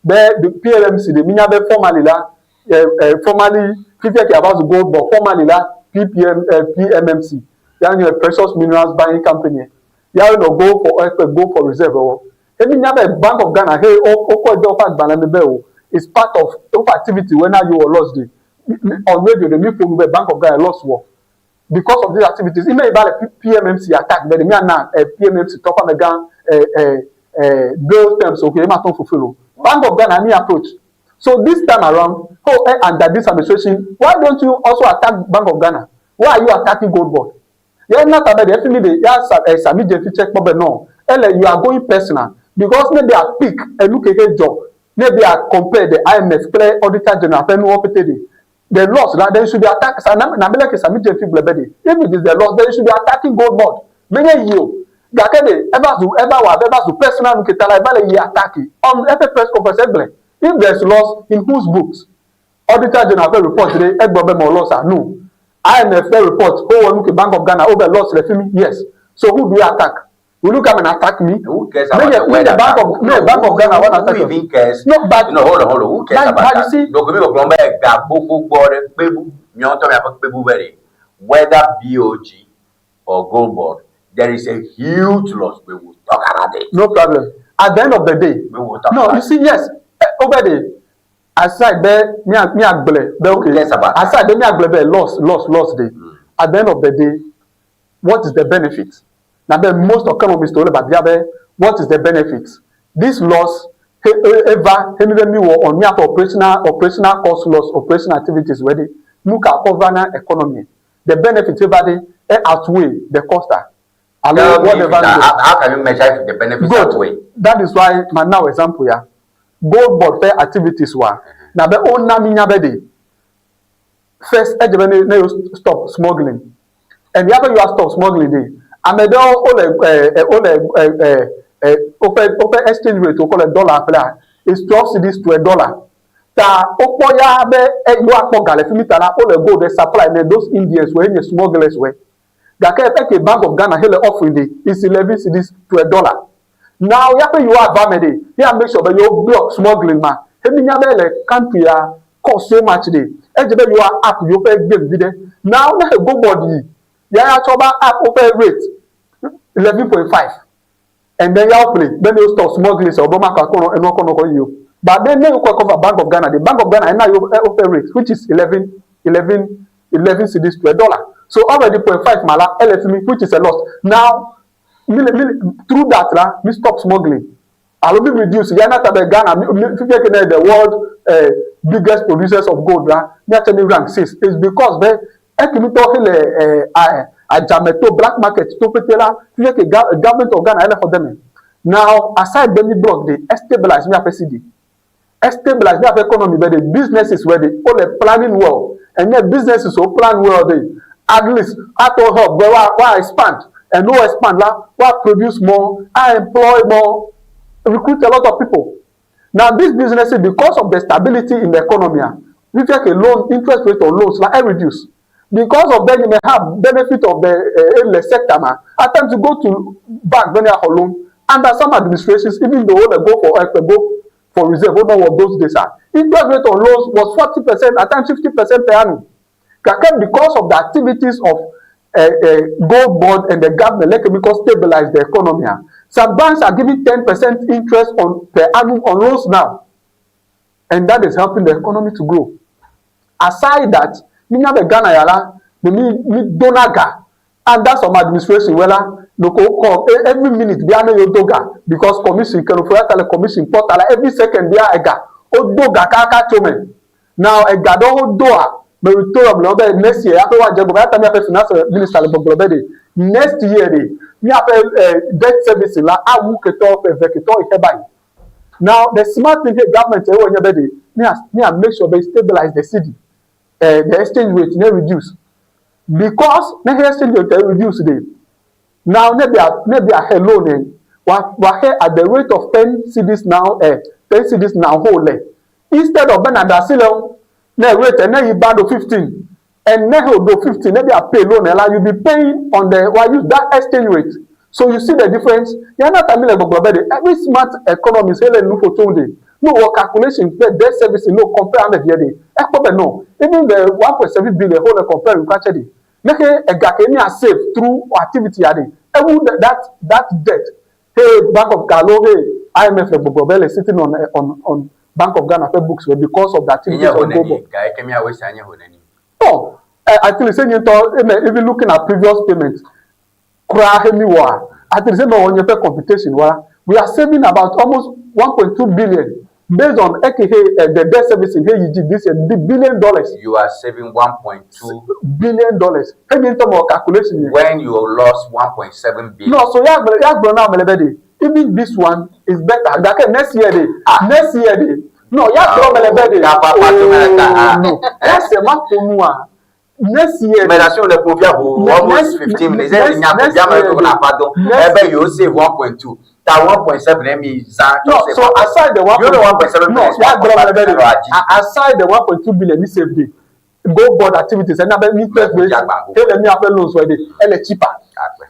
Be the PMMC de minya be formally la formally fifia ke ava zu gold board formally la PPM PMMC. Ya nye Precious Minerals Buying Company. Ya nɔ go for oil kple go for reserve wɔ. Emi nya be Bank of Ghana he wokɔe de woƒe agbalẽ me be o is part of woƒe activity wɔ na yewo loss de. On radio de mi ƒo nu be Bank of Ghana loss wɔ because of these activities. Ime yi va le PMMC attack be de miana PMMC tɔ ƒe amegã bail terms okay ema tɔ fulfill o. Bank of Ghana mi approach. So this time around, oh, under this administration, why don't you also attack Bank of Ghana? Why are you attacking Gold Board? Ya na ta be de fi mi de ya sa Sammy Gyamfi check kpɔ be no. Ele you are going personal because ne be a pick enu ke he dzɔ ne be a compare the IMF kple Auditor General ƒe nuwo pete de the loss la then you should be attack sa na na be leke Sammy Gyamfi gblɔ be de if it is the loss then you should be attacking Gold Board menye yi o gake de eva zu eva wɔ abe eva zu personal nu ke ta la eva le yi attack on eƒe press conference egblẽ if there is loss in whose books Auditor General ƒe report ɖe egblɔ be mewɔ loss a? No. IMF ƒe report wowɔ nu ke Bank of Ghana wobe loss le fi mi? Yes. So who do you attack? Will you come and attack me? Who cares about Menye the word menye Bank attack? of menye Bank of Ghana who, wana who attack even cares? No, but No, hold on, hold on. Who cares but about but you that? see Donc, mi gbɔgblɔm be ega gbogbo ɖe kpebu miawo ŋutɔ miaƒe kpebu be ɖe whether BOG or Gold Board, there is a huge loss. We will talk about it. No problem. At the end of the day, We will talk no, about you it. see, yes, over there, aside be miagblẽ be okay, Who cares about that? aside be miagblẽ be loss, loss, loss dey. At the end of the day, what is the benefit? Na be most economists wole babia be what is the benefit? This loss he eva he mi be mi wɔ on miaƒe operational cost loss, operational activities wɔ ɖe nu ka kɔ va na economy? The benefit eva ɖe e outweigh the cost a? Alo Tell me if whatever. it, how can you measure if the benefits Good. outweigh? That is why my now example ya. Gold board ƒe activities wa. Na be wona mi nya be ɖe. First, edze be ne ne you stop smuggling. And yabe you stop smuggling ɖe. Ame ɖewo wole wole woƒe exchange rate wokɔ le dollar ƒlea is 12 cedis to a dollar. Ta wokpɔ ya be yewoakpɔ ga le fi mi ta la wole gold ɖe supply ne those Indians wɔ enye smugglers wɔ. Gake eke Bank of Ghana hele offering ɖe is 11 cedis to a dollar. Now yaƒe yewoava me ɖe ya make sure be yewo block smuggling ma. Emi nya be le country ya cost so much ɖe. Edze be yewoa up yewoƒe game vi ɖe. Now ne he go board yi ya ya tsɔ ba up woƒe rate 11.5 and then yawo play be ne wo stop smuggling sɛ ɔbɛ ma kɔ akɔnɔ enu akɔnɔ kɔ yi o. But then ne wokɔ cover Bank of Ghana, the Bank of Ghana ena yewo woƒe rate which is 11 cedis to a dollar. So already 0.5 ma la ele fi mi which is a loss. Now mi le mi through that la mi stop smuggling. Alo mi reduce ya na ta be Ghana mi mi fifia ke ne the world biggest producers of gold la, míatse mí rank six. It's because be eke mí tɔwo xe le eh, adzame to black market to pete la, fifia ke government of Ghana ele xɔ de me. Now, aside be mí block ɖe, estabilize míaƒe cedi. Estabilize míaƒe economy be ɖe businesses wɔ ɖe, wole planning well. And ne businesses wo plan well ɖe, at least ato help be woa woa expand. And no expand la, woa produce more, a employ more, recruit a lot of people. Now these businesses, because of the stability in the economy, ah, fifia ke loan interest rate on loans la e reduce. Because of that, you may have benefit of the uh, sector ma. At times you go to bank when you have loan under some administrations, even though they go for uh, go for reserve, don't know what those days are. Interest rate on loans was 40%, at times 50% per annum. Gake because of the activities of gold board and the government, like because stabilize the economy. ah, Some banks are giving 10% interest on per annum on loans now. And that is helping the economy to grow. Aside that, minya be Ghana ya la, me mi mi dona ga under some administration wela no ko call every minute bia ne yo do ga because commission keno fo ya commission portal every second bia ega o do ga kaka to me. Now ega do ho do a moratorium le be next year aƒe woadze gɔme eya ta míaƒe finance minister le gbɔgblɔ be ɖe next year ɖe míaƒe debt service la awu ketɔ ƒe eve ketɔ yi xe ba yi. Now the smart thing here government ewɔ nye be ɖe mía mía make sure be stabilize the cedi the exchange rate ne reduce because ne exchange rate reduce ɖe now ne bia ne bia xe loan eh wa wa xe at the rate of 10 cedis now 10 cedis now ho le instead of be na da asi le ŋu ne rate ne yi ba ɖo 15 and ne he do 15 ne bia pay loan la you be paying on the wa use that exchange rate. So you see the difference. Yana tami le gbɔgblɔ be ɖe every smart economy se le nu ƒo tso ɖe no wɔ calculation be debt service no compare ame vie ɖe ekpɔ be no even the 1.7 billion ho le compare with katse ɖe ne he ega ke mia save through activity ya ɖe ewu that debt hey Bank of Ghana hey IMF le gbɔgblɔ be le sitting on Bank of Ghana ƒe books because of the activities of gold board. No, at least even looking at previous payments, kura hemi wa at least no on your computation wa we are saving about almost 1.2 billion based on aka the debt service in here this year the billion dollars. You are saving 1.2 billion dollars. Hey, in terms of calculation when you lost 1.7 billion. No, so ya now even this one is better. That next year day, next year day. No, ya oh, no. That's a map Next year. Mais la le profit pour almost 15 minutes. Next you save 1.2. That 1.7 mi No, so aside the 1.2 you know 1.7 no, yeah, aside the 1.2 billion we save the gold board activities and now interest rate. Tell me after loans where they cheaper.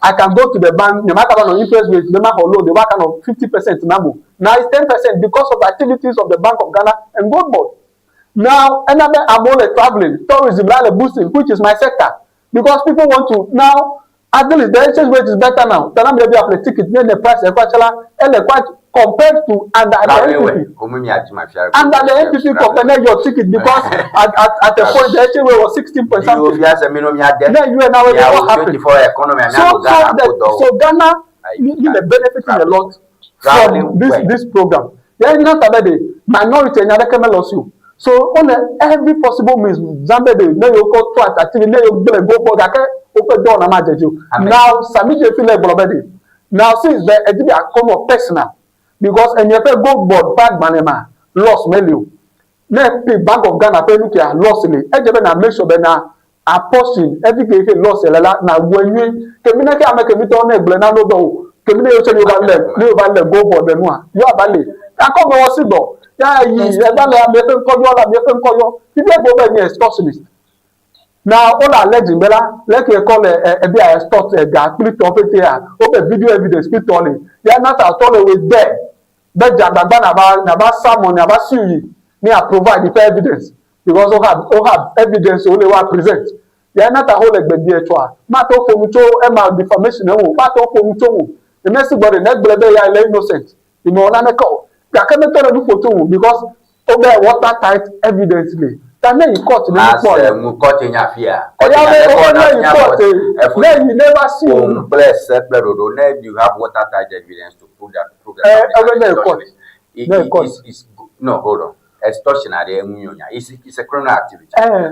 I can go to the bank, no matter what interest rate, no matter how low, they work on 50% now. Now it's 10% because of the activities of the Bank of Ghana and Gold Board. Now, another I'm only traveling, tourism, like boosting, which is my sector. Because people want to now, at least the exchange rate is better now. Tell them maybe a ticket, then the price, quite compared to under the NPP. Under the NPP, compare your ticket because at the point the exchange rate was 16 point something. Then you and now what happened? So Ghana, you benefiting a lot from this program. Yeah, you know the minority and other loss you. So on every possible means, Zambia de ne yo ko to activity ne yo gbele go for gake ope door na ma jeju. Now Sammy Gyamfi le gbolo be Now since the edibi come personal because en yepe gold board bag manema loss melio. Ne pay Bank of Ghana pe nukia loss le. E je be na make sure be na apportion every ke loss le la na wenwe. Ke mi na ke ame ke mi to na egbele na no do. Ke mi ne yo se yo ba le, ne yo ba le gold board be nu a. Yo aba le. Akọ me wo si gbo. Ya yi ẹgbẹ́ lẹ́yà mi ẹfẹ́ nkọ́jọ́ ọ̀la mi ẹfẹ́ nkọ́jọ́ ibi ẹgbẹ́ ọbẹ̀ ní extortionist. Now all alleging bẹ́lá lẹ́kì ẹ̀kọ́ lẹ̀ ẹbí à extort ẹ̀gà kpilitọ̀ pété à ó bẹ̀ video evidence kpilitọ̀ lẹ̀ yà nàta tọ́ lẹ̀ wẹ̀ dẹ̀ bẹ́ jàgbàgbà nàbà sámọ̀ nàbà síyì ní à provide the evidence because ó have ó have evidence ó lè wá present. Yà nàta ó lẹ̀ gbẹ̀bí ẹ̀tọ́ à má tó fomi tó ẹ̀ má defamation ẹ̀ wò má tó fomi tó wò ẹ̀mẹ́sì gbọ́dọ̀ nẹ́gbẹ̀lẹ́ bẹ́ẹ̀ yà ẹ̀ lẹ́ innocent ìmọ̀ ọ̀nà nẹ́kọ̀ gake metɔ ɖe nuƒo ŋu because wobe water tight evidence le ta ne yi court ne kpɔ le. Ase ŋu court nya fia. Eya be wo ne yi court ne yi never see. Ohun kple se kple ɖoɖo ne you have water tight evidence to prove that prove that. Ɛ ebe ne yi court. Ne yi court. No, hold on. Extortion aɖe eŋu yɔ nya. It's, it's a criminal activity.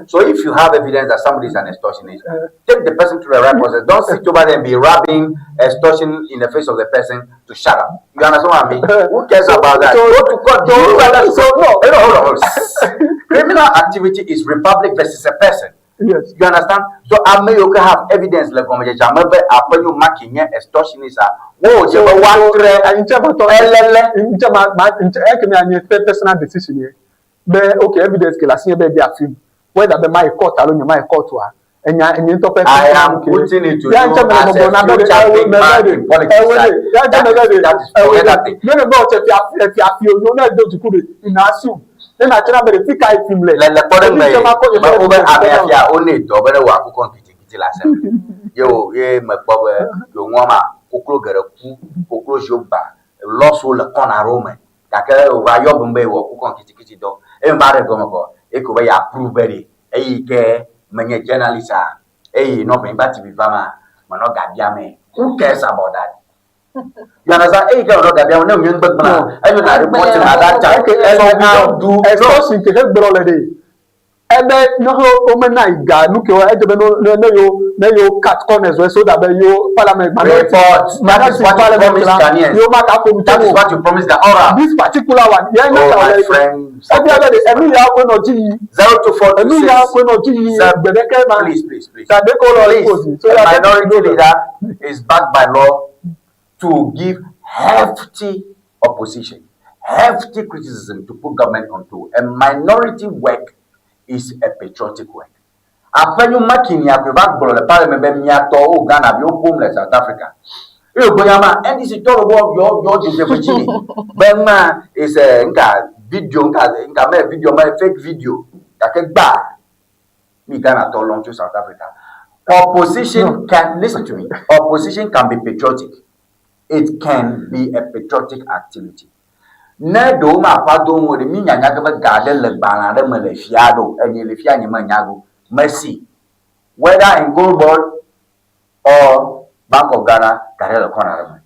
So if you have evidence that somebody is an extortionist, take the person through the right process. Don't sit over there and be rubbing extortion in the face of the person to shut up. You understand what I mean? Who cares about that? So- Go to court. so- You rather- so no. Hey, no, hold on, hold on. Criminal activity is republic versus a person. Yes. You understand? So ame yiwo ke have evidence le gɔmedzedzea me be aƒenyo maki nye extortionist a, wo dze be woatre ŋtsɛ ma tɔ elele. ŋtsɛ ma ma ŋtsɛ eke mi anye pe personal decision ye be okay evidence ke le asi nye be ebia film whether be ma yi court alo nye ma yi court oa enya enye ŋutɔ ƒe I am putting it to Ya you ŋtsɛ me le as gbɔgblɔ a na be ɖe future ewe big me man be in ɖe politics. ewe ɖe ya ŋtsɛ That me be is, ɖe that is, ewe forget ɖe that thing. ne ne be wòtse fia efia fi onyo ne edo dziku ɖe ina assume ne na tsena be ɖe fi ka yi film le Le le kpɔɖeŋu me Efi ŋtsɛ ma kɔ nye me ƒe wobe evidence amea na fia wonɛ dɔ be ne wòaku kɔ kitikiti le assembly. Ye wo ye mekpɔ be yewoŋua ma koklo geɖe ku, kokloziwo gbã, lɔsiwo le kɔna ɖewo me gake wòva yɔ bem be yewɔ kukɔ kitikiti dɔ. Eye meva ɖe gɔme kɔ eye ko be yeaprove be ɖe eyi ke menye journalist a eye nɔ Ʋenyigba TV va ma menɔ ga biame. Who cares about that? You understand? Eyi ke menɔ ga biame ne wònye nugbegblẽa enyo na report na that time. Okay, So we don't do no. extortion ke he gblɔ le ɖe ebe ne wo womena yi ga nu ke wo edze be ne ne yewo ne yewo cut corners wɔ so that be yewo parliament Report. That is minority what you parliament promised la Ghanaians. yewo ma ka ƒo nu That tso is wo what you promised the oral. this particular one yɛn Oh, ne ta my wòle friend. ebia be ɖe enu ya koe nɔ dzi yi 0242 enu ya koe nɔ dzi yi Sir, gbe ɖeke ma Please, please, please. ta ɖe ko lɔ Please, posi so a ya minority leader is backed by law to give hefty opposition, hefty criticism to put government on to. A minority work is a patriotic work. Aƒenyo Makini akpe va gblɔ le parliament be miatɔwo Ghana bi woƒom le South Africa. Eye wògblɔ ma NDC tɔ ɖe wɔ yɔ yɔ Joseph Chini be ma is a nka video nka nka me video me fake video gake gba mi Ghana tɔ lɔm tso South Africa. Opposition can listen to me. Opposition can be patriotic. It can be a patriotic activity. Ne ɖewo ma aƒa do ŋu ɖe mi nyanya ke be ga ɖe le gbalẽ aɖe me le fia ɖo enye le fia nye me nya go. Mercy. Whether in gold board or Bank of Ghana, ga ɖe le kɔna ɖe me.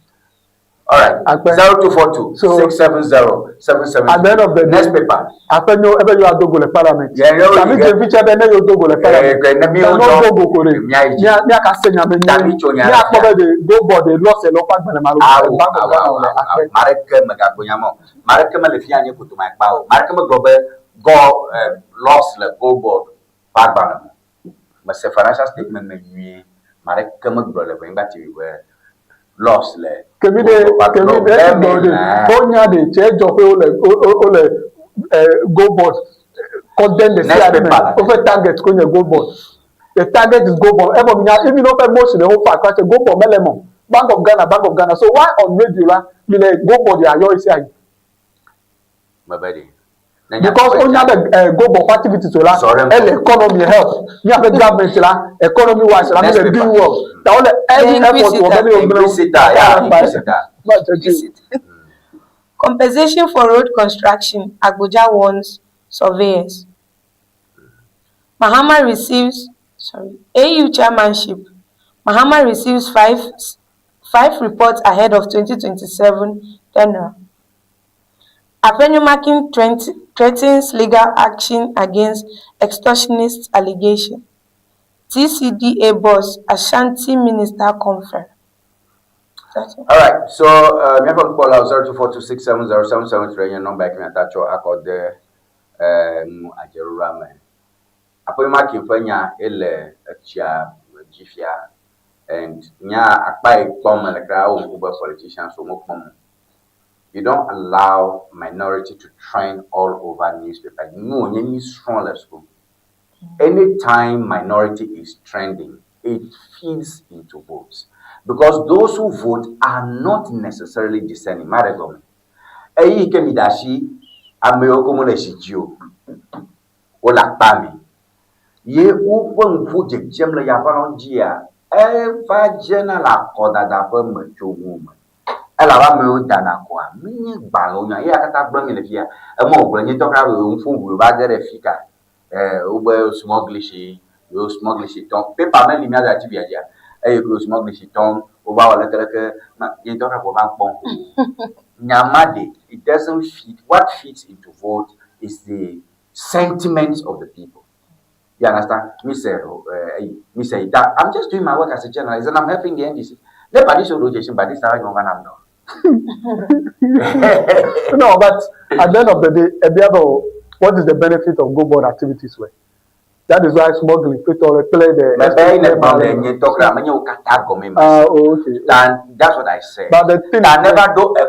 All right. Akpe. 0242 So- 670 77. At the end of the day, Next paper. aƒenyo ebe yewoa do go le parliament. Yeah, yeah, Sami yeah. Gyamfi tsɛ be ne yewo do go le parliament. Eh, ne míawo Ne dzɔ- do go ko ɖe Mía yi dzi. mía míaka se nya me Tami nyuie. tso nya Míakpɔ ɖe be de gold board de loss le woƒe agbalẽ ma alo Awo, Bank of awo, Ghana awo, le awo, akpe. Mareke megagblɔ nya ma o. Mareke mele fia nye kotoma kpa o. Mareke megblɔ be go loss le gold board ƒe agbalẽ me. Mese financial statement me nyuie. Mareke megblɔ le Ʋenyigba TV be loss le Kemi ɖe gold board ƒe kemi no, ɖe let esi me gblɔ ɖe na. wonya ɖe tse dzɔƒe wole wole gold board condemn the Next sia ɖe me. paper la. Woƒe target ko nye gold board. The target is gold board. Evɔ mi nya even woƒe motion le wofa akpa tse gold board mele me o. Bank of Ghana, Bank of Ghana. So why on radio la mi le gold board ya yɔ esi ayi? Mebe ɖe. Ne nya Because kpɔe wonya be gold board ƒe activities o la Zɔ ɖe ŋgɔ. ele economy help. Miaƒe government la economy wise la mi Next le paper. doing well. Ta wole every The effort wɔ be ne yewo gblẽ Inquisitor, yeah, Inquisitor. Compensation for road construction, Agbodza warns surveyors. Mahama receives, sorry, AU chairmanship. Mahama receives five reports ahead of 2027 tenure. Afenyo-Markin threatens legal action against extortionist allegation. TCDA boss, Ashanti minister confirm. That's all. All right. So, míaƒe nukpɔla 0242670773 nye nɔmba yi ke miata tsɔ akɔ de nu adzeɖoɖoa me. Aƒenyo Makin ƒe nya ele etsia dzi fia and nya akpa yi kpɔm mele kra wo ŋku be politicians wo mekpɔm o. You don't allow minority to trend all over newspaper. Nu wònye mi srɔ̃ le school. Anytime minority is trending, it feeds into votes. Because those who vote are not necessarily discerning. Mare gɔme. Eyi ke mi da asi amewo ko mele zi dzi o. Wole akpa me. Ye woƒe ŋku dzedzem le yaƒe dzia, eva dzena le akɔdada ƒe metsonu me. Elabe amewo dana akɔa, menye gbalẽwo nya. Eya katã gblɔm mi le fia. Eme wògblɔ nye ŋutɔ kura ŋu ƒom va ge ɖe fi ka. Wobe smugglish, yewo smugglish tɔm. Paper meli míada TV dzia. Eye ko smugglish tɔm, wova wɔ lekeleke. Ma nye ŋutɔ kura va kpɔm. Nya ma ɖe, it doesn't fit. What fits into vote It's the sentiments of the people. You understand? Me say, uh, me say that I'm just doing my work as a journalist and I'm helping the NDC. Ne ba this old but this time I'm not. No, but at the end of the day, Ebiabo, what is the benefit of GoldBod activities were? That is why smuggling, play the. Ah, oh, okay. And that's what I said. But the thing I never do a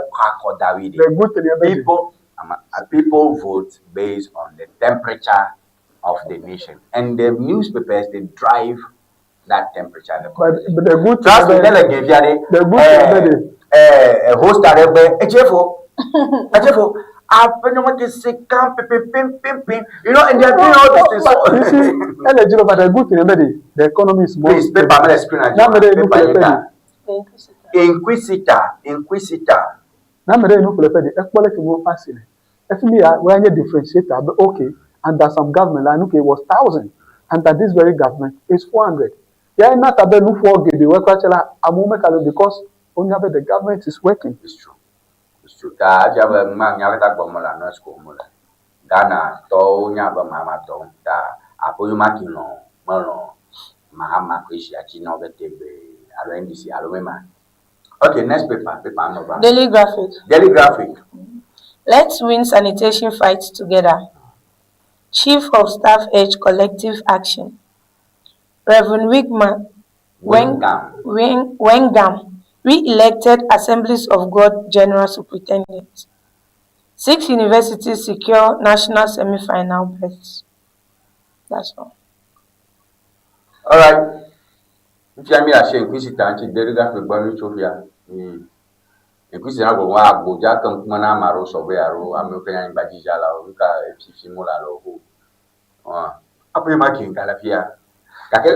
The good thing people, people vote based on the temperature of the nation, and the newspapers they drive that temperature. But, but the good Trust me, the good thing host aɖe Echefo, Echefo, you know, and they are doing all these things. But you see, energy, but the good thing about the economy is more. Please, paper, me screen. Paper, Inquisitor, Inquisitor. Na me nu ƒle ƒe ɖe ekpɔ leke mo asi le. Efi mi ya wọ́n nye differentiator but okay under some government like okay was 1,000 under this very government is 400. Ya ina tabe nu fɔ geɖe wɔ kura tse la amewo meka le because wonya be the government is working. It's true. It's true. Ta efia be ma nya katã gbɔm le anɔ school mu le Ghana tɔwo nya be Mahama tɔ ta aƒe ma ki lɔ̃ melɔ̃ Mahama koe sia dzi na wo be tegbee alo NDC alo mema. Okay, next paper. Paper number. Daily Graphic. Daily Graphic. Let's win sanitation fight together. Chief of Staff urge collective action. Reverend Wigman, Wengam. Wengam, re-elected Assemblies of God General Superintendent. 6 universities secure national semi-final berths. That's all. All right. Nfia mi ase Inquisitor ŋuti Daily Graphic gbɔ mi tso fia. Inquisitor gbɔ wa agbodza ke ŋkume na ame aɖewo sɔgbɛ alo amewo ke nye anyigba dzi dzalawo nuka efifi mo le alo ho. Aƒe ma ke ga le fia. Gake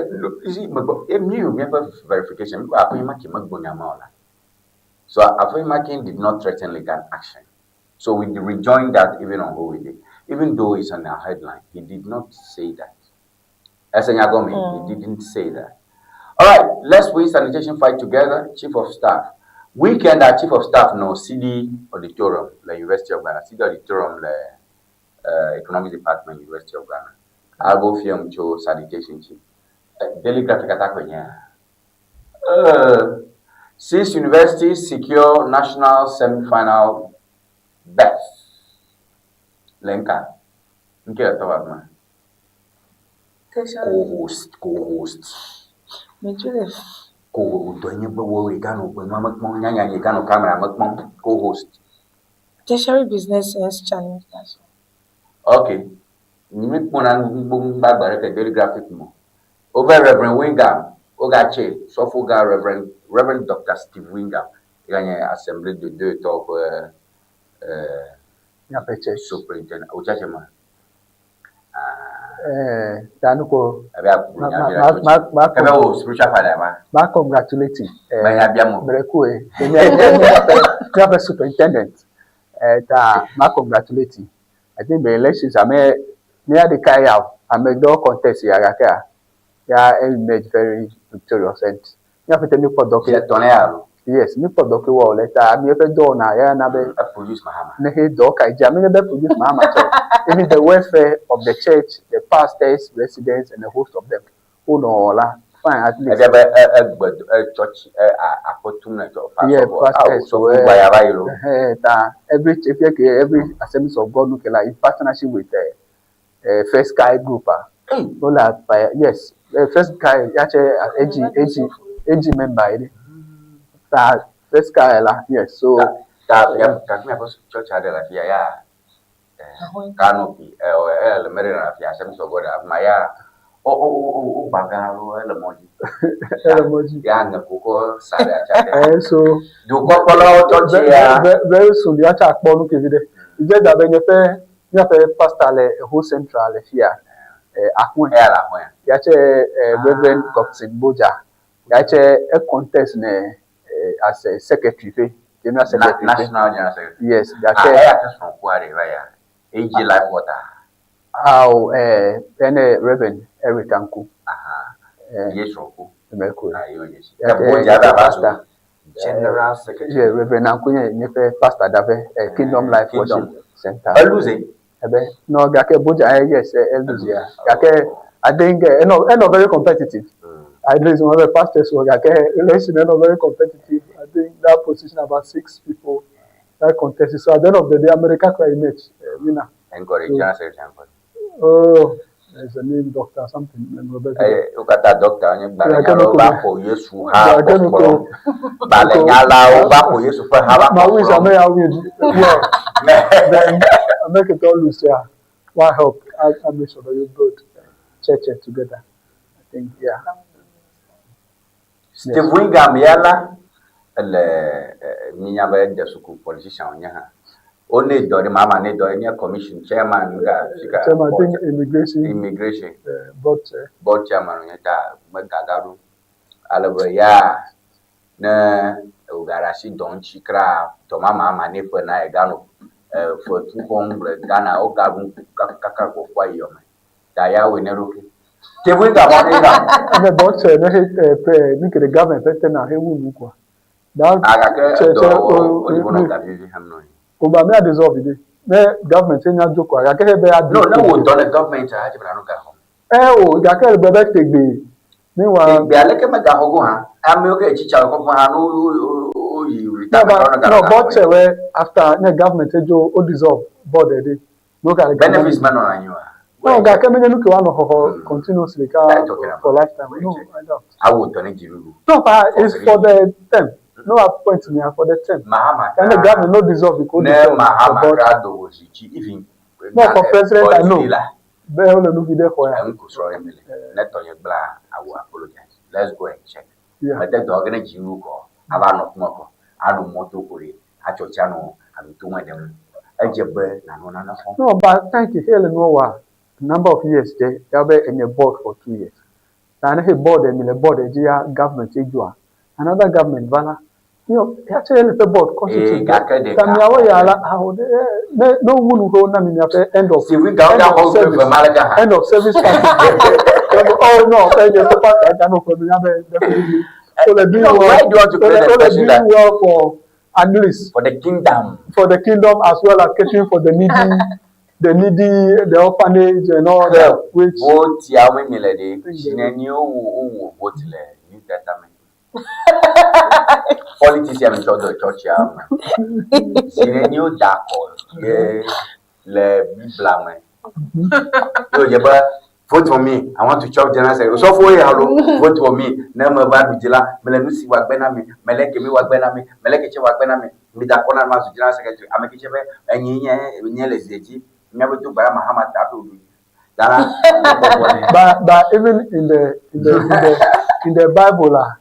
you see megbɔ mi yio míaƒe verification mi kpɔ aƒe ma ke megbɔ nya ma o la. So Afenyo Markin did not threaten legal action. So we rejoined that even on holiday. Even though it's on our headline, he did not say that. Esenyagome, he didn't say that. All right, let's win sanitation fight together. Chief of Staff. Weekend, our Chief of Staff, no, CD Auditorium, the University of Ghana. CD Auditorium, the Economics Department, University of Ghana. Algo film cho sanitation chief. Daily Graphic attack. 6 universities secure national semi-final berth. Lenka. Nke to ma. Co-host, co-host. Co-host. Tertiary Business Sense Challenge. That's all. Okay. Daily Graphic mo. Over Reverend Wingam, Ogache, Sofuga Reverend Dr. Steve Wingam. Il a assemblée de deux top superintendent. Ochachema. Danuko. Spiritual father ma. Ma congratulate. Mrekue. Me superintendent. Ta ma congratulate. I think the elections are me the carry out. I may do contest ya ya ya emerge very victorious and ya fete mi po doke. Yes, mi po doke wo letter mi fe do na ya na be produce Mahama. Ne he do ka ija mi be produce Mahama so even the welfare of the church, the pastors, residents and the host of them. Who no la fine at least. Church yeah, pastors so every every Assemblies of God like in partnership with First Sky Group. Yes, First Sky actually AG member. First Sky la yes so. Church ya canopy eh le mere na fia Assemblies of God maya o o o bagalo ele moji ele moji ya na koko sare acha so do kokolo church ya very soon ya cha akpo nu kevide ije da be nyefe nyefe pastor le ho central le fia ahun ya la ahun ya che Reverend Godson Boja ya che e contest ne as a secretary fe general secretary national general secretary yes ya che ya che son ku are ba ya AG Life Water. Aw, ene Reverend Eric Anku. Aha. Yes, Roku. Emeku. Ayo, yes. Pastor. General Secretary. Yeah, Reverend Anku, nye fe Pastor Dave, Kingdom Life Worship Center. Eluze. Ebe no gake Boja eh, yes eh, elose ya. Gake I think eh, enɔ enɔ very competitive. I know it's one of the fastest one. Gake election enɔ very competitive. I think that position about six people that contested. So at the end of the day, America quite emerge uh, winner. Eŋkɔ ɖe general secretary ŋkɔ. Oh, there's a name doctor something. Roberto. Eye wo katã dɔkta wonye Gake gbalẽnyalawo nuko va me. ƒo Yesu ha Gake nuko. kpɔkplɔ. Gbalẽnyalawo va ƒo Yesu ƒe ha va Ma wish kpɔkplɔ. ame ya win well. Then make it all loose yeah. What help? I, I make sure that you build church together. I think yeah. Steve Wingham ya la, ele eh, mínya be ede suku politician wònye hã. Wonɛ dɔ ɖe mama nɛ dɔ enye commission chairman ga fika Chairman, I board think immigration immigration board chair. board chairman wònye ta megaga ɖo. Ale be ya ne wògaɖe asi dɔ ŋuti kra dɔ ma mama nɛ ƒe na ye ganɔ eh, fetu xɔm le Ghana wogaɖu ŋku kaka gbɔkpɔ ayi yɔme. Ta ya wɔe ne ɖokui. Steve Wingham wɔ ne ga. And the board chair, ne he eh, pe, the government pe na he wu nu kwa. That Ah, gake chair, edɔ chair, wɔ oh, wòdzi be nɔ eh, ga vivi hem nɔ anyi. Oba me a dissolve it. Ne government nya joko, gake he be a No, ne wò dɔ le government a, edze be nanɔ ga xɔm. Eh o, gake le be tegbe. Meanwhile, Egbe aleke megaxɔ go hã? Amewo ke tsitsa kɔkɔ hã no wo wo yi no, retirement but ɔnɔ ga no xɔm. board chair where after ne government ejo o dissolve board e dey. No ka Benefits menɔna anyi oa? No, gake menye nu ke woanɔ xɔxɔ continuously ka That talking about. for lifetime. No, I doubt. Awo tɔ ne dziɖuɖu. No, but it's for the term. No appoint me for the term. Mahama And the government no dissolve it. Go Ne dissolve the Mahama board. kra do wò zi dzi even. No, for president I know. La. Be wole nu vi ɖe xɔ ya. Ŋku srɔ̃ ye mele. Ne tɔnye gblã, I will apologize. Let's go and check. Yeah. Mede dɔ ge ne dziɖuɖu kɔ ava nɔ kuma kɔ anɔ mɔto ko ɖe atsɔ tsi anɔ aɖuto ŋue ɖem. Edze be nanɔ nane xɔm. No, but thank you. Here no wa number of years there. Ya be in a board for 2 years. Na ne he board mi le board e ya government e jua. Another government vala. You actually le board constitute. Eh, gake ɖeka. Tamiawo ya la awo de ne no wunu ho na mi mi end of Steve Wingham end ga of xɔ ƒe service. ve ma le ga hã. End of service package. Oh no, eh you so far I no for me definitely. So they doing No, well. why do you want to so create they, the so they impression doing that well for at least for the kingdom? for the kingdom as well as catering for the needy, the orphanage and all that. Which Vote ya wo mi le ɖe tsi neni wowo wowo vote le New Testament. Politics ya mi tsɔ do church ya me. Tsi neni wo da akɔ ye le Biblia me. Ye wòdze be vote for me, I want to chop general secretary. Osɔfowo ya lo vote for me. Ne me va ɖu dzi la, mele nu si wòagbe na mi, mele kemi wòagbe na mi, mele ketse wòagbe na mi. Mi da akɔ na ma zu general secretary. Ame ketse be enyi nye nye le zi dzi. Míabe do gbe ɖa Mahama ta hafi wòɖu dzi. Dara, bɔbɔ nɛ. But even in the Bible ah,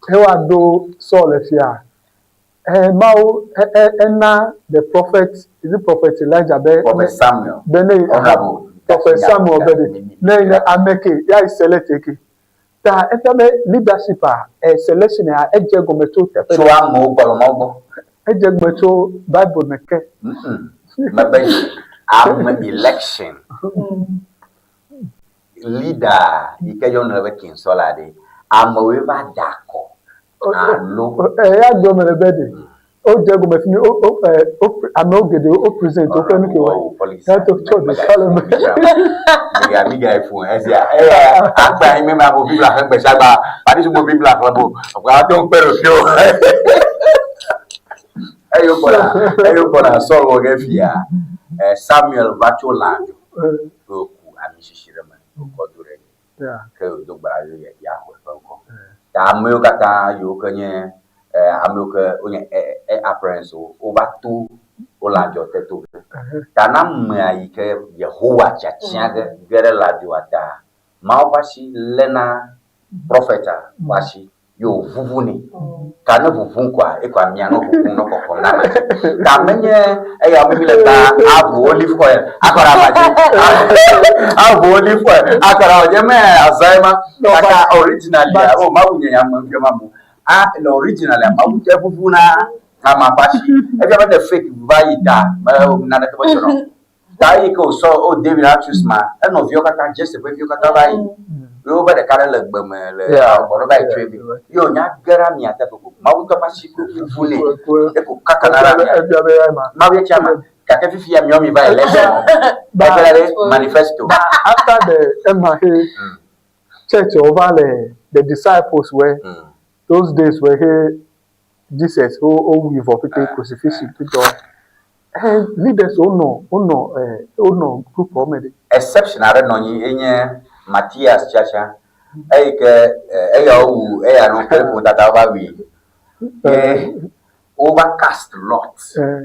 hewa do Saul fia. Eh, Mawu eh, eh, ena the prophet, is it prophet Elijah be Prophet Samuel. be ne Honorable. prophet Samuel be de ne ne ameke ya yi select eke. Ta efia be leadership a eh, selection a edze gɔme tso teƒe Tso amewo gbɔ le Mawu gbɔ. Edze gɔme tso Bible me ke. Mebe ame election leader yi ke yɔna be King Saul ɖe amewoe va da akɔ alo Eh, ya gblɔ me le be de o dze gɔme fi mi o o eh, o amewo geɖewo o present woƒe nu ke wɔ ya to tso ɖeka le me. Miga miga efu esia eya agba yi me ma bo Biblia xlẽ gbe sia gba padi su bo Biblia xlẽ bo ɔkpa to ŋkpɛ ɖo fio. Eyo gbɔna eyo gbɔna Saul wɔ ge fia eh, Samuel va tso lã dzo ye wòku ami sisi ɖe me wòkɔ do ɖe dzi Yeah. ke wòdo gbe ɖa ye Yahweh ƒe ŋkɔ. Ta amewo katã yiwo ke nye eh, amewo ke wonye eh, eh, appearance wo wova to wo lãdzɔ te to ge. Ta na amea yi ke Yehowa tiatia ge ge ɖe lãdzoa ta Mawu ƒe asi léna prɔfeta ƒe asi ye wòvuvu nɛ. Ta ne ʋuʋum koa, ekɔ amia nɔ ʋuʋum nɔ kɔkɔm ɖe ama dzi. Ta menye eya mi le ta aʋu olive oil akɔ ɖe ama dzi. Aʋu olive oil akɔ ɖe ama dzi. Eme azã ye ma. Kaka originally, o Mawu nye ya me ŋkɛ ma mo. A le originally Mawu tse ʋuʋu na ama ƒe asi. Efia be ne fake va yi ta me naneke medzɔna o. Ta eyi ke wòsɔ o David atus ma, enɔviwo katã, Jesse ƒe viwo katã va yi. Ye wobe ɖeka ɖe le gbe me le gbɔ ɖo va yi tsoe vɛ. Ye wònya ge ɖe amia te koko. Mawu ŋutɔ ƒe asi ko ʋuʋu nɛ. Eko kakana ɖe amia. Efia be ya ma. Mawu ye tsia ma. Gake fifia miɔ mi va election wɔm. Egblẽ ɖe manifesto. After the ema he church wo va le the disciples wɛ those days wɛ he Jesus wo wui vɔ pete crucifixion pete eh leaders wo nɔ wo nɔ eh wo nɔ group wo me ɖe. Exception aɖe nɔ anyi enye Matthias tsatsa eyi ke eya wowu eya nɔ kple ƒometata wova wui ye wova cast lot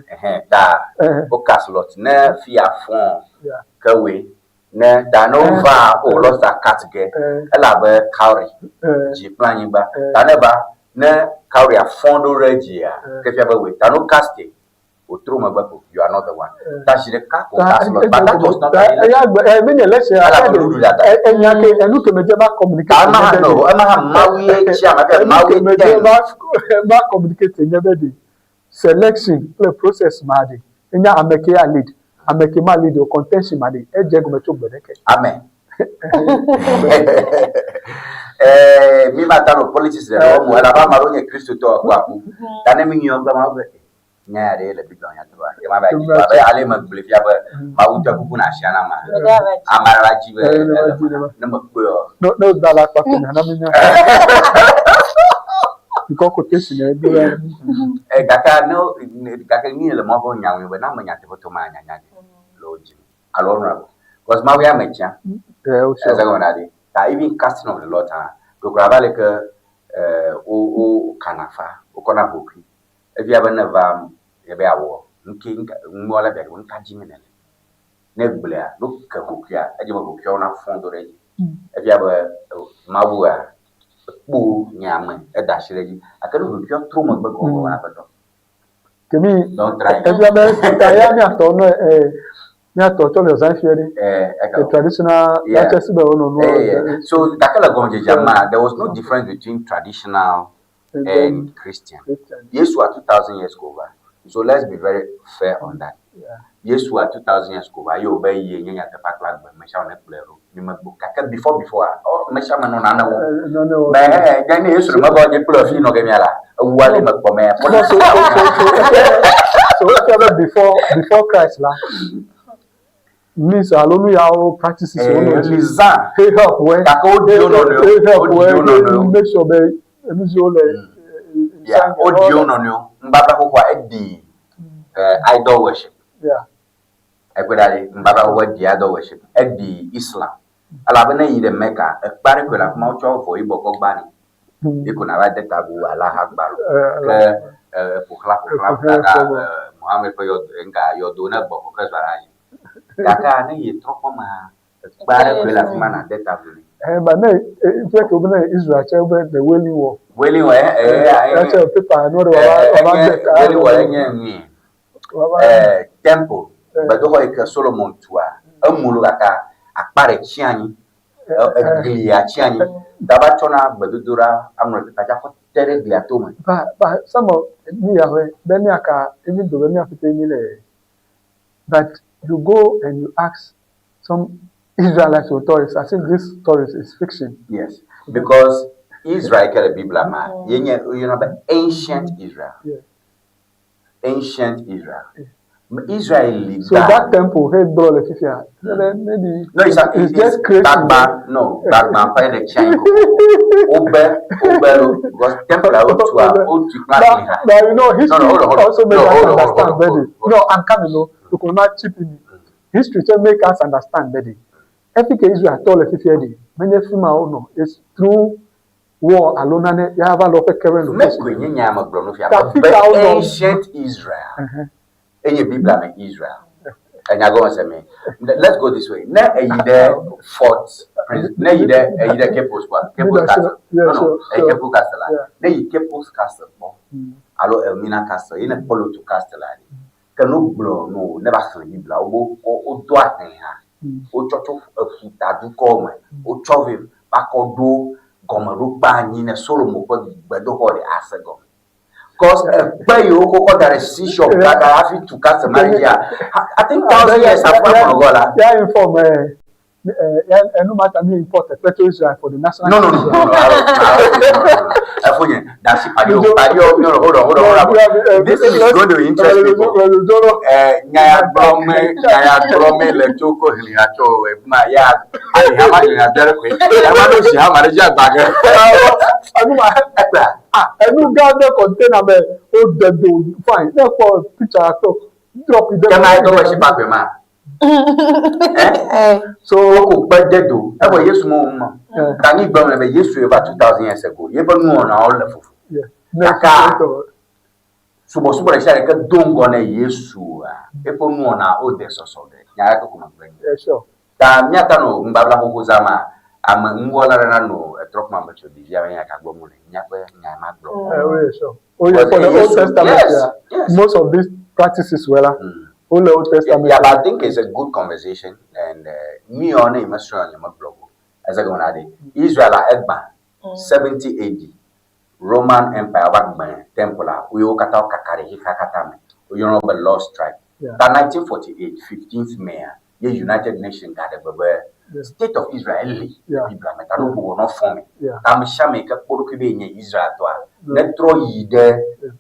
ɛhɛn ta wo cast lot ne fia fɔ̃ ke woe ne ta ne wova o lot ta cut ge elabe cowrie dzi kple anyigba ta ne va ne cowrie fɔ̃ ɖo ɖe dzia ke fia be woe ta ne wo cast wòtrɔ megbe ko you are not the one ta zi ɖeka ko cast lot but that was not an election. Eya menye election Elabe nuɖuɖu dada. Enya ke enu ke medze va communicate. Ta ema hã no ema hã Mawu ye tsi ame ke Mawu ye ten. Va va communicate nye be ɖe selection kple process ma ɖe enya ame ke ya lead ame ke ma lead o contention ma ɖe edze egɔme tso gbe ɖeke. Amen. Eh, mi ma ta no politics le ɖe wɔm o elabe ame aɖewo nye Kristotɔ akuaku. Ta ne mi nyɔ gblɔ ma be nya ya ɖe le Biblia nya teƒea ye ma va dzi abe ale me gblɔe fia be Mawu ŋutɔ kuku na asia na amea. Ame aɖe va dzi be ele me ne mekpɔe o. Ne ne woda le akpa ko na mi nya. Because quotation e do ya. Eh gake ne gake ni le mɔ ƒe nya ŋu be na me nyateƒe to ma nya nya le wo dzi alo honorable because Mawu ya me tia. Yeah, oh, sure. Ɛsɛ gɔme na ɖi. Ta even casting of the lot hã ɖokura va le ke eh wo wo kana fa wokɔna ʋokui. Efia be ne eva ye be yeawɔ nuke nuɔ le bia nuka dim nèle. Ne egblɔea, ne woke hokuia, edze be hokuiawo nafɔ do ɖe edzi. Efia be Mawua ekpo nye ame, eda asi ɖe edzi. Gake ne hokuiawo trɔ megbe ko wɔ aƒetɔ. Kemi Don't try. efia be ta ya míatɔ ne míatɔ tsɔ le zã fia ɖi. The traditional Yeah. ya tse si be wonɔ nua. Yeah. So gake le gɔmedzedzea mea, there was no difference between traditional and Christian. Yesua 2000 years ko va. So let's be very fair on that. Yesua 2000 years ko va ye wòbe ye nye nyateƒea kple agbe me sia me nekplɔe ɖo. Mi megbo gake before before a ɔ me sia me nɔ nane wɔm. Mɛ ɛ ne Yesu ɖe meva nye kple fi nɔ ge mia la ewu ale me kpɔ mɛ. So so so so efia be before before Christ la means alo nu yawo practices wo nɔ dzi. Zã. He help wɛ. Gake woɖi wo nɔnɔewo. He help Woɖi wo wɛ. nɔnɔewo. Make sure be enu siwo le. Yeah, woɖi wo nɔnɔewo. Nubabla xoxoa eɖi idol worship. Yeah. Ekpɔe ɖa ɖe, nubabla xoxoa eɖi idol worship. Eɖi Islam. Elabe ne eyi ɖe Mecca, ekpe aɖe koe le afi ma wotsɔ avɔ yibɔ kɔ gba nɛ. Ye ko nàva de ta agu Allah Akbar. Ke ƒo xlã ƒo xlã kaka Mohammed ƒe yɔdo ŋka yɔdo ne gbɔ ko ke zɔ ɖe anyi. Gake ne yi trɔ kpɔ mea, ekpe aɖe koe le afi ma nàde ta agu nɛ. Eh, but ne fia ke wobe ne Israel tse wobe the wailing wall. Wailing wall eh eh eh. Tse paper no de waba waba de ka. Wailing wall enye nui. Eh temple gbedoxɔ yi ke Solomon tua emu lo gake akpa ɖe tsi anyi. Eglia tsi anyi. Ta va tsɔna gbedodoɖa aŋlɔ pepa dza kɔ te ɖe glia tome. Ba ba some of mi ya hɔe be miaka even though be mia ƒete mi le but you go and you ask some Israelites or tourists, I think this story is fiction. Yes, because Israel ke le Biblia ma, ye nye woyɔna be ancient Israel. Yeah. Ancient Israel. Israel li So that temple hey gblɔ le fifia. Maybe No, it's, it's, it's just creation. Gbagba, no, gbagba ƒe ɖe tsi anyi kokoko. Wobe, wobe lo, because temple la wotua, wotu kple But, agli hã. but you know, history No, no, hold on, hold on. also make No, us hold on, hold on, understand hold on, very. hold on. No, I'm coming. No, you could not chip in. History to make us understand very. Efi ke Israel tɔ le fifia ɖi, menye fi ma wonɔ. It's through war alo nane ya va le woƒe current location. Mekɔe nye nya megblɔ nu fia. Ta fi Be ka wonɔ. ancient Israel. Enye Biblia me Israel. Enya gɔme se me. Let's go this way. Ne eyi ɖe Fort Prince, ne eyi ɖe eyi ɖe Cape Coast kpɔa, Cape Coast Castle. Yeah, No, no, sure, eyi sure. Cape Coast Castle la. Yeah. Ne eyi Cape Coast Castle kpɔ alo Elmina Castle, ye ne kpɔ Lotu Castle la ɖi. Ke ne wogblɔ no ne va xlẽ Biblia, wobe wodo ahlẽ hã. Wotsɔ tso eƒuta dukɔwo me. Wotsɔ vɛ va kɔ ɖo gɔmeɖokpe anyi ne Solomo ƒe gbedoxɔ ɖe ase gɔme. Cause ekpe yiwo wokɔ da ɖe seashore kaka hafi tu castle ma ɖe dzia, I think thousand years hafi woakplɔ gɔ la. Ya inform eh. Eh, enu ma ta mi import ekpe to Israel for the national. No, no, no, no, no. Efonye, that's it. Padio, padio, no, no, hold on, hold on, hold on. This is going to interest people. Eh, nyaya gblɔme, nyaya gblɔme le tso ko hli ha tso ma ya, ali ha ma hli ha biare koe. Ya ma no si ha ma de dzi agba ge. Enu ma Ekpea. ah enu gã ɖe container me o de do fine ne kpɔ picture to drop yi ɖe. Ke ma ye tɔgbe si pa gbe ma. Eh? So woko kpe de do. Evɔ Yesu mo ŋu ma. Gani gblɔm le be Yesu ye va 2000 years ago. Yeƒe nuwɔnawo le fufu. Kaka subɔsubɔ ɖe sia ɖe ke do ŋgɔ ne Yesua, eƒe nuwɔna wode sɔsɔ ge. Nya ɖe ko megblɔe nye. Yeah, sure. Ta míata nɔ nubabla xoxo zã ma, ame ŋuwɔla ɖe nanɔ etrɔ kuma me tso ɖevia be nya ka gblɔm wole. Míaƒe nya ma gblɔm. Eh, oh yeah, sure. Oh yeah, for the Old Testament, yes, yeah. yes. Most of these practices were la. Wole Old Testament. Yeah, but I think it's a good conversation and mi yɔ ne yi mesrɔ̃ nye megblɔ o. Eze gɔme na ɖe. Israel la egbã 70 AD. Roman Empire va gbẽ temple la wo katã wo kaka ɖe xexea katã me. Woyɔna wo be Lost Tribe. Yeah. Ta 1948 15th May ye United Nations gaɖe gbe be State of Israel li Yeah. Biblia me ta no gbogbo nɔ fɔ me. Yeah. Ta ame sia ame yi ke kpɔ ɖokui be yenye Israel tɔa netrɔ yi ɖe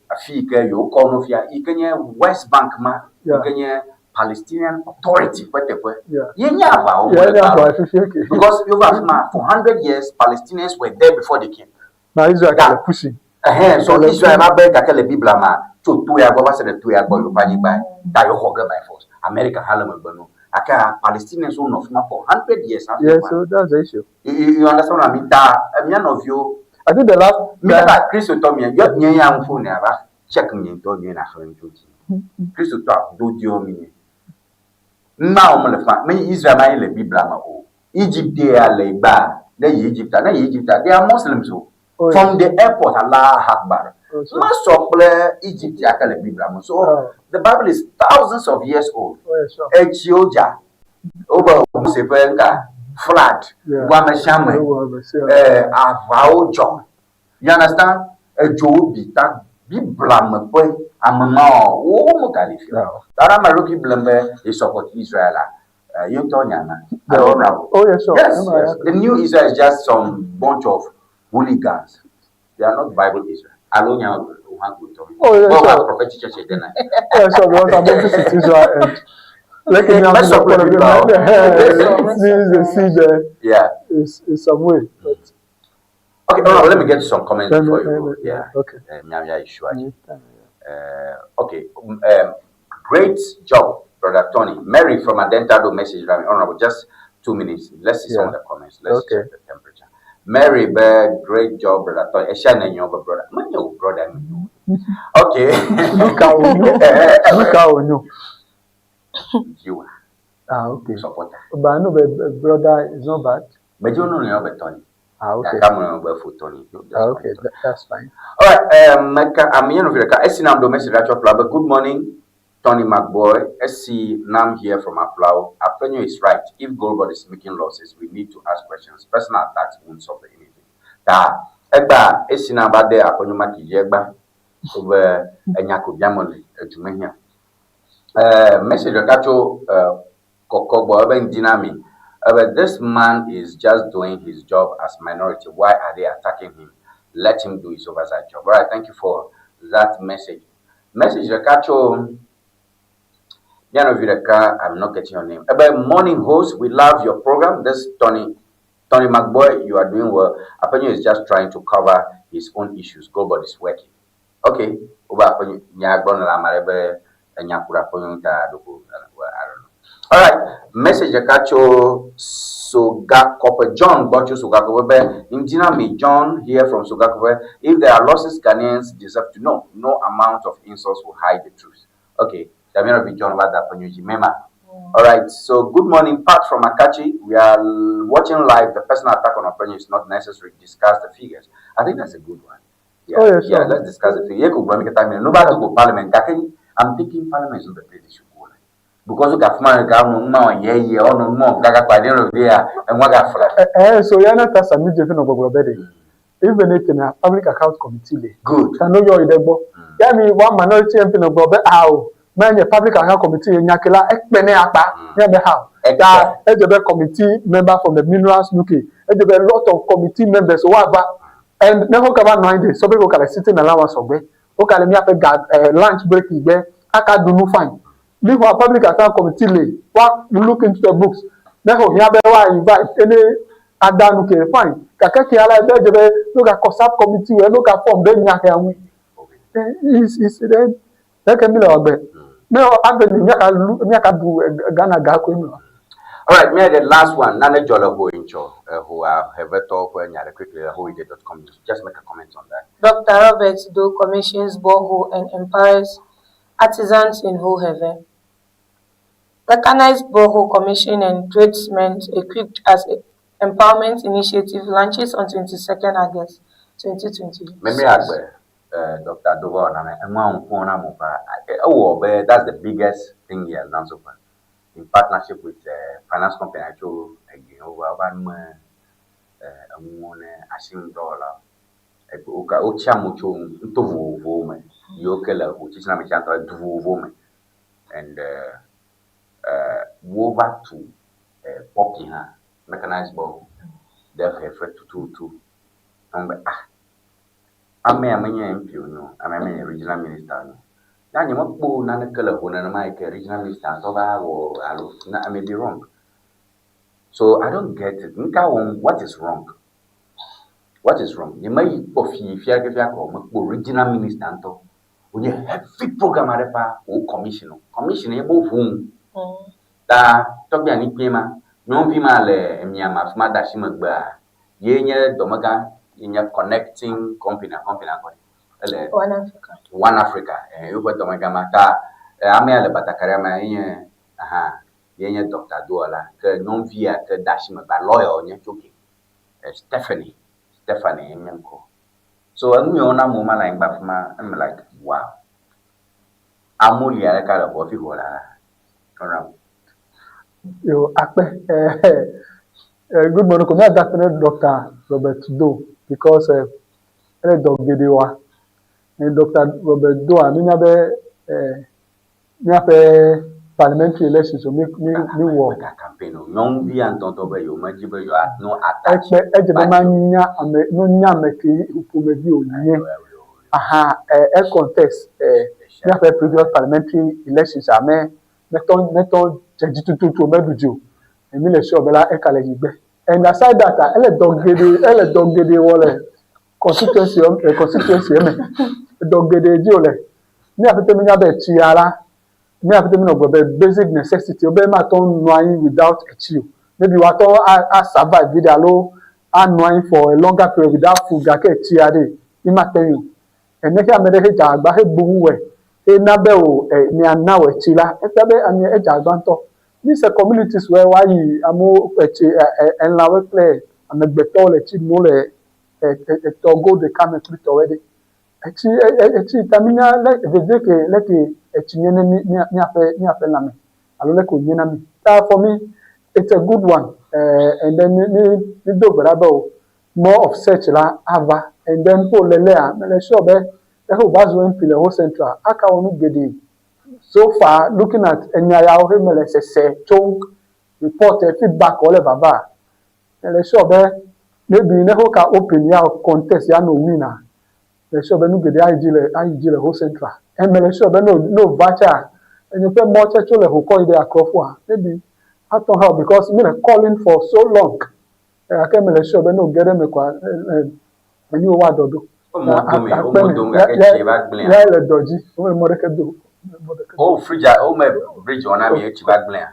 afi yi ke yewo kɔ nu fia yi ke nye West Bank ma yi Yeah. ke nye Palestinian Authority ƒe teƒe. Yeah. Ye nye aʋawo Yeah, le yeah, gba. but fifi okay. Because yova afi ma for 100 years Palestinians were there before they came. Na Israel ka le pushing. Ɛhɛn, so Israel ma be gake le Biblia ma tso to ya gbɔ va se ɖe to ya gbɔ yewoƒe anyigba ta yewo xɔ ge by force. America hã le megbe no. Gake Palestinians wo nɔ fi ma for 100 years hafi Yeah, va. so that's the issue. You understand what I mean? Ta mía nɔviwo I think the last mi kaka Kristotɔ mía yɔ nye ya ŋu ne ava check nye ŋutɔ nyuie na xlẽ tso dzi. Kristotɔ adodoewo mi nye. Ŋma wo mele fa, menye Israel ma ye le Biblia me o. Egypt ya le gba, ne yi Egypt, ne yi Egypt, they are Muslims o. Oh, yeah. From the airport, Allah Akbar. Oh, sure. Mesɔ kple Egypt ya ke le Biblia me. So the Bible is thousands of years old. Oh, yeah, sure. Etsiwo dza. Wobe Mose ƒe ŋka flood. Yeah. Wu ame sia ame. Wu ame sia ame. Eh, aʋawo dzɔ. You understand? Edzowo bi ta Biblia me ƒe ame mawo wo megali fia. No. Ta ne ame ɖokui blem be ye support Israel la, ye ŋutɔ nya ma. Alo honorable. Oh, yeah, sure. Yes, No, yes. The new Israel is just some bunch of hooligans. They are not Bible Israel. Alo nya wo hã gbotɔ. Oh, yeah, Well, sure. prophetic church then. Yeah, sure, because I'm opposite Israel and like in Let's the stop with Biblia. the see there Yeah. is is some way. But Okay, no, no, let me get to some comments Let me- before you let go. me- Yeah. okay. Yeah, yeah, sure. Okay. Great job, Brother Tony. Mary from Adentado message, Rami. Honorable, just 2 minutes. Let's see some of the comments. Let's Okay. check the temperature. Mary Bear, great job, Brother Tony. Esha nenyo, but brother. Menyo, brother. menyo. Okay. Look how you look how you. You are Ah, okay. supporter. But I know the brother is not bad. But you know, you Tony. Ah, okay. Yakamu, but for Tony. Ah, okay, that's fine. All right, Mecca, I'm here with SC Nam do message at your but good morning, Tony McBoy. SC Nam here from Aflao. Afenyo is right. If Goldberg is making losses, we need to ask questions. Personal attacks won't solve anything. Ta egba SC Nam ba de Afenyo maki egba over enyako biamole ejumehia. Message kacho kokogbo eben dinami. But this man is just doing his job as minority. Why are they attacking him? Let him do his oversight job. All right, thank you for that message. Message Rekacho. Yano Vireka, I'm not getting your name. About morning host, we love your program. This Tony McBoy, you are doing well. Apenyo is just trying to cover his own issues. Goldberg is working. Okay. Oba Apenyo, Nyagbon Lamarebe, Nyakura Apenyo ta Doko. Well, I don't know. All right. Message Rekacho Sogakope. John Bocho Sogakope. Indinami John here from Sogakope. If there are losses, Ghanaians deserve to know. No amount of insults will hide the truth. Okay. Damien of John Wada Panyuji Mema. All right. So good morning, Pat from Akachi. We are watching live. The personal attack on Apenyo is not necessary. Discuss the figures. I think that's a good one. Yeah. Oh, yeah, sure. Yeah, let's discuss the figures. I'm thinking parliament is not the place they should go. Because you have to no yeah, yeah, oh no, no, gaga kwa the end of the day, and what got flat. So yeah, not as a media no go bedi. Even if in a public account committee le. Good. Can know your idegbo. Yeah, me one minority MP no go be how. Man, your public account committee nyakela ekpene apa. Yeah, be how. Ta edze be committee member from the minerals UK, edze be lot of committee members woava and ne wo gava nɔ anyi ɖe sɔ be wo gale sitting allowance xɔgbe, wo gale míaƒe ga eh, lunch break gbe aka ɖu nu fine. Meanwhile public account committee le woa look into the books ne ho hiã be woa invite ene ada nu ke fine gake ke ala ebe edze be no gakɔ sub committee wɔ no ga form ɖe nya xea ŋu. Is is then leke mi le wɔ gbe ne avenue míaka lu míaka ɖu Ghana ga koe mi wɔ. All right, me the last one. Nane jɔle ho incho ho a hevetɔ ƒe nya ɖe quickly le hoide.com. Just make a comment on that. Dr. Robert Doe commissions borehole and empowers artisans in Hoheve. Mechanized borehole commission and tradesmen equipped as a empowerment initiative launches on 22nd August 2026. Meme agbe Dr. Dova nane enwa ŋkuwo na mo pa ewɔ be that's the biggest thing he has done so far in partnership with finance company atso ege wova wova me enuwo ne asinudɔwɔlawo. Woka wotsi amewo tso nuto vovovowo me yiwo ke le hotsitsina me tsãtɔ du vovovowo me and wova tu pɔpi hã mechanized borehole ɖe xefe tututu. Ame be ah amea menye MP wònye o, amea menye regional minister wònye o. Ya nye mekpɔ naneke le ho nenema yi ke regional minister ŋutɔ va wɔ alo na I may be wrong. So I don't get it. Nuka wɔm what is wrong? What is wrong? Nye meyi kpɔ fi fia ɖeke fia kɔ mekpɔ regional minister ŋutɔ wònye heavy program aɖe pa wò commission o. Commission ye be woʋu ŋu. Ta tɔgbi anyi kpee ma, nyɔnuvi ma le emiame afi ma de asi megbea, ye nye dɔmegã ye nye connecting company company akɔ ele One Africa. One Africa eh, yewoƒe dɔmegã ma ta amea le batakaria ma ye nye aha ye nye Dr. Dowɔla ke nyɔnuvia ke de asi megbea lawyer wònye tso ke Stephanie Stephanie ye nye ŋkɔ. So enu yiwo na amewo ma le anyigba afi ma I'm like wow. Amewo li aleke le ʋua fi ʋua la honorable. Yo, akpe. Good morning. Ko míada akpe ne Dr. Robert Doe because ele dɔ geɖe wa. Dr. Robert Doe mínya be míaƒe parliamentary elections mi mi mi wɔ. Campaign o. Nyɔnuvia ŋutɔŋutɔ be yewo medzi be yewoa no attach. Ekpe edze be manya ame no nya ame ke ƒomevi wònye. Aha, e contest míaƒe previous parliamentary elections a me metɔ metɔ dze dzi tututu o meɖu dzi o. Mi le sure be la eka le yi gbe. And aside that, ele dɔ geɖe ele dɔ geɖe wɔ le constituency constituency me. Dɔ geɖe dzi wòle. Mía ƒete mi nya be tsia la, mía ƒete mi nɔ gblɔ be basic necessity be matɔ nɔ anyi without etsi o. Maybe woatɔ a survive vi ɖe alo anɔ anyi for a longer period without food gake etsia ɖe mi mate ŋui o. Ene xe ame ɖe he dze agbagba he bu ŋu wɔe he na be o mia na wɔ etsi la, efia be amea edze agbagba ŋutɔ. Mi se communities wɔ woayi amewo etsi elãwoe kple amegbetɔwo le tsi nom le etɔgo ɖeka me kple tɔwoe ɖe. Etsi etsi ta mi nya le vevie ke leke etsi nye ne mi míaƒe míaƒe lãme alo leke wònye na mi. Ta for me it's a good one and then mi mi mi do gbe ɖa be o more of such la ava and then ƒo lelea mele sure be ehe wòva zu MP le Ho Central aka wɔ nu geɖe. So far looking at enya yawo he mele sese tso report feedback wole vava mele sure be maybe ne ho ka open ya contest ya no win a mele sure be nu geɖe ayi dzi le ayi dzi le Ho Central. And mele sure be no no va tsa enye ƒe mɔ tse tso le ho kɔ yi ɖe Akrɔfoa maybe atɔ help because mi le calling for so long. Gake mele sure be no ge ɖe eme koa enu woadɔ ɖo. Ya le dɔ dzi wome mɔ ɖeke do. O fridge wome bridge wɔna mi etsi va gblẽa.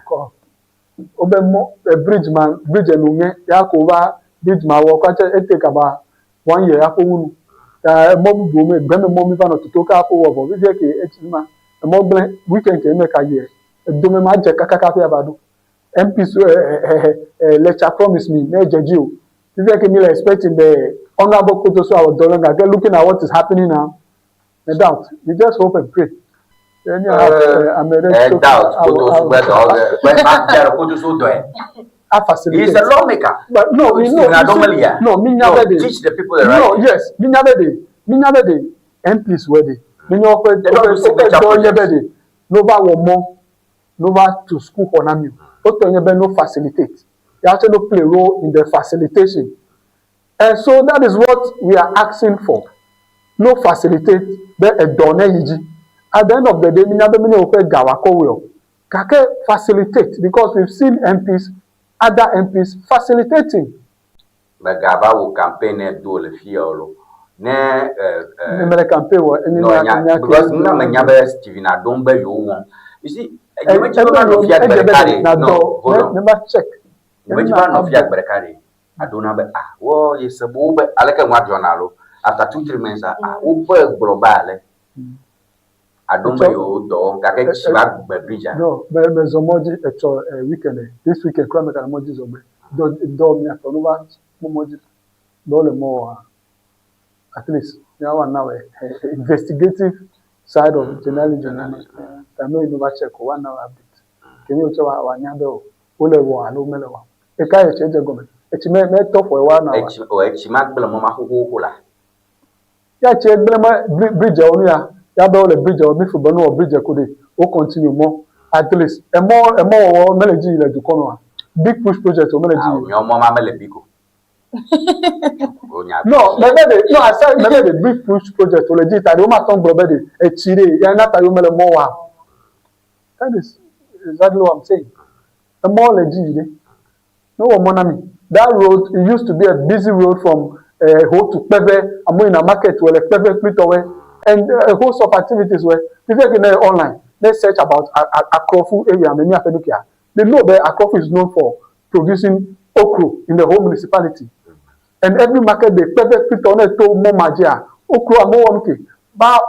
Wobe mɔ bridge ma bridge enu ŋe ya ko va bridge ma wɔ kɔ tse ete kaba one year ya ƒo wu nu. Ta emɔ bubuwo me gbeme mɔ mi va nɔ toto ka ƒo wɔ vɔ vivie ke etsi ma emɔ gblẽ weekend ke eme ka yie edome ma dze kakaka ƒe ava ɖo. MP so lecture promise me ne dze dzi o. Vivie ke mi le expecting the honorable Koto so our dollar gake looking at what is happening now, no doubt. We just hope and pray. Ame ɖe doubt Koto so gbe dɔ ge ma dze Koto so dɔe. A facilitate. He is a lawmaker. But no, we know. No, mi nya be de. Teach the people the right. No, yes, mi nya be de. Mi nya be de. MPs wɔ de. Mi nya woƒe woƒe dɔ nye be de. No va wɔ mɔ, no va tu school xɔ na mi o. Wotɔ nye be no facilitate. Ya tse no play role in the facilitation. And so that is what we are asking for. No facilitate be edɔ ne yi dzi. At the end of the day, minya be menye woƒe ga wòakɔ wɔe o. Gake facilitate because we've seen MPs, other MPs facilitating. Mègava wò campaign ne do le fiya o lo. Ne e e. Ne mele campaign wɔ enye No, nya nya nya because ke. nuna menya be Steven Adom be yewo wɔm. You see, E nye medzi be ebe manɔ yom fia gbe edze be ɖeka ɖe ɖe. nadɔ No, hold ne on. ne va check. Nye medzi be anɔ fia gbe ɖeka ɖe. Aɖo na be ah wɔ ye se be wobe aleke nua dzɔna alo after 2, 3 months ah wobe gblɔ be ale. Aɖo be yewo dɔ wɔm gake tsi va gbe bridge a. No, me me zɔ mɔ dzi etsɔ eh, weekend eh, this weekend kura me gale mɔ dzi zɔ gbe. Dɔ dɔ mia tɔ no va kpɔ mɔ dzi. Be wole mɔ wɔa. At least míawo ana wɔ eh, investigative side of journalism. Ta no yi no va check o, woana wɔ update. Ke nye wotse wa wanya be o wole wɔ alo mele wɔ. Eka ye tse dze gɔme. Etsi me me tɔ fɔ wa na wa. Etsi o etsi ma gblẽ mɔ ma xoxoxo la. Ya tse gblẽ ma bridge wo nu ya. Ya be wole bridge wɔ mi fu be no wɔ bridge ko ɖe. Wo continue mɔ. At least emɔ emɔ wɔwɔ mele dzi yi le dukɔ me wa. Big push project wo mele dzi yi. Miawo mɔ ma mele big o. O nya No, mebe de no I said mebe de big push project wo le dzi ta ɖe wo ma tɔ gblɔ be ɖe etsi ɖe ya na ta yo mele mɔ wa. That is exactly what I'm saying. Emɔ le dzi yi ɖe. No wɔ mɔ na mi. That road it used to be a busy road from Ho to Kpeve, amewo yina market wɔ le Kpeve kple tɔwɛ and a host of activities wɛ. Fifia ke ne online ne search about Akrofu area me miaƒe nukia, they know be Akrofu is known for producing okro in the whole municipality. And every market day Kpeve kple tɔwɛ ne to mɔ ma dzia, okro amewo wɔ nuke. Ba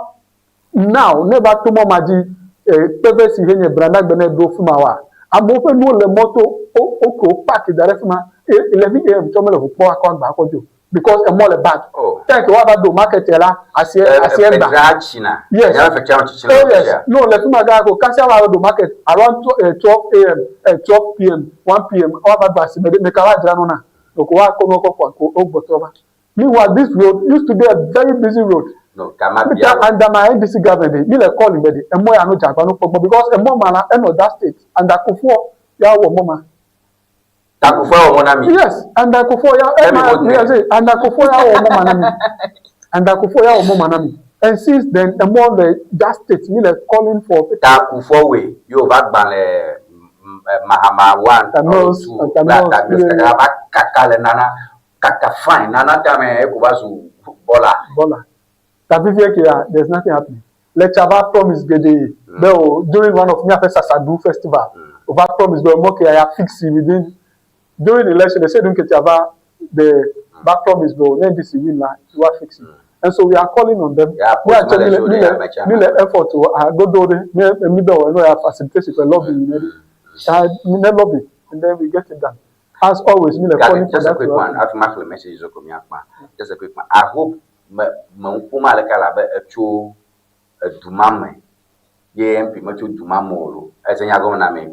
now ne va to mɔ ma dzi Kpeve si he nye Brandagbe ne ɖo fima wa, amewo ƒe nuwo le mɔto okro park da ɖe fima 11 am tsɔ mele ʋu kpɔ akɔ agba akɔ dzo because emɔ le bad. Oh. Time ke woava do market la asie asie gba. Fedzra tsina. Yes. Nya be fedzra tsitsi Oh yes. No le fima gã ko kasia woava do market around 12 am 12 pm 1 pm woava do asime ɖe meka woadzra nu na. Ɖeko woakɔ nuwo kɔ ƒo ko wogbɔtrɔ va. Meanwhile this road used to be a very busy road. No, kama bia. Under my NDC government, mi le call me de emo ya no jagba no kpɔgbɔ because emo ma la eno that state and Akufo ya wɔ mo ma. Akufo wɔ mo na mi. Yes, and Akufo ya ema yes, and Akufo ya wɔ mo ma na mi. And Akufo ya wɔ mo ma na mi. And since then, emo le that state mi le calling for. Akufo we yo va gba le Mahama 1 or 2 kple Atamios kaka va kaka le nana kaka fine nana tame eko va zu bɔla. Bɔla. Ta fifia ke ya there's nothing happening. Le tsa va promise geɖe be o during one of miaƒe Sasadu festival o va promise be mɔ ke ya ya fix within during election they say Nketia va the va promise be o ne NDC win la wa fix it. And so we are calling on them. Yeah, Mi post atse mi mele le zo mi ɖe le ame tsa mi le effort o agodo ɖe mi mi be o eno ya facilitate for lobby ne ne lobby and then we get it done. As always, mi le Gake calling for just a that quick to one happen. hafi maxlẽ message ko miakpa. Just a quick one. I hope me me ŋku ma aleke labe etso edu ma me ye MP metso du ma me o lo. Ese nya gɔme na me.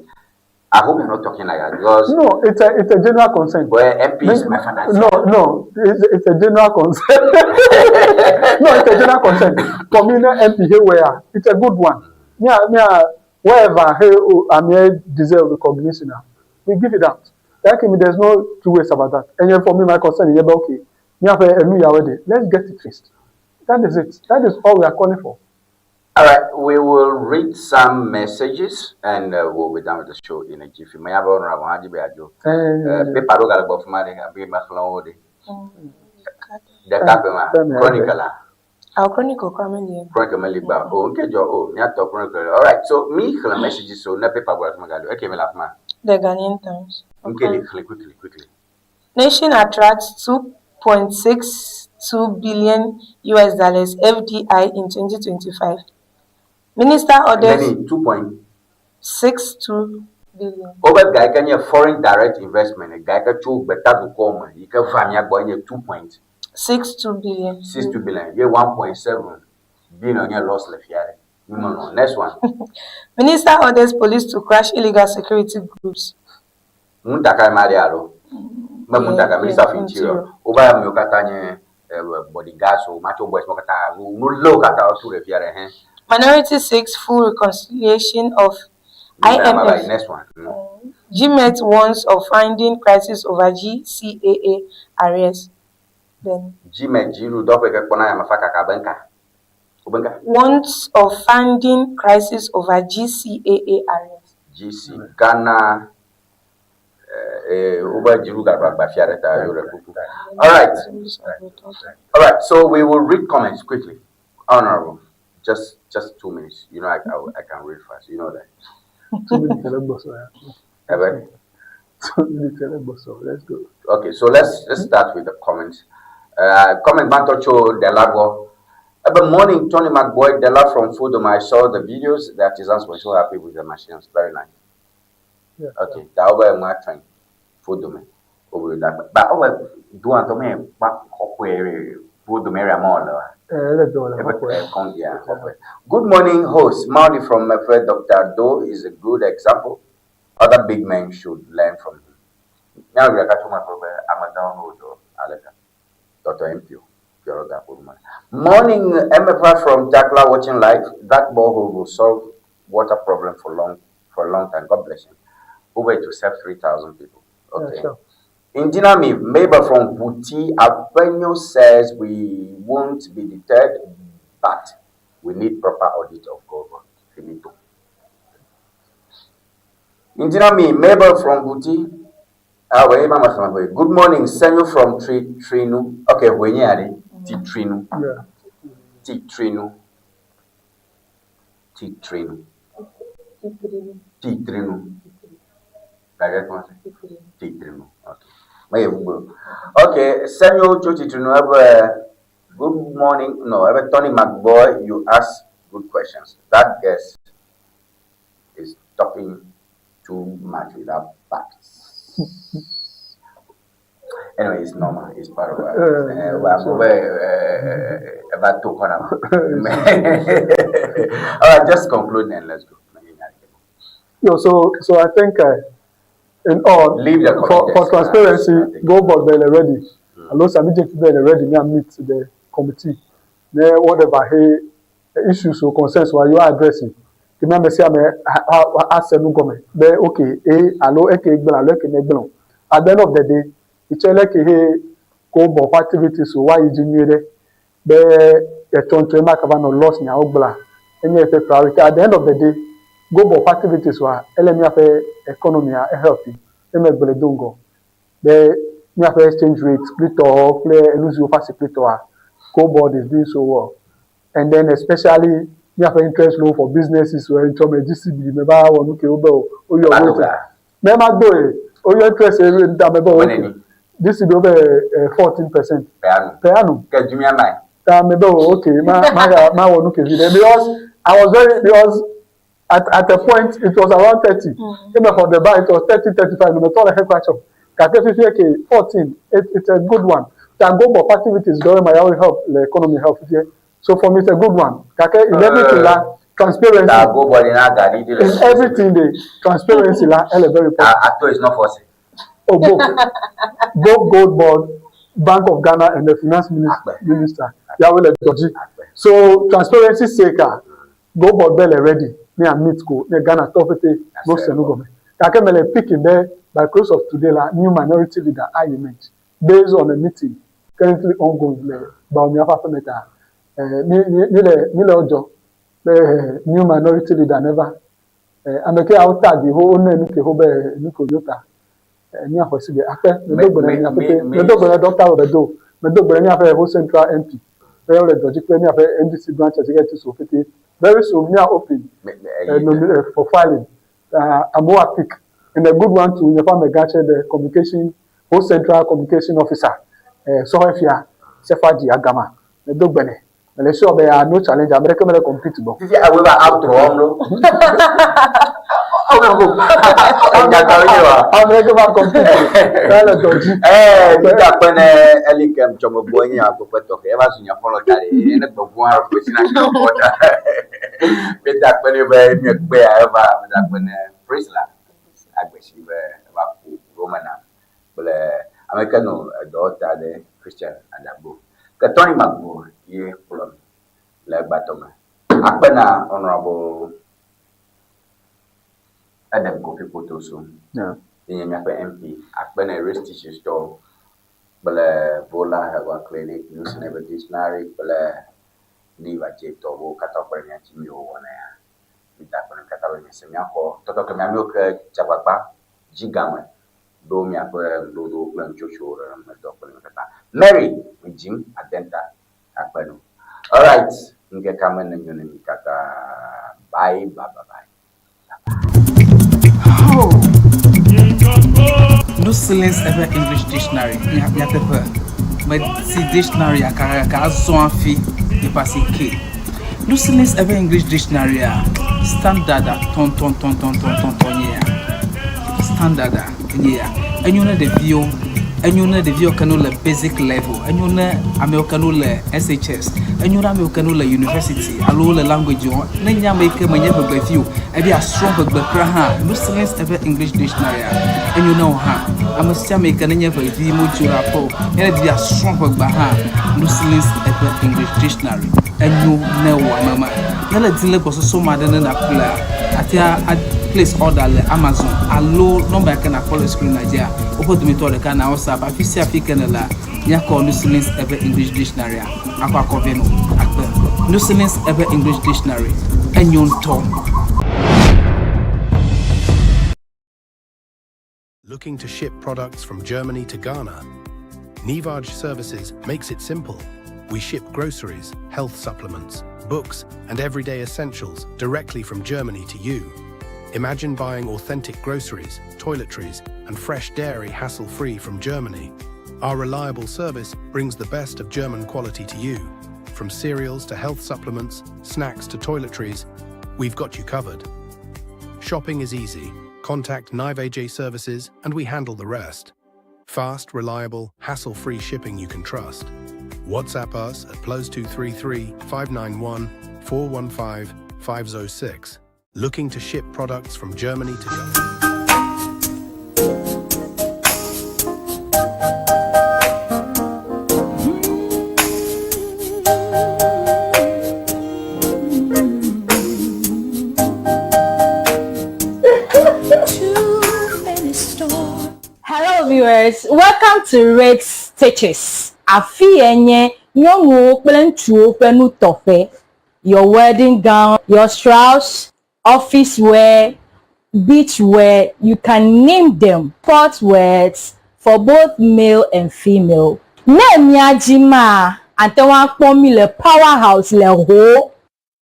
I hope you're not talking like that because No, it's a general concern. well, MP is my father's. No, it's a general concern. No, it's a general concern. For me, ne MP here where it's a good one. Me, me, wherever hey, oh, I'm here deserve recognition. Ah, we give it out. Like me, there's no two ways about that. And then for me, my concern is okay. Me have a new already. Let's get it fixed. That is it. That is all we are calling for. All right, we will read some messages and we'll be done with the show in a jiffy. May I have honorable Haji Beajo? Paper ɖo gale gbɔ fi ma ɖe abe mexlẽ wo ɖe. Ɖeka ƒe ma, Chronicle la. Our chronicle kura meli. Chronicle meli gba o, nke dzɔ o, míatɔ Chronicle. All right, so mi xlẽ messages so ne paper gbɔ fi ma gale. Okay, mi le afi ma. The Ghanaian Times. Nke li xlẽ quickly, quickly. Nation attracts 2.62 billion US dollars FDI in 2025. Minister orders Many 2. 62 billion. Wobe ga yi ke nye foreign direct investment, ga yi ke tso gbetadukɔ me yi ke va mía gbɔ enye 2. 62 billion. 62 billion. Ye 1.7 billion nye loss le fia ɖe. Mi me Next one. Minister orders police to crash illegal security groups. Muntaka ma ɖe alo? Me Muntaka, Minister of Interior. Wobe amewo katã nye bodyguards o, macho boys mo katã, nu lé wo katã wotu ɖe fia ɖe hɛn. Minority seeks full reconciliation of IMF. IMF. Next one. GMET warns of funding crisis over GCAA arrears. Then. GMET dziɖuɖudɔƒe ke kpɔna yamefakaka be ŋka? Wobe ŋka? Warns of funding crisis over GCAA arrears. GC Ghana eh, wobe dziɖuɖu agbafia ɖe ta yewo ɖe kuku. All right. All right. So we will read comments quickly. Honorable, just just 2 minutes. You know I, I, I can read fast. You know that. 2 minutes ele gbɔsɔ ya. Ebe? 2 minutes ele gbɔsɔ. Let's go. Okay, so let's start with the comments. Comment gbãtɔ tso Dela gbɔ. Good morning, Tony McBoy, Dela from Fodom. I saw the videos. The artisans were so happy with the machines. Very nice. Okay, that over my train. Fodom. Over that. But over do want to me Fodom area more. Ele dɔ le xɔxɔe. Yeah, Good morning, host. Maudi from Mefe. Dr. Do is a good example. Other big men should learn from him. Now we are catching my problem. Dr. MPO. Morning, MFR from Takla watching live. That borehole will solve water problem for a long time. God bless him. Over to serve 3,000 people. Okay. Yeah, sure. In Dinami, Mabel from Buti Avenue says we won't be deterred, but we need proper audit of government. Finito. In Dinami, Mabel from Buti. Ah, wait, mama, Good morning, Senyo from Tri Trinu. Okay, when you Titrinu. Yeah. Titrinu. Titrinu. Titrinu. Titrinu. Okay. Okay, Samuel Titrinu, good morning. No, Tony McBoy, you ask good questions. That guest is talking too much without facts. Anyway, it's normal. It's part of it. Well, about to All right, just conclude and let's go. No, so I think in all, Leave the for transparency, GoldBod be ready. Hello, submit be ready. Me meet the committee. Then whatever hey issues or concerns while you are addressing. Ke mi ame sia ame ase nu gɔme be okay e alo eke gblẽ alo eke megblẽ o. At the end of the day, itse le ke he GoldBod ƒe activities o woayi dzi nyuie ɖe be etsɔntɔe ma kava nɔ loss nyawo gblɔa enye eƒe priority. At the end of the day, GoldBod ƒe activities wa ele míaƒe economy a ehelp eme gblẽ do ŋgɔ be míaƒe exchange rate kplitɔ kple enu siwo ƒe asi kplitɔa GoldBod is doing so well and then especially míaƒe interest loan for businesses wɔ etsɔme GCB me va wɔ nu ke wo be o woyɔ wait mɛ ma do ye woyɔ interest rate da me be o okay GCB wo be 14% per annum. Ke Jumia mai. Ta me be o okay ma ma ma wɔ nu ke vi ɖe because I was very because at a point it was around 30. Even for the bar it was 30 35 no me tɔ le xe kura tsɔ gake fifie ke 14 it's a good one. Ta GoldBod activities dɔwɔ ma yawo help le economy help fifie so for me it's a good one gake in everything la transparency. Ta GoldBod na gari di le. In everything de transparency la ele very important. Ato is not for sale. Oh both GoldBod, Bank of Ghana and the finance minister yawo le dɔdzi so transparency sake ah GoldBod be le ready me and meet ko ne Ghana tɔ pete no se nu gɔme gake me le picking be by close of today la new minority leader ayi emerge based on a meeting currently ongoing le Bawumia ƒe aƒeme ta mi mi le mi le wodzɔ be new minority leader neva ame ke yawo tag ho wone nu ke ho be nu ke wònyo ta míaxɔe si be akpe medo gbe ne miaƒe medo gbe ne Dr. Roberto medo gbe ne míaƒe Ho Central MP be wole dɔ dzi kple míaƒe NDC branch executive so pete very soon mía open for filing amewo a pick and a good one to nye ƒe amegã tse the communication Ho Central communication officer sɔhɛ fia Sefa Agama medo gbe ne mele sure be ya no challenge ame ɖeke mele compete gbɔ. Fifi awo ba outro wɔm lo. Ame ɖeke va compete ele dɔ dzi. Ɛɛ mi da kpe ne eli kem tsɔme gbɔ nye akpekpe tɔxɛ eva zu nye xɔlɔ ta ɖe ne gbe ʋu hã ƒe si na shi kpɔ ta. Mi da kpe ne be mi kpe ya eva mi da kpe ne Priscilla agbesi be eva ƒo Romana kple ame ke nɔ edɔ ta ɖe Christian Adagbo. Ke Tony Magbo ye kplɔ mi le gbatɔ me. Akpe na honorable. Edem Kofi Kpotosu. Yeah. Ye nye míaƒe MP akpe ne Race Teachers tɔwo kple Vola Herbal Clinic, News Never Dictionary kple Niva J tɔwo katã kpe ɖe mía ŋuti míewɔ wɔna ya. Mída akpe na mi katã be miese míaxɔ tɔtɔ ke mía míwo ke dze agbagba dzi game ɖo miaƒe ŋuɖoɖowo kple nutsotsowo ɖe me dɔ kple mi katã. Mary, medzim adenta akpe nu. Alright, ŋkekea me nenyo ne mi katã. Bye, bye, bye, bye. Oh. No silence ever English dictionary. Nyateƒe. Meti dictionary akakaka azɔ hafi nipa si ke. No silence ever English dictionary a standard a tɔntɔntɔntɔntɔntɔntɔ nye ya. Standard a nye ya. Enyo ne ɖeviwo, enyo ne ɖeviwo ke no le basic level, enyo ne amewo ke no le SHS, enyo ne amewo ke no le university alo wole language wɔm. Ne nye ame yi ke menye ʋegbevi o, ebi asrɔ̃ ʋegbe kura hã, no silence eƒe English dictionary a, enyo ne wò hã. Ame sia ame yi ke nenye ʋevi modzo ɖe aƒe o, ne ebi asrɔ̃ ʋegbea hã, no silence eƒe English dictionary enyo ne wò ame ma. Ne le di le gbɔsɔsɔ ma ɖe ne nàƒlea, àte a place order le Amazon alo nɔmba yi ke nàkpɔ le screen-a dzia, woƒe dometɔ ɖeka na WhatsApp. Afi sia afi ke nèlea, míakɔ Nusilin's eƒe English Dictionary-a akɔ akɔ vɛ nɔ akpe. Nusilin's eƒe English Dictionary, enyo ŋutɔ. Looking to ship products from Germany to Ghana? Nivaj Services makes it simple. We ship groceries, health supplements, books, and everyday essentials directly from Germany to you. Imagine buying authentic groceries, toiletries, and fresh dairy hassle-free from Germany. Our reliable service brings the best of German quality to you. From cereals to health supplements, snacks to toiletries, we've got you covered. Shopping is easy. Contact Nivaj Services and we handle the rest. Fast, reliable, hassle-free shipping you can trust. WhatsApp us at +233 591 415 506. Looking to ship products from Germany to Ghana. Hello viewers, welcome to Red Stitches. Afi ye nye nyɔnuwo kple ŋutsuwo ƒe nutɔƒe. Your wedding gown, your shrouds, office wear, beach wear, you can name them. Sport wears for both male and female. Ne mía dzi maa, ate ŋu akpɔ mí le Power House le Ho.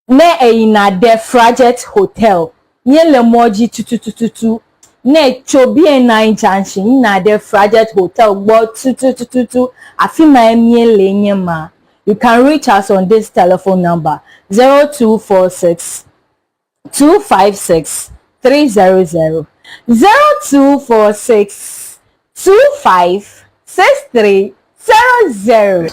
Ne èyina ɖe Frajet Hotel, míele mɔ dzi tutututu. Ne ètso BNI Junction yina ɖe Frajet Hotel gbɔ tutututu, afi mae míele nye ma. You can reach us on this telephone number 0246 256 300 0246 25 63 00.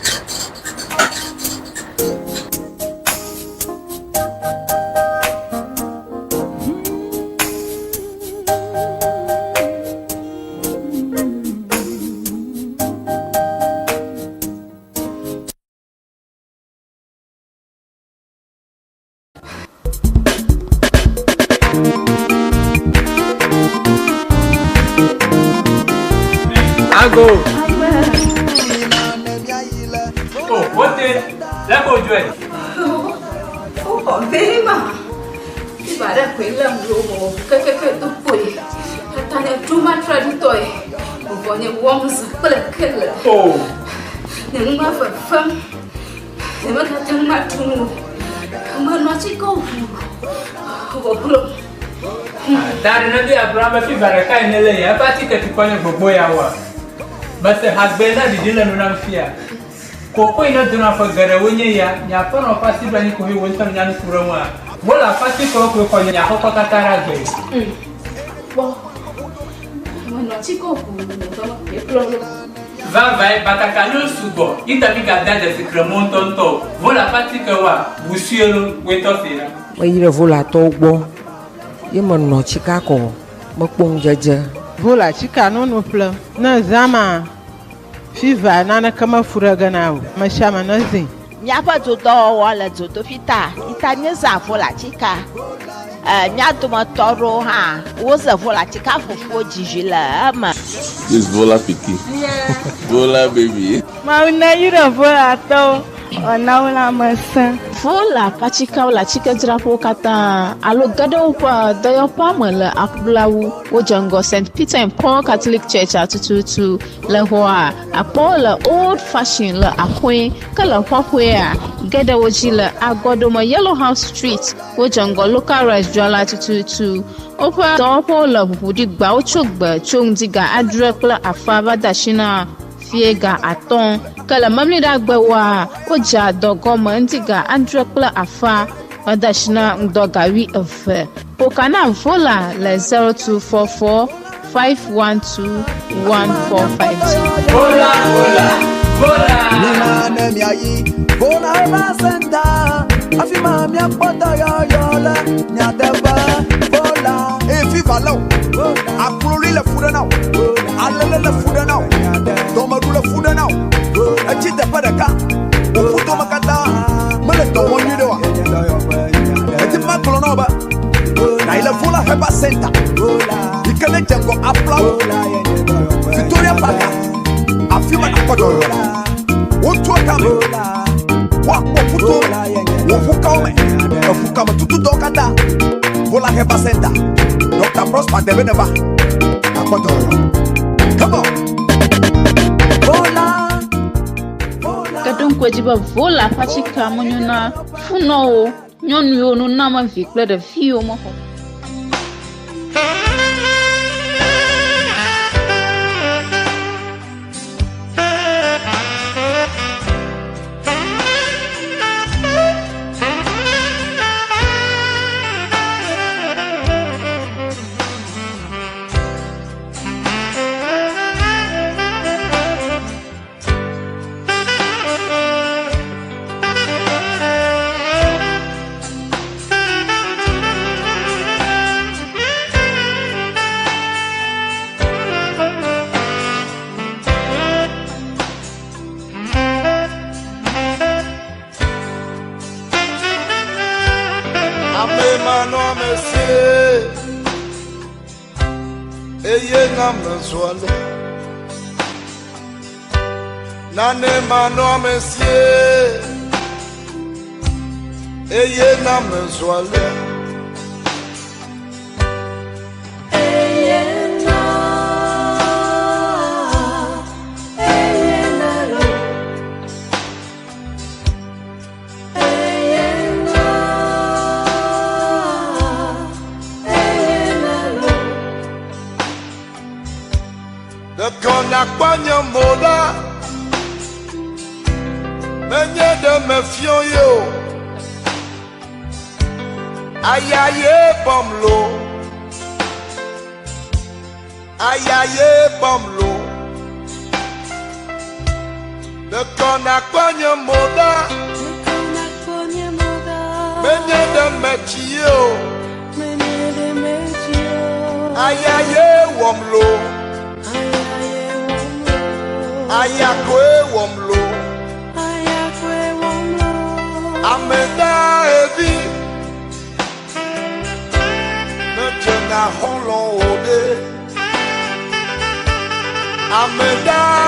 Ago. Oh, wote, leko ujue. Wokɔ vema. Fiva ɖe koe lém ɖo wɔ kekeke do kpoe. Eta nye ɖo matre ŋutɔe. Vɔ nye wɔm zã kple kele. Oh. Nye nu ma fefem. Nyemegate ŋu aɖu nu o. Menɔ atike ʋu vɔvlɔ. Da ɖe ne bi agblɔ be fiva ɖeka yi nele ya eƒe atike tukɔ nye gbogbo ya wa. Mese hagbe na ɖiɖi le nu nam fia. Koko yi ne dona ƒe geɖewo nye ya, nye aƒenɔ ƒe asi ɖo anyi koe wò ŋutɔ nya nu ku ɖe ŋua. Wole aƒe atikewo koe xɔ nye aƒekɔ katã ɖe agbe. Kpɔ. Menɔ atike ʋu nye dɔme koe kplɔ ɖo. Vavãe, batakaliwo sugbɔ, yi ta migade dzesi kremɔ ŋutɔŋutɔ o. Vola ƒe atikewoa, ʋu sue lo, woe tɔ see ɖa. Meyi ɖe Volatɔwo gbɔ ye menɔ tsika kɔ mekpɔ ŋudzedze. Vola tsika nono ƒle ne zã ma fiva naneke mefu ɖe ge na o amesiame ne zĩ. Míaƒe dodɔwɔwɔ le dzodoƒi ta, yi ta míezã vola tsika. E, mía dometɔ aɖewo hã woze volatika fufuwo dzi vi le eme. This Vola pikin. Vola baby. Mawu neyra Volatɔwo wòana wo lãmesẽ. Vola ƒe atikewo le atikedzraƒewo katã alo ge ɖe woƒe dɔyɔƒea me le Aƒulawu. Wodze ŋgɔ St. Peter and Paul Catholic Church tututu. Le xɔa, akpɔwo le Old Fashion le Axoe, ke le Xɔxɔea, ge ɖe wo dzi le Agɔdome Yellow House Street. Wodze ŋgɔ Local Rice dzrala tututu. Woƒe dɔwɔƒewo le ʋuʋu ɖi gbawo tso gbe tso ŋdi ga adre kple afã va de asi na fiẽ ga atɔ̃. Ke le Memleɖagbewoa, wodzea dɔ gɔme ŋdi ga adre kple afã va de asi na ŋdɔ ga wuieve. Ƒo ka na Vola le 0244 512 1452. Vola, vola, vola. Mina ne miayi Vola Herbal Center, afi ma miakpɔ dɔyɔyɔ le nyateƒe. Vola. Eye fiva lé wò, akloli le fu ɖe na wò, alele le fu ɖe na wò, dɔmeɖu le fu ɖe na wò, etsi teƒe ɖeka, wò ƒudome katã mele dɔ wɔm nyuiɖe oa? Edi be magblɔ na wò be nàyi le Vola Herbal Center yi ke nedze ŋgɔ Aflawo, Victoria Park, afi ma nàkpɔ dɔyɔyɔ le. Wotua kame, woakpɔ ƒuto me, wò ʋukawo me, eʋukame tutudɔwo katã. Vola Herbal Center, Dr. Prosper Debe neva, nàkpɔ dɔyɔyɔ. Come on. Vola. Ke ɖo ŋku edzi be Vola ƒe atikea menyo na funɔwo, nyɔnu yiwo noname vi kple ɖevi yiwo mexɔ. Ame manɔamesi eye na mezu ale. Nane manɔamesi eye na mezu ale. Ɖeko nakpɔ nye mo ɖa, menye ɖe mefiɔ ye o. Aya ye bɔm lo, aya ye bɔm lo. Ɖeko nakpɔ nye mo ɖa, menye ɖe metsi ye o. Aya ye wɔm lo, aya koe wɔm lo. Ame dahevi medzena xɔlɔ̃ o ɖe. Ame dahevi.